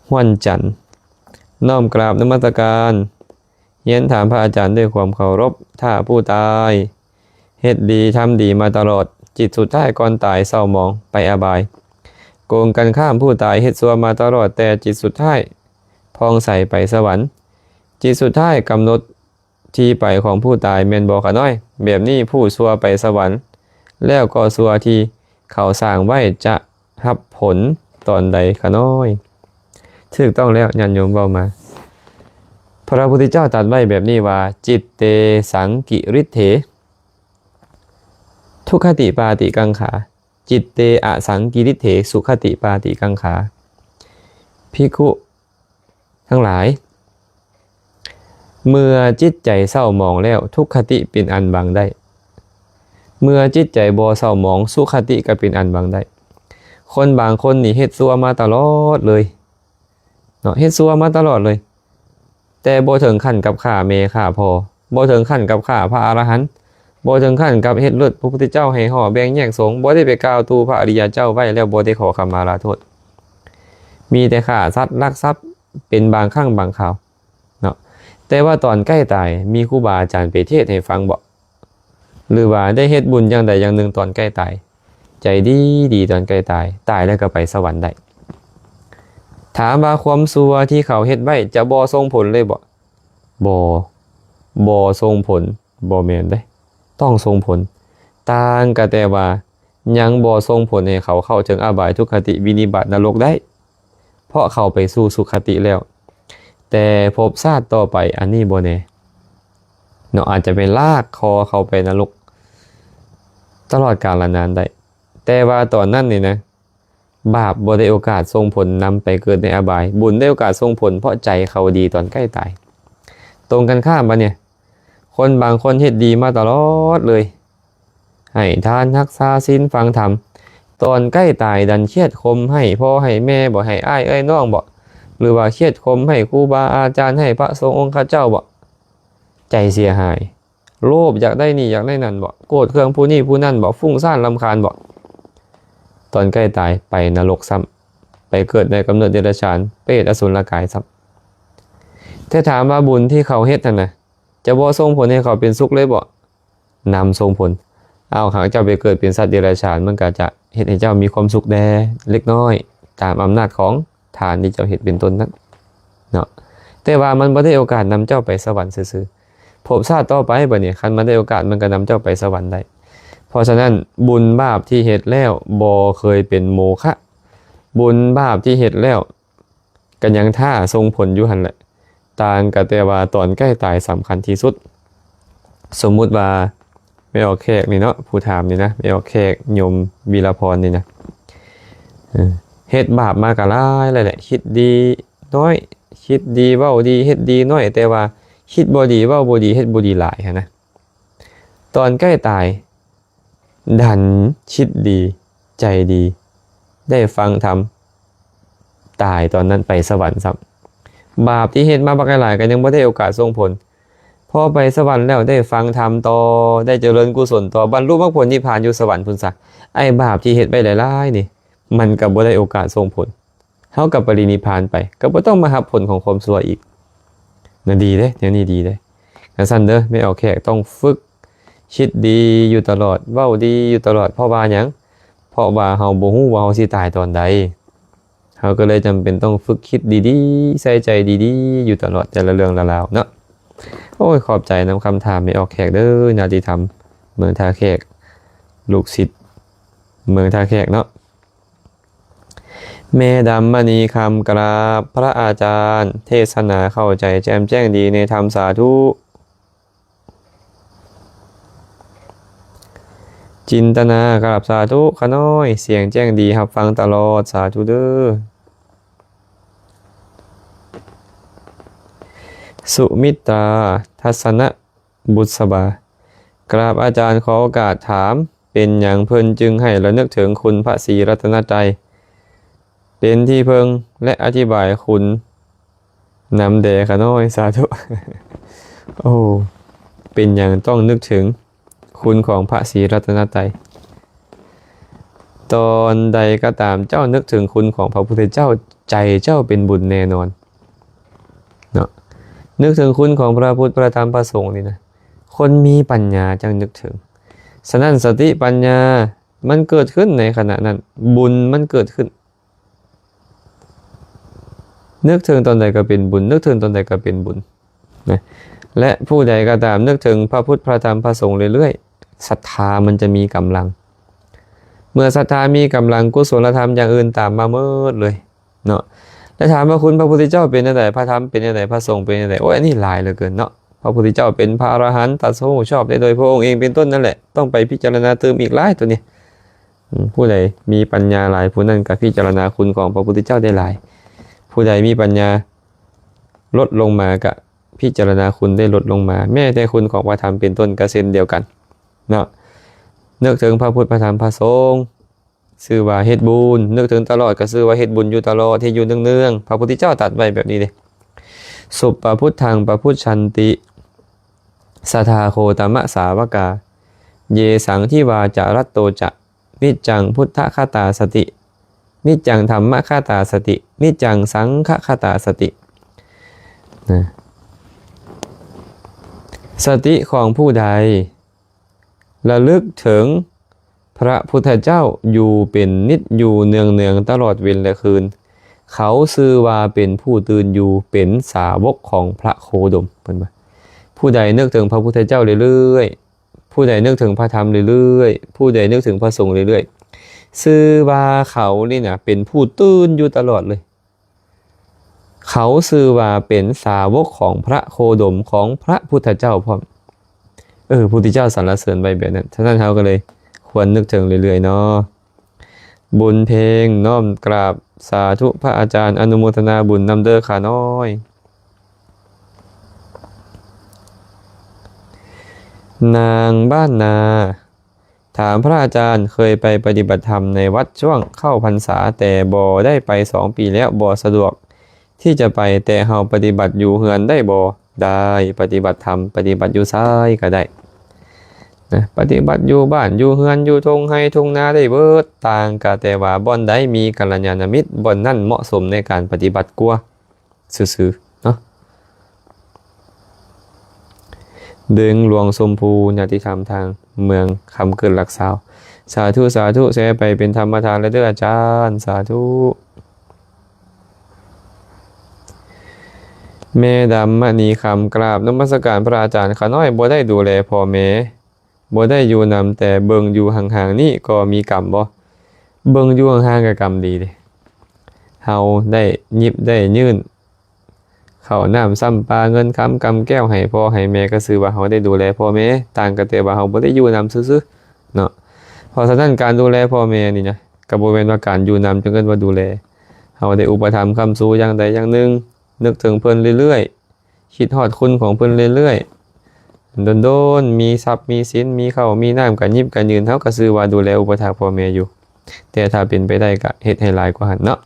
ຫ້ວນຈັນ ນ້ອມກາບນະມັດສະການ. ເຮ ຮຽນຖາມພະອາຈານດ້ວຍຄວາມເຄົາລົບ, ຖ້າຜູ້ຕາຍເຮັດດີທຳດີມາຕະຫຼອດ, ຈິດສຸດທ້າຍກ່ອນຕາຍເສົ້າໝອງໄປອະບາຍ. ກົງກັນຂ້າມ, ຜູ້ຕາຍເຮັດຊົ່ວມາຕະຫຼອດ, ແຕ່ຈິດສຸດທ້າຍຜ່ອງໃສໄປສະຫວັນ. ຈິດສຸດທ້າຍກຳນົດທີ່ໄປຂອງຜູ້ຕາຍແມ່ນບໍ່ຂະນ້ອຍ? ແບບນີ້ຜູ້ຊົ່ວໄປສະຫວັນແລ້ວກໍຊົ່ວທີ່ເຂົາສ້າງໄວ້ຈະຮັບຜົນຕອນໃດຂະນ້ອຍ? ຖືກຕ້ອງແລ້ວ, ຍາດໂຍມເວົ້າມາ. ພະພຸດທະເຈົ້າຕັດໄວ້ແບບນີ້ວ່າ ຈິດເຕສັງກິລິດເຖ ທຸກຂະຕິປາຕິກັງຂາ, ຈິດເຕອະສັງກິລິດເຖ ສຸຂະຕິປາຕິກັງຂາ. ພິກຂຸທັງຫຼາຍ, ເມື່ອຈິດໃຈເສົ້າໝອງແລ້ວ, ທຸກຂະຕິເປັນອັນບັງໄດ້. ເມື່ອຈິດໃຈບໍ່ເສົ້າໝອງ, ສຸຂະຕິກໍເປັນອັນບັງໄດ້. ຄົນບາງຄົນນີ້ເຮັດຊົ່ວມາຕະຫຼອດເລີຍເນາະ, ເຮັດຊົ່ວມາຕະຫຼອດເລີຍ, ແຕ່ບໍ່ເຖິງຂັ້ນກັບຂ້າແມ່ຂ້າພໍ່, ບໍ່ເຖິງຂັ້ນກັບຂ້າພະອະລະຫັນ, ບໍ່ເຖິງຂັ້ນກັບເຮັດລົດພະພຸດທະເຈົ້າໃຫ້ຫໍ້ແບ່ງແຍກສົງ, ບໍ່ໄດ້ໄປກ່າວຕູພະອະລິຍະເຈົ້າໄວ້ແລ້ວບໍ່ໄດ້ຂໍຂະມາລາໂທດ, ມີແຕ່ຂ້າສັດລັກຊັບເປັນບາງຄັ້ງບາງຄາວເນາະ. ແຕ່ວ່າຕອນໃກ້ຕາຍ ມີຄູບາອາຈານໄປເທດໃຫ້ຟັງບໍ? ຫຼືວ່າໄດ້ເຮັດບຸນຢ່າງໃດຢ່າງໜຶ່ງຕອນໃກ້ຕາຍ, ໃຈດີດີຕອນໃກ້ຕາຍ, ຕາຍແລ້ວກໍໄປສະຫວັນໄດ້. ຖາມວ່າຄວາມຊົ່ວທີ່ເຂົາເຮັດໄວ້ຈະບໍ່ສົ່ງຜົນເລີຍບໍ? ບໍ່, ບໍ່ສົ່ງຜົນ, ບໍ່ແມ່ນເດ້, ຕ້ອງສົ່ງຜົນ. ຕ່າງກໍແຕ່ວ່າຍັງບໍ່ສົ່ງຜົນໃຫ້ເຂົາເຂົ້າເຖິງອະບາຍ, ທຸກຄະຕິ, ວິນິບາດ, ນະລົກໄດ້. ເພາະເຂົ້າໄປສູ່ສຸຄະຕິແລ້ວ, ແຕ່ພົບຊາດຕໍ່ໄປອັນນີ້ບໍ່ແນ່ເນາະ, ອາດຈະໄປລາກຄໍເຂົ້າໄປນະລົກຕະຫຼອດການລະນານໄດ້. ແຕ່ວ່າຕອນນັ້ນນີ້ນະ, ບາບບໍ່ໄດ້ໂອກາດສົ່ງຜົນນຳໄປເກີດໃນອະບາຍ, ບຸນໄດ້ໂອກາດສົ່ງຜົນເພາະໃຈເຂົາດີຕອນໃກ້ຕາຍ. ຕົງກັນຂ້າມບັດນີ້, ຄົນບາງຄົນເຮັດດີມາຕະຫຼອດເລີຍ, ໃຫ້ທານ, ຮັກສາສິນ, ຟັງທຳ, ຕອນໃກ້ຕາຍດັນຄຽດຄົມໃຫ້ພໍ່ໃຫ້ແມ່ບໍ, ໃຫ້ອ້າຍເອື້ອຍນ້ອງບໍ, ຫຼືວ່າຄຽດຄົມໃຫ້ຄູບາອາຈານ, ໃຫ້ພະສົງອົງຄະເຈົ້າບໍ, ໃຈເສຍຫາຍ, ໂລບຢາກໄດ້ນີ້ຢາກໄດ້ນັ້ນບໍ, ໂກດເຄືອງຜູ້ນີ້ຜູ້ນັ້ນບໍ, ຟຸ້ງຊານລຳຄານບໍ, ຕອນໃກ້ຕາຍໄປນະລົກຊ້ຳ, ໄປເກີດໃນກຳເນີດເດຍລະສານ, ເປດ, ອະສຸນລະກາຍຊ້ຳ. ແຕ່ຖາມວ່າບຸນທີ່ເຂົາເຮັດຫັ້ນນະ, ຈະບໍ່ສົ່ງຜົນໃຫ້ເຂົາເປັນສຸກເລີຍບໍ? ນຳສົ່ງຜົນ. ເອົາ, ຫາກເຈົ້າໄປເກີດເປັນສັດເດຍລະສານ, ມັນກໍຈະເຮັດໃຫ້ເຈົ້າມີຄວາມສຸກແດ່ເລັກນ້ອຍ, ຕາມອຳນາດຂອງທານທີ່ເຈົ້າເຮັດເປັນຕົ້ນນັ້ນເນາະ. ແຕ່ວ່າມັນບໍ່ໄດ້ໂອກາດນຳເຈົ້າໄປສະຫວັນຊື່ໆ. ພົບຊາດຕໍ່ໄປບັດນີ້, ຄັນມັນໄດ້ໂອກາດ, ມັນກໍນຳເຈົ້າໄປສະຫວັນໄດ້. ເພາະສະນັ້ນ, ບຸນບາບທີ່ເຮັດແລ້ວບໍ່ເຄີຍເປັນໂມຄະ. ບຸນບາບທີ່ເຮັດແລ້ວ ກໍຍັງຖ້າສົ່ງຜົນຢູ່ຫັ້ນແຫຼະ, ຕ່າງກໍແຕ່ວ່າຕອນໃກ້ຕາຍສຳຄັນທີ່ສຸດ. ສົມມຸດວ່າແມ່ອອກແຂກນີ້ເນາະ, ຜູ້ຖາມນີ້ນະ, ແມ່ອອກແຂກ ໂຍມວິລະພອນນີ້ນະ, ເອີ, ເຮັດບາບມາກໍຫຼາຍແລ້ວແຫຼະ, ຄິດດີໜ້ອຍ, ຄິດດີເວົ້າດີ, ເຮັດດີໜ້ອຍ, ແຕ່ວ່າຄິດບໍ່ດີເວົ້າບໍ່ດີ, ເຮັດບໍ່ດີຫຼາຍຫັ້ນນະ. ຕອນໃກ້ຕາຍ ດັນຄິດດີ, ໃຈດີ, ໄດ້ຟັງທຳ, ຕາຍຕອນນັ້ນໄປສະຫວັນຊ້ຳ. ບາບທີ່ເຮັດມາບັກຫຼາຍໆ ກໍຍັງບໍ່ໄດ້ໂອກາດສົ່ງຜົນ. ພໍໄປສະຫວັນແລ້ວ ໄດ້ຟັງທຳຕໍ່, ໄດ້ຈະເລີນກຸສົນຕໍ່, ບັນລຸມັກຜົນນິບພານຢູ່ສະຫວັນພຸ້ນຊະ. ໄອ້ບາບທີ່ເຮັດໄວ້ຫຼາຍໆນີ້ ມັນກໍບໍ່ໄດ້ໂອກາດສົ່ງຜົນ. ເຮົາກໍປະລິນິບພານໄປ, ກໍບໍ່ຕ້ອງມາຮັບຜົນຂອງຄວາມຊົ່ວອີກນະ. ດີເດ້, ແນວນີ້ດີເດ້. ຈັ່ງຊັ້ນເດີ, ແມ່ອອກແຂກຕ້ອງຝຶກຄິດດີຢູ່ຕະຫຼອດ, ເວົ້າດີຢູ່ຕະຫຼອດ. ເພາະວ່າຫຍັງ? ເພາະວ່າເຮົາບໍ່ຮູ້ວ່າເຮົາຊິຕາຍຕອນໃດ. ເຮົາກໍເລີຍຈຳເປັນຕ້ອງຝຶກຄິດດີໆ, ໃສ່ໃຈດີໆ ຢູ່ຕະຫຼອດແຕ່ລະເລື່ອງລະລາວເນາະ. ໂອ້ຍ, ຂອບໃຈນຳຄຳຖາມແມ່ອອກແຂກເດີ, ນາຕິທຳ ເມືອງທ່າແຂກ, ລູກສິດເມືອງທ່າແຂກເນາະ. ແມ່ດຳມະນີຄຳ ກະລາບພະອາຈານ, ເທດສະໜາເຂົ້າໃຈແຈ່ມແຈ້ງດີໃນທຳ, ສາທຸ. ຈິນຕະນາ ກະລາບສາທຸ, ຂະນ້ອຍ, ສຽງແຈ້ງດີ, ຮັບຟັງຕະຫຼອດ, ສາທຸເດີ. ສຸມິດຕາ ທັດສະນະ ບຸດສະບາ, ກະລາບອາຈານ, ຂໍໂອກາດຖາມ, ເປັນຫຍັງເພິ່ນຈຶ່ງໃຫ້ລະນຶກເຖິງຄຸນພະສີລັດຕະນະໄຕ ເປັນທີ່ເພິ່ງ ແລະ ອະທິບາຍຄຸນນຳແດ່ຂະນ້ອຍ, ສາທຸ. ໂອ້, ເປັນຫຍັງຕ້ອງນຶກເຖິງຄຸນຂອງພະສີລັດຕະນະໄຕ? ຕອນໃດກໍຕາມເຈົ້ານຶກເຖິງຄຸນຂອງພະພຸດທະເຈົ້າ, ໃຈເຈົ້າເປັນບຸນແນ່ນອນເນາະ. ນຶກເຖິງຄຸນຂອງພະພຸດ ພະທຳ ພະສົງນີ້ນະ ຄົນມີປັນຍາຈັ່ງນຶກເຖິງ. ສະນັ້ນ ສະຕິປັນຍາມັນເກີດຂຶ້ນໃນຂະນະນັ້ນ ບຸນມັນເກີດຂຶ້ນ. ນຶກເຖິງຕອນໃດກໍເປັນບຸນ ນຶກເຖິງຕອນໃດກໍເປັນບຸນນະ. ແລະ ຜູ້ໃດກໍຕາມນຶກເຖິງພະພຸດ ພະທຳ ພະສົງເລື້ອຍໆ ສັດທາມັນຈະມີກຳລັງ. ເມື່ອສັດທາມີກຳລັງ ກຸສົລະທຳຢ່າງອື່ນຕາມມາໝົດເລີຍເນາະ. ແລະ ຖາມວ່າຄຸນພະພຸດທະເຈົ້າເປັນແນວໃດ? ພະທຳເປັນແນວໃດ? ພະສົງເປັນແນວໃດ? ໂອ້ຍ ອັນນີ້ຫຼາຍເຫຼືອເກີນເນາະ. ພະພຸດທະເຈົ້າເປັນພະອະລະຫັນ ຕັດສະຮູ້ຊອບໄດ້ໂດຍພະອົງເອງເປັນຕົ້ນນັ້ນແຫຼະ ຕ້ອງໄປພິຈາລະນາຕື່ມອີກຫຼາຍໂຕນີ້. ອືມ ຜູ້ໃດມີປັນຍາຫຼາຍ ຜູ້ນັ້ນກໍພິຈາລະນາຄຸນຂອງພະພຸດທະເຈົ້າໄດ້ຫຼາຍ. ຜູ້ໃດມີປັນຍາລົດລົງມາ ກໍພິຈາລະນາຄຸນໄດ້ລົດລົງມາ. ແມ້ແຕ່ຄຸນຂອງພະທຳເປັນຕົ້ນກໍເຊັ່ນດຽວກັນເນາະ. ນຶກເຖິງພະພຸດ ພະທຳ ພະສົງ ຊື່ວ່າເຮັດບຸນ, ນຶກເຖິງຕະຫຼອດກໍຊື່ວ່າເຮັດບຸນຢູ່ຕະຫຼອດ, ເຮັດຢູ່ເນືອງໆ. ພະພຸດທະເຈົ້າຕັດໄວ້ແບບນີ້ເດ້. ສຸປະພຸດທັງປະພຸດຊັນຕິ ສະທາໂຄຕະມະສາວະກາ ເຢສັງທິວາຈະລັດໂຕຈະ ນິດຈັງພຸດທະຄະຕາສະຕິ ນິດຈັງທຳມະຄະຕາສະຕິ ນິດຈັງສັງຄະຄະຕາສະຕິ ນະ. ສະຕິຂອງຜູ້ໃດ ລະລຶກເຖິງພະພຸດທະເຈົ້າຢູ່ເປັນນິດຢູ່ເນືອງໆ ຕະຫຼອດເວັນແລະຄືນ ເຂົາຊື່ວ່າເປັນຜູ້ຕື່ນຢູ່ ເປັນສາວົກຂອງພະໂຄດົມ. ເພິ່ນວ່າ ຜູ້ໃດນຶກເຖິງພະພຸດທະເຈົ້າເລື້ອຍໆ ຜູ້ໃດນຶກເຖິງພະທຳເລື້ອຍໆ ຜູ້ໃດນຶກເຖິງພະສົງເລື້ອຍໆ ຊື່ວ່າເຂົານີ້ນະ ເປັນຜູ້ຕື່ນຢູ່ຕະຫຼອດເລີຍ. ເຂົາຊື່ວ່າເປັນສາວົກຂອງພະໂຄດົມ ຂອງພະພຸດທະເຈົ້າພ້ອມ. ເອີ ພຸດທະເຈົ້າສັນລະເສີນໄວ້ແບບນັ້ນ. ສະນັ້ນເຮົາກໍເລີຍຄວນນຶກເຖິງເລື້ອຍໆເນາະ. ບຸນເພັງ ນ້ອມກາບສາທຸພະອາຈານ ອະນຸໂມທະນາບຸນນຳເດີຂ້ານ້ອຍ. ນາງບ້ານນາ ຖາມພະອາຈານ ເຄີຍໄປປະຕິບັດທຳໃນວັດຊ່ວງເຂົ້າພັນສາ ແຕ່ບໍ່ໄດ້ໄປສອງປີແລ້ວ ບໍ່ສະດວກທີ່ຈະໄປ ແຕ່ເຮົາປະຕິບັດຢູ່ເຮືອນໄດ້ບໍ່? ໄດ້ ປະຕິບັດທຳ ປະຕິບັດຢູ່ໃສກໍໄດ້ນະ ປະຕິບັດຢູ່ບ້ານ ຢູ່ເຮືອນ ຢູ່ທົ່ງໄຮ່ທົ່ງນາໄດ້ເບີດ ຕ່າງກໍແຕ່ວ່າບ່ອນໃດມີກັນລະຍານະມິດ ບ່ອນນັ້ນເໝາະສົມໃນການປະຕິບັດກວ່າ ຊື່ໆເນາະ. ເດີງຫຼວງຊົມພູ ຍາຕິທຳທາງເມືອງຄຳເກີດຫຼັກຊາວ. ສາທຸ ສາທຸ ແຊໄປເປັນທຳມະທານແລ້ວເດີອາຈານ ສາທຸ. ແມ່ດຳມະນີຄຳ ກາບນະມັດສະການພະອາຈານ. ຂ້ານ້ອຍບໍ່ໄດ້ດູແລພໍ່ແມ່ ບໍ່ໄດ້ຢູ່ນຳ ແຕ່ເບິ່ງຢູ່ຫ່າງໆນີ້ກໍມີກຳບໍ່? ເບິ່ງຢູ່ຫ່າງໆກໍກຳດີເດ້. ເຮົາໄດ້ຫຍິບໄດ້ຍື່ນເຂົ້ານ້ຳຊ້ຳປາ ເງິນຄຳກຳແກ້ວໃຫ້ພໍ່ໃຫ້ແມ່ ກໍຊື່ວ່າເຮົາໄດ້ດູແລພໍ່ແມ່ ຕ່າງກໍແຕ່ວ່າເຮົາບໍ່ໄດ້ຢູ່ນຳຊື່ໆເນາະ. ເພາະສະນັ້ນ ການດູແລພໍ່ແມ່ນີ້ນະ ກໍບໍ່ແມ່ນວ່າການຢູ່ນຳຈຶ່ງເອີ້ນວ່າດູແລ. ເຮົາໄດ້ອຸປະຖຳຄ້ຳຊູຢ່າງໃດຢ່າງໜຶ່ງ ນຶກເຖິງເພິ່ນເລື້ອຍໆ ຄິດຮອດຄຸນຂອງເພິ່ນເລື້ອຍໆ ດົນໆ ມີຊັບມີສິນ ມີເຂົ້າມີນ້ຳ ກະຫຍິບກະຍື່ນ ເຮົາກະຊື່ວ່າດູແລອຸປະຖາກພໍ່ແມ່ຢູ່. ແຕ່ຖ້າເປັນໄປໄດ້ກະເຮັດໃຫ້ຫຼາຍກວ່າຫັ້ນເນາະ.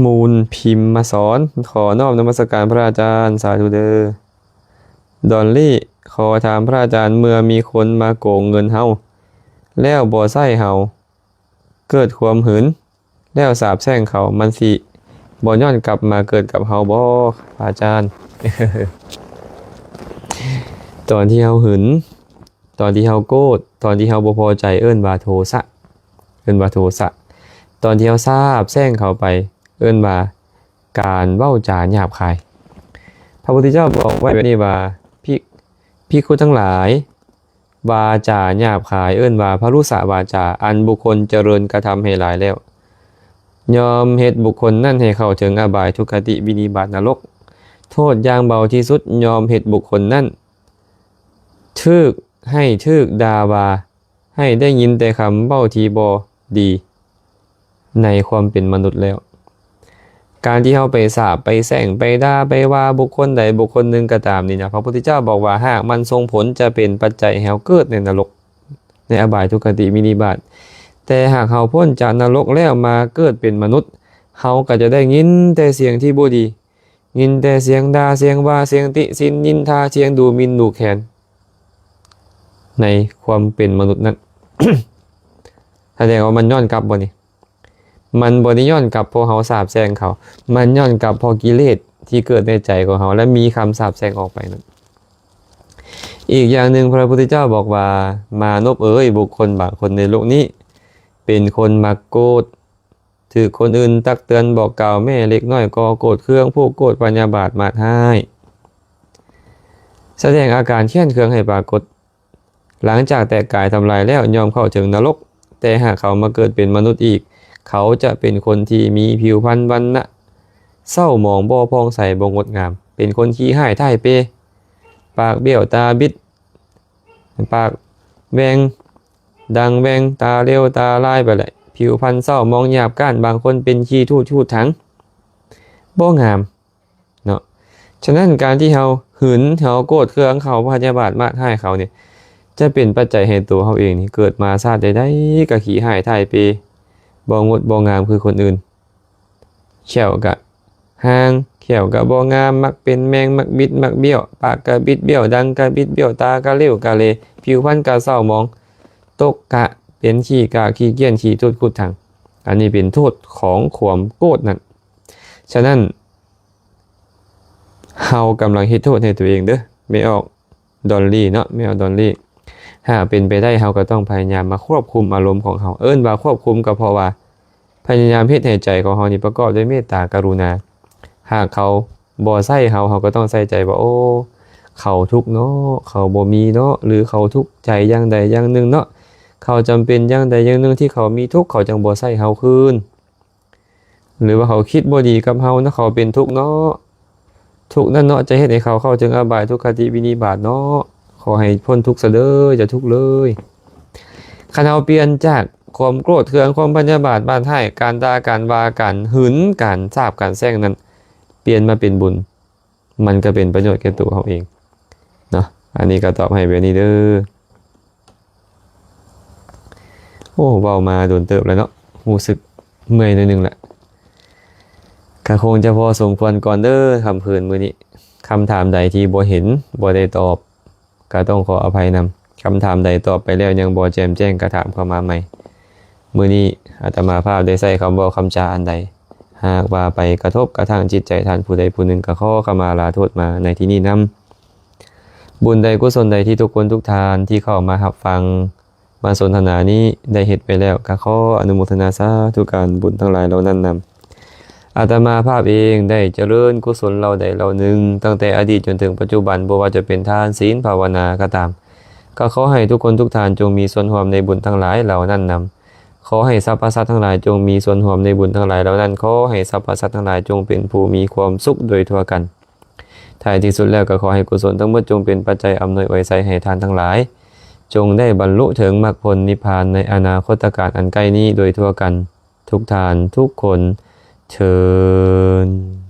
ມູນພິມມະສອນ ຂໍນ້ອມນະມັດສະການພະອາຈານ ສາທຸເດີ. ດອນລີ້ ຂໍຖາມພະອາຈານ ເມື່ອມີຄົນມາໂກງເງິນເຮົາ ແລ້ວບໍ່ໃຊ້ເຮົາ ເກີດຄວາມຫຶງ ແລ້ວສາບແຊ່ງເຂົາ ມັນຊິບໍ່ຍ້ອນກັບມາເກີດກັບເຮົາບໍ່ ພະອາຈານ? ຕອນທີ່ເຮົາຫຶງ ຕອນທີ່ເຮົາໂກດ ຕອນທີ່ເຮົາບໍ່ພໍໃຈ ເອີ້ນວ່າໂທສະ ເອີ້ນວ່າໂທສະ. ຕອນທີ່ເຮົາສາບແຊ່ງເຂົາໄປ ເອີ້ນວ່າການເວົ້າຈາຫຍາບຄາຍ. ພະພຸດທະເຈົ້າບອກໄວ້ແບບນີ້ວ່າ ພິ- ພິກຂຸທັງຫຼາຍ ວາຈາຫຍາບຄາຍ ເອີ້ນວ່າພະລຸສະວາຈາ ອັນບຸກຄົນຈະເລີນກະທຳໃຫ້ຫຼາຍແລ້ວ ຍ່ອມເຮັດບຸກຄົນນັ້ນໃຫ້ເຂົ້າເຖິງອະບາຍ ທຸກຄະຕິ ວິນິບາດ ນະລົກ. ໂທດຢ່າງເບົາທີ່ສຸດ ຍ່ອມເຮັດບຸກຄົນນັ້ນຖືກໄຫ້ຖືກດ່າວ່າ ໃຫ້ໄດ້ຍິນແຕ່ຄຳເວົ້າທີ່ບໍ່ດີໃນຄວາມເປັນມະນຸດແລ້ວ. ການທີ່ເຮົາໄປສາບ ໄປແຊ່ງ ໄປດ່າ ໄປວ່າບຸກຄົນໃດບຸກຄົນໜຶ່ງກໍຕາມນີ້ນະ ພະພຸດທະເຈົ້າບອກວ່າ ຮາກມັນສົ່ງຜົນຈະເປັນປັດໄຈໃຫ້ເຮົາເກີດໃນນະລົກ ໃນອະບາຍ ທຸກຄະຕິ ວິນິບາດ. ແຕ່ຫາກເຮົາພົ້ນຈາກນະລົກແລ້ວມາເກີດເປັນມະນຸດ ເຮົາກໍຈະໄດ້ຍິນແຕ່ສຽງທີ່ບໍ່ດີ ຍິນແຕ່ສຽງດ່າ ສຽງວ່າ ສຽງຕິຊິນນິນທາ ສຽງດູໝິ່ນດູແຄນ ໃນຄວາມເປັນມະນຸດນັ້ນ. ສະແດງວ່າມັນຍ້ອນກັບບໍ່ນີ້? ມັນບໍ່ໄດ້ຍ້ອນກັບເພາະເຮົາສາບແຊ່ງເຂົາ, ມັນຍ້ອນກັບເພາະກິເລດທີ່ເກີດໃນໃຈຂອງເຮົາ ແລະ ມີຄຳສາບແຊ່ງອອກໄປນັ້ນ. ອີກຢ່າງໜຶ່ງ, ພະພຸດທະເຈົ້າບອກວ່າ, ມານົບເອີຍ, ບຸກຄົນບາງຄົນໃນໂລກນີ້ ເປັນຄົນມັກໂກດ, ຖືກຄົນອື່ນຕັກເຕືອນບອກກ່າວແມ້ເລັກນ້ອຍກໍໂກດເຄືອງ, ຜູກໂກດພະຍາບາດມາດຮ້າຍ, ສະແດງອາການແຄ້ນເຄືອງໃຫ້ປາກົດ. ຫຼັງຈາກແຕກກາຍທຳລາຍແລ້ວ ຍ່ອມເຂົ້າເຖິງນະລົກ, ແຕ່ຫາກເຂົາມາເກີດເປັນມະນຸດອີກ, ເຂົາຈະເປັນຄົນທີ່ມີຜິວພັນວັນນະເສົ້າໝອງ, ບໍ່ຜ່ອງໃສ, ບໍ່ງົດງາມ, ເປັນຄົນຂີ້ຮ້າຍທ້າຍເປ, ປາກບ້ຽວ, ຕາບິດ, ປາກແຫວ່ງ, ດັງແຫວ່ງ, ຕາເຫຼວ, ຕາລາຍໄປແຫຼະ, ຜິວພັນເສົ້າໝອງ, ຫຍາບກ້ານ, ບາງຄົນເປັນຂີ້ທູດ, ທູດຖັງ, ບໍ່ງາມ. ເນາະ. ສະນັ້ນ ການທີ່ເຮົາຫຶງ, ເຮົາໂກດເຄືອງເຂົາ, ພະຍາບາດມາດຮ້າຍເຂົານີ້ ຈະເປັນປັດໄຈໃຫ້ຕົວເຮົາເອງນີ້ ເກີດມາຊາດໃດໆກໍຂີ້ຮ້າຍທ້າຍເປ, ບໍ່ງົດບໍ່ງາມຄືຄົນອື່ນ, ແຂ້ວກະຮ້າງ, ແຂ້ວກະບໍ່ງາມ, ມັກເປັນແມງ, ມັກບິດ, ມັກບ້ຽວ, ປາກກະບິດບ້ຽວ, ດັງກະບິດບ້ຽວ, ຕາກະເຫຼວກະເລ, ຜິວພັນກະເສົ້າໝອງ, ຕົກກະເປັນຂີ້ກາກຂີ້ກ້ຽນ, ຂີ້ທູດ, ຂຸດຖັງ. ອັນນີ້ເປັນໂທດຂອງຄວາມໂກດນັ້ນ. ສະນັ້ນ ເຮົາກຳລັງເຮັດໂທດໃຫ້ຕົວເອງເດີ້ ແມ່ອອກດອນລີເນາະ, ແມ່ອອກດອນລີ. ຫາກເປັນໄປໄດ້ ເຮົາກໍຕ້ອງພະຍາຍາມມາຄວບຄຸມອາລົມຂອງເຮົາ. ເອີ້ນວ່າຄວບຄຸມກໍເພາະວ່າພະຍາຍາມເຮັດໃຫ້ໃຈຂອງເຮົານີ້ປະກອບດ້ວຍເມດຕາກະລຸນາ. ຫາກເຂົາບໍ່ໃຊ້ເຮົາ, ເຮົາກໍຕ້ອງໃສ່ໃຈວ່າ ໂອ້ ເຂົາທຸກເນາະ, ເຂົາບໍ່ມີເນາະ, ຫຼື ເຂົາທຸກໃຈຢ່າງໃດຢ່າງໜຶ່ງເນາະ, ເຂົາຈຳເປັນຢ່າງໃດຢ່າງໜຶ່ງທີ່ເຂົາມີທຸກ, ເຂົາຈັ່ງບໍ່ໃຊ້ເຮົາຄືນ. ຫຼືວ່າເຂົາຄິດບໍ່ດີກັບເຮົາເນາະ, ເຂົາເປັນທຸກເນາະ, ທຸກນັ້ນເນາະ ຈະເຮັດໃຫ້ເຂົາເຂົ້າເຖິງອະບາຍທຸກຄະຕິວິນິບາດເນາະ, ຂໍໃຫ້ພົ້ນທຸກຊະເດີ້, ຢ່າທຸກເລີຍ. ຄັນເຮົາປ່ຽນຈາກຄວາມໂກດເຄືອງ, ຄວາມພະຍາບາດມາດຮ້າຍ, ການດ່າ, ການວ່າ, ການຫຶງ, ການສາບ, ການແຊ່ງນັ້ນ, ປ່ຽນມາເປັນບຸນ, ມັນກໍເປັນປະໂຫຍດແກ່ຕົວເຮົາເອງເນາະ. ອັນນີ້ກໍຕອບໃຫ້ແບບນີ້ເດີ້. ໂອ້ ເວົ້າມາດົນເຕີບແລ້ວເນາະ, ຮູ້ສຶກເມື່ອຍໜ້ອຍໜຶ່ງແຫຼະ. ກໍຄົງຈະພໍສົມຄວນກ່ອນເດີ້ ຄ່ຳຄືນມື້ນີ້. ຄຳຖາມໃດທີ່ບໍ່ເຫັນ, ບໍ່ໄດ້ຕອບ, ກໍຕ້ອງຂໍອະໄພນຳ. ຄຳຖາມໃດຕອບໄປແລ້ວຍັງບໍ່ແຈ່ມແຈ້ງ ກໍຖາມເຂົ້າມາໃໝ່. ມື້ນີ້ອາດຕະມາພາບໄດ້ໃຊ້ຄຳເວົ້າຄຳຈາອັນໃດ ຫາກວ່າໄປກະທົບກະທັ່ງຈິດໃຈທ່ານຜູ້ໃດຜູ້ໜຶ່ງ ກໍຂໍຂະມາລາໂທດມາໃນທີ່ນີ້ນຳ. ບຸນໃດກຸສົນໃດທີ່ທຸກຄົນທຸກທ່ານທີ່ເຂົ້າມາຮັບຟັງ ມາສົນທະນານີ້ໄດ້ເຮັດໄປແລ້ວ, ກໍຂໍອະນຸໂມທະນາສາທຸການບຸນທັງຫຼາຍເຫຼົ່ານັ້ນນຳ. ອາດຕະມາພາບເອງໄດ້ຈະເລີນກຸສົນເຫຼົ່າໃດເຫຼົ່າໜຶ່ງ, ຕັ້ງແຕ່ອະດີດຈົນເຖິງປັດຈຸບັນ, ບໍ່ວ່າຈະເປັນທານ, ສິນ, ພາວະນາກໍຕາມ, ກໍຂໍໃຫ້ທຸກຄົນທຸກທ່ານຈົ່ງມີສ່ວນຮ່ວມໃນບຸນທັງຫຼາຍເຫຼົ່ານັ້ນນຳ. ຂໍໃຫ້ສັບພະສັດທັງຫຼາຍຈົ່ງມີສ່ວນຮ່ວມໃນບຸນທັງຫຼາຍເຫຼົ່ານັ້ນ. ຂໍໃຫ້ສັບພະສັດທັງຫຼາຍຈົ່ງເປັນຜູ້ມີຄວາມສຸກໂດຍທົ່ວກັນ. ທ້າຍທີ່ສຸດແລ້ວກໍຂໍໃຫ້ກຸສົນທັງໝົດຈົ່ງເປັນປັດໄຈອຳນວຍອວຍໄຊໃຫ້ທ່ານທັງຫຼາຍ, ຈົ່ງໄດ້ບັນລຸເຖິງມັກຜົນນິບພານໃນອະນາຄົດຕະການອັນໃກ້ນີ້ໂດຍທົ່ວກັນ ທຸກທ່ານທຸກຄົນເທີ້ນ.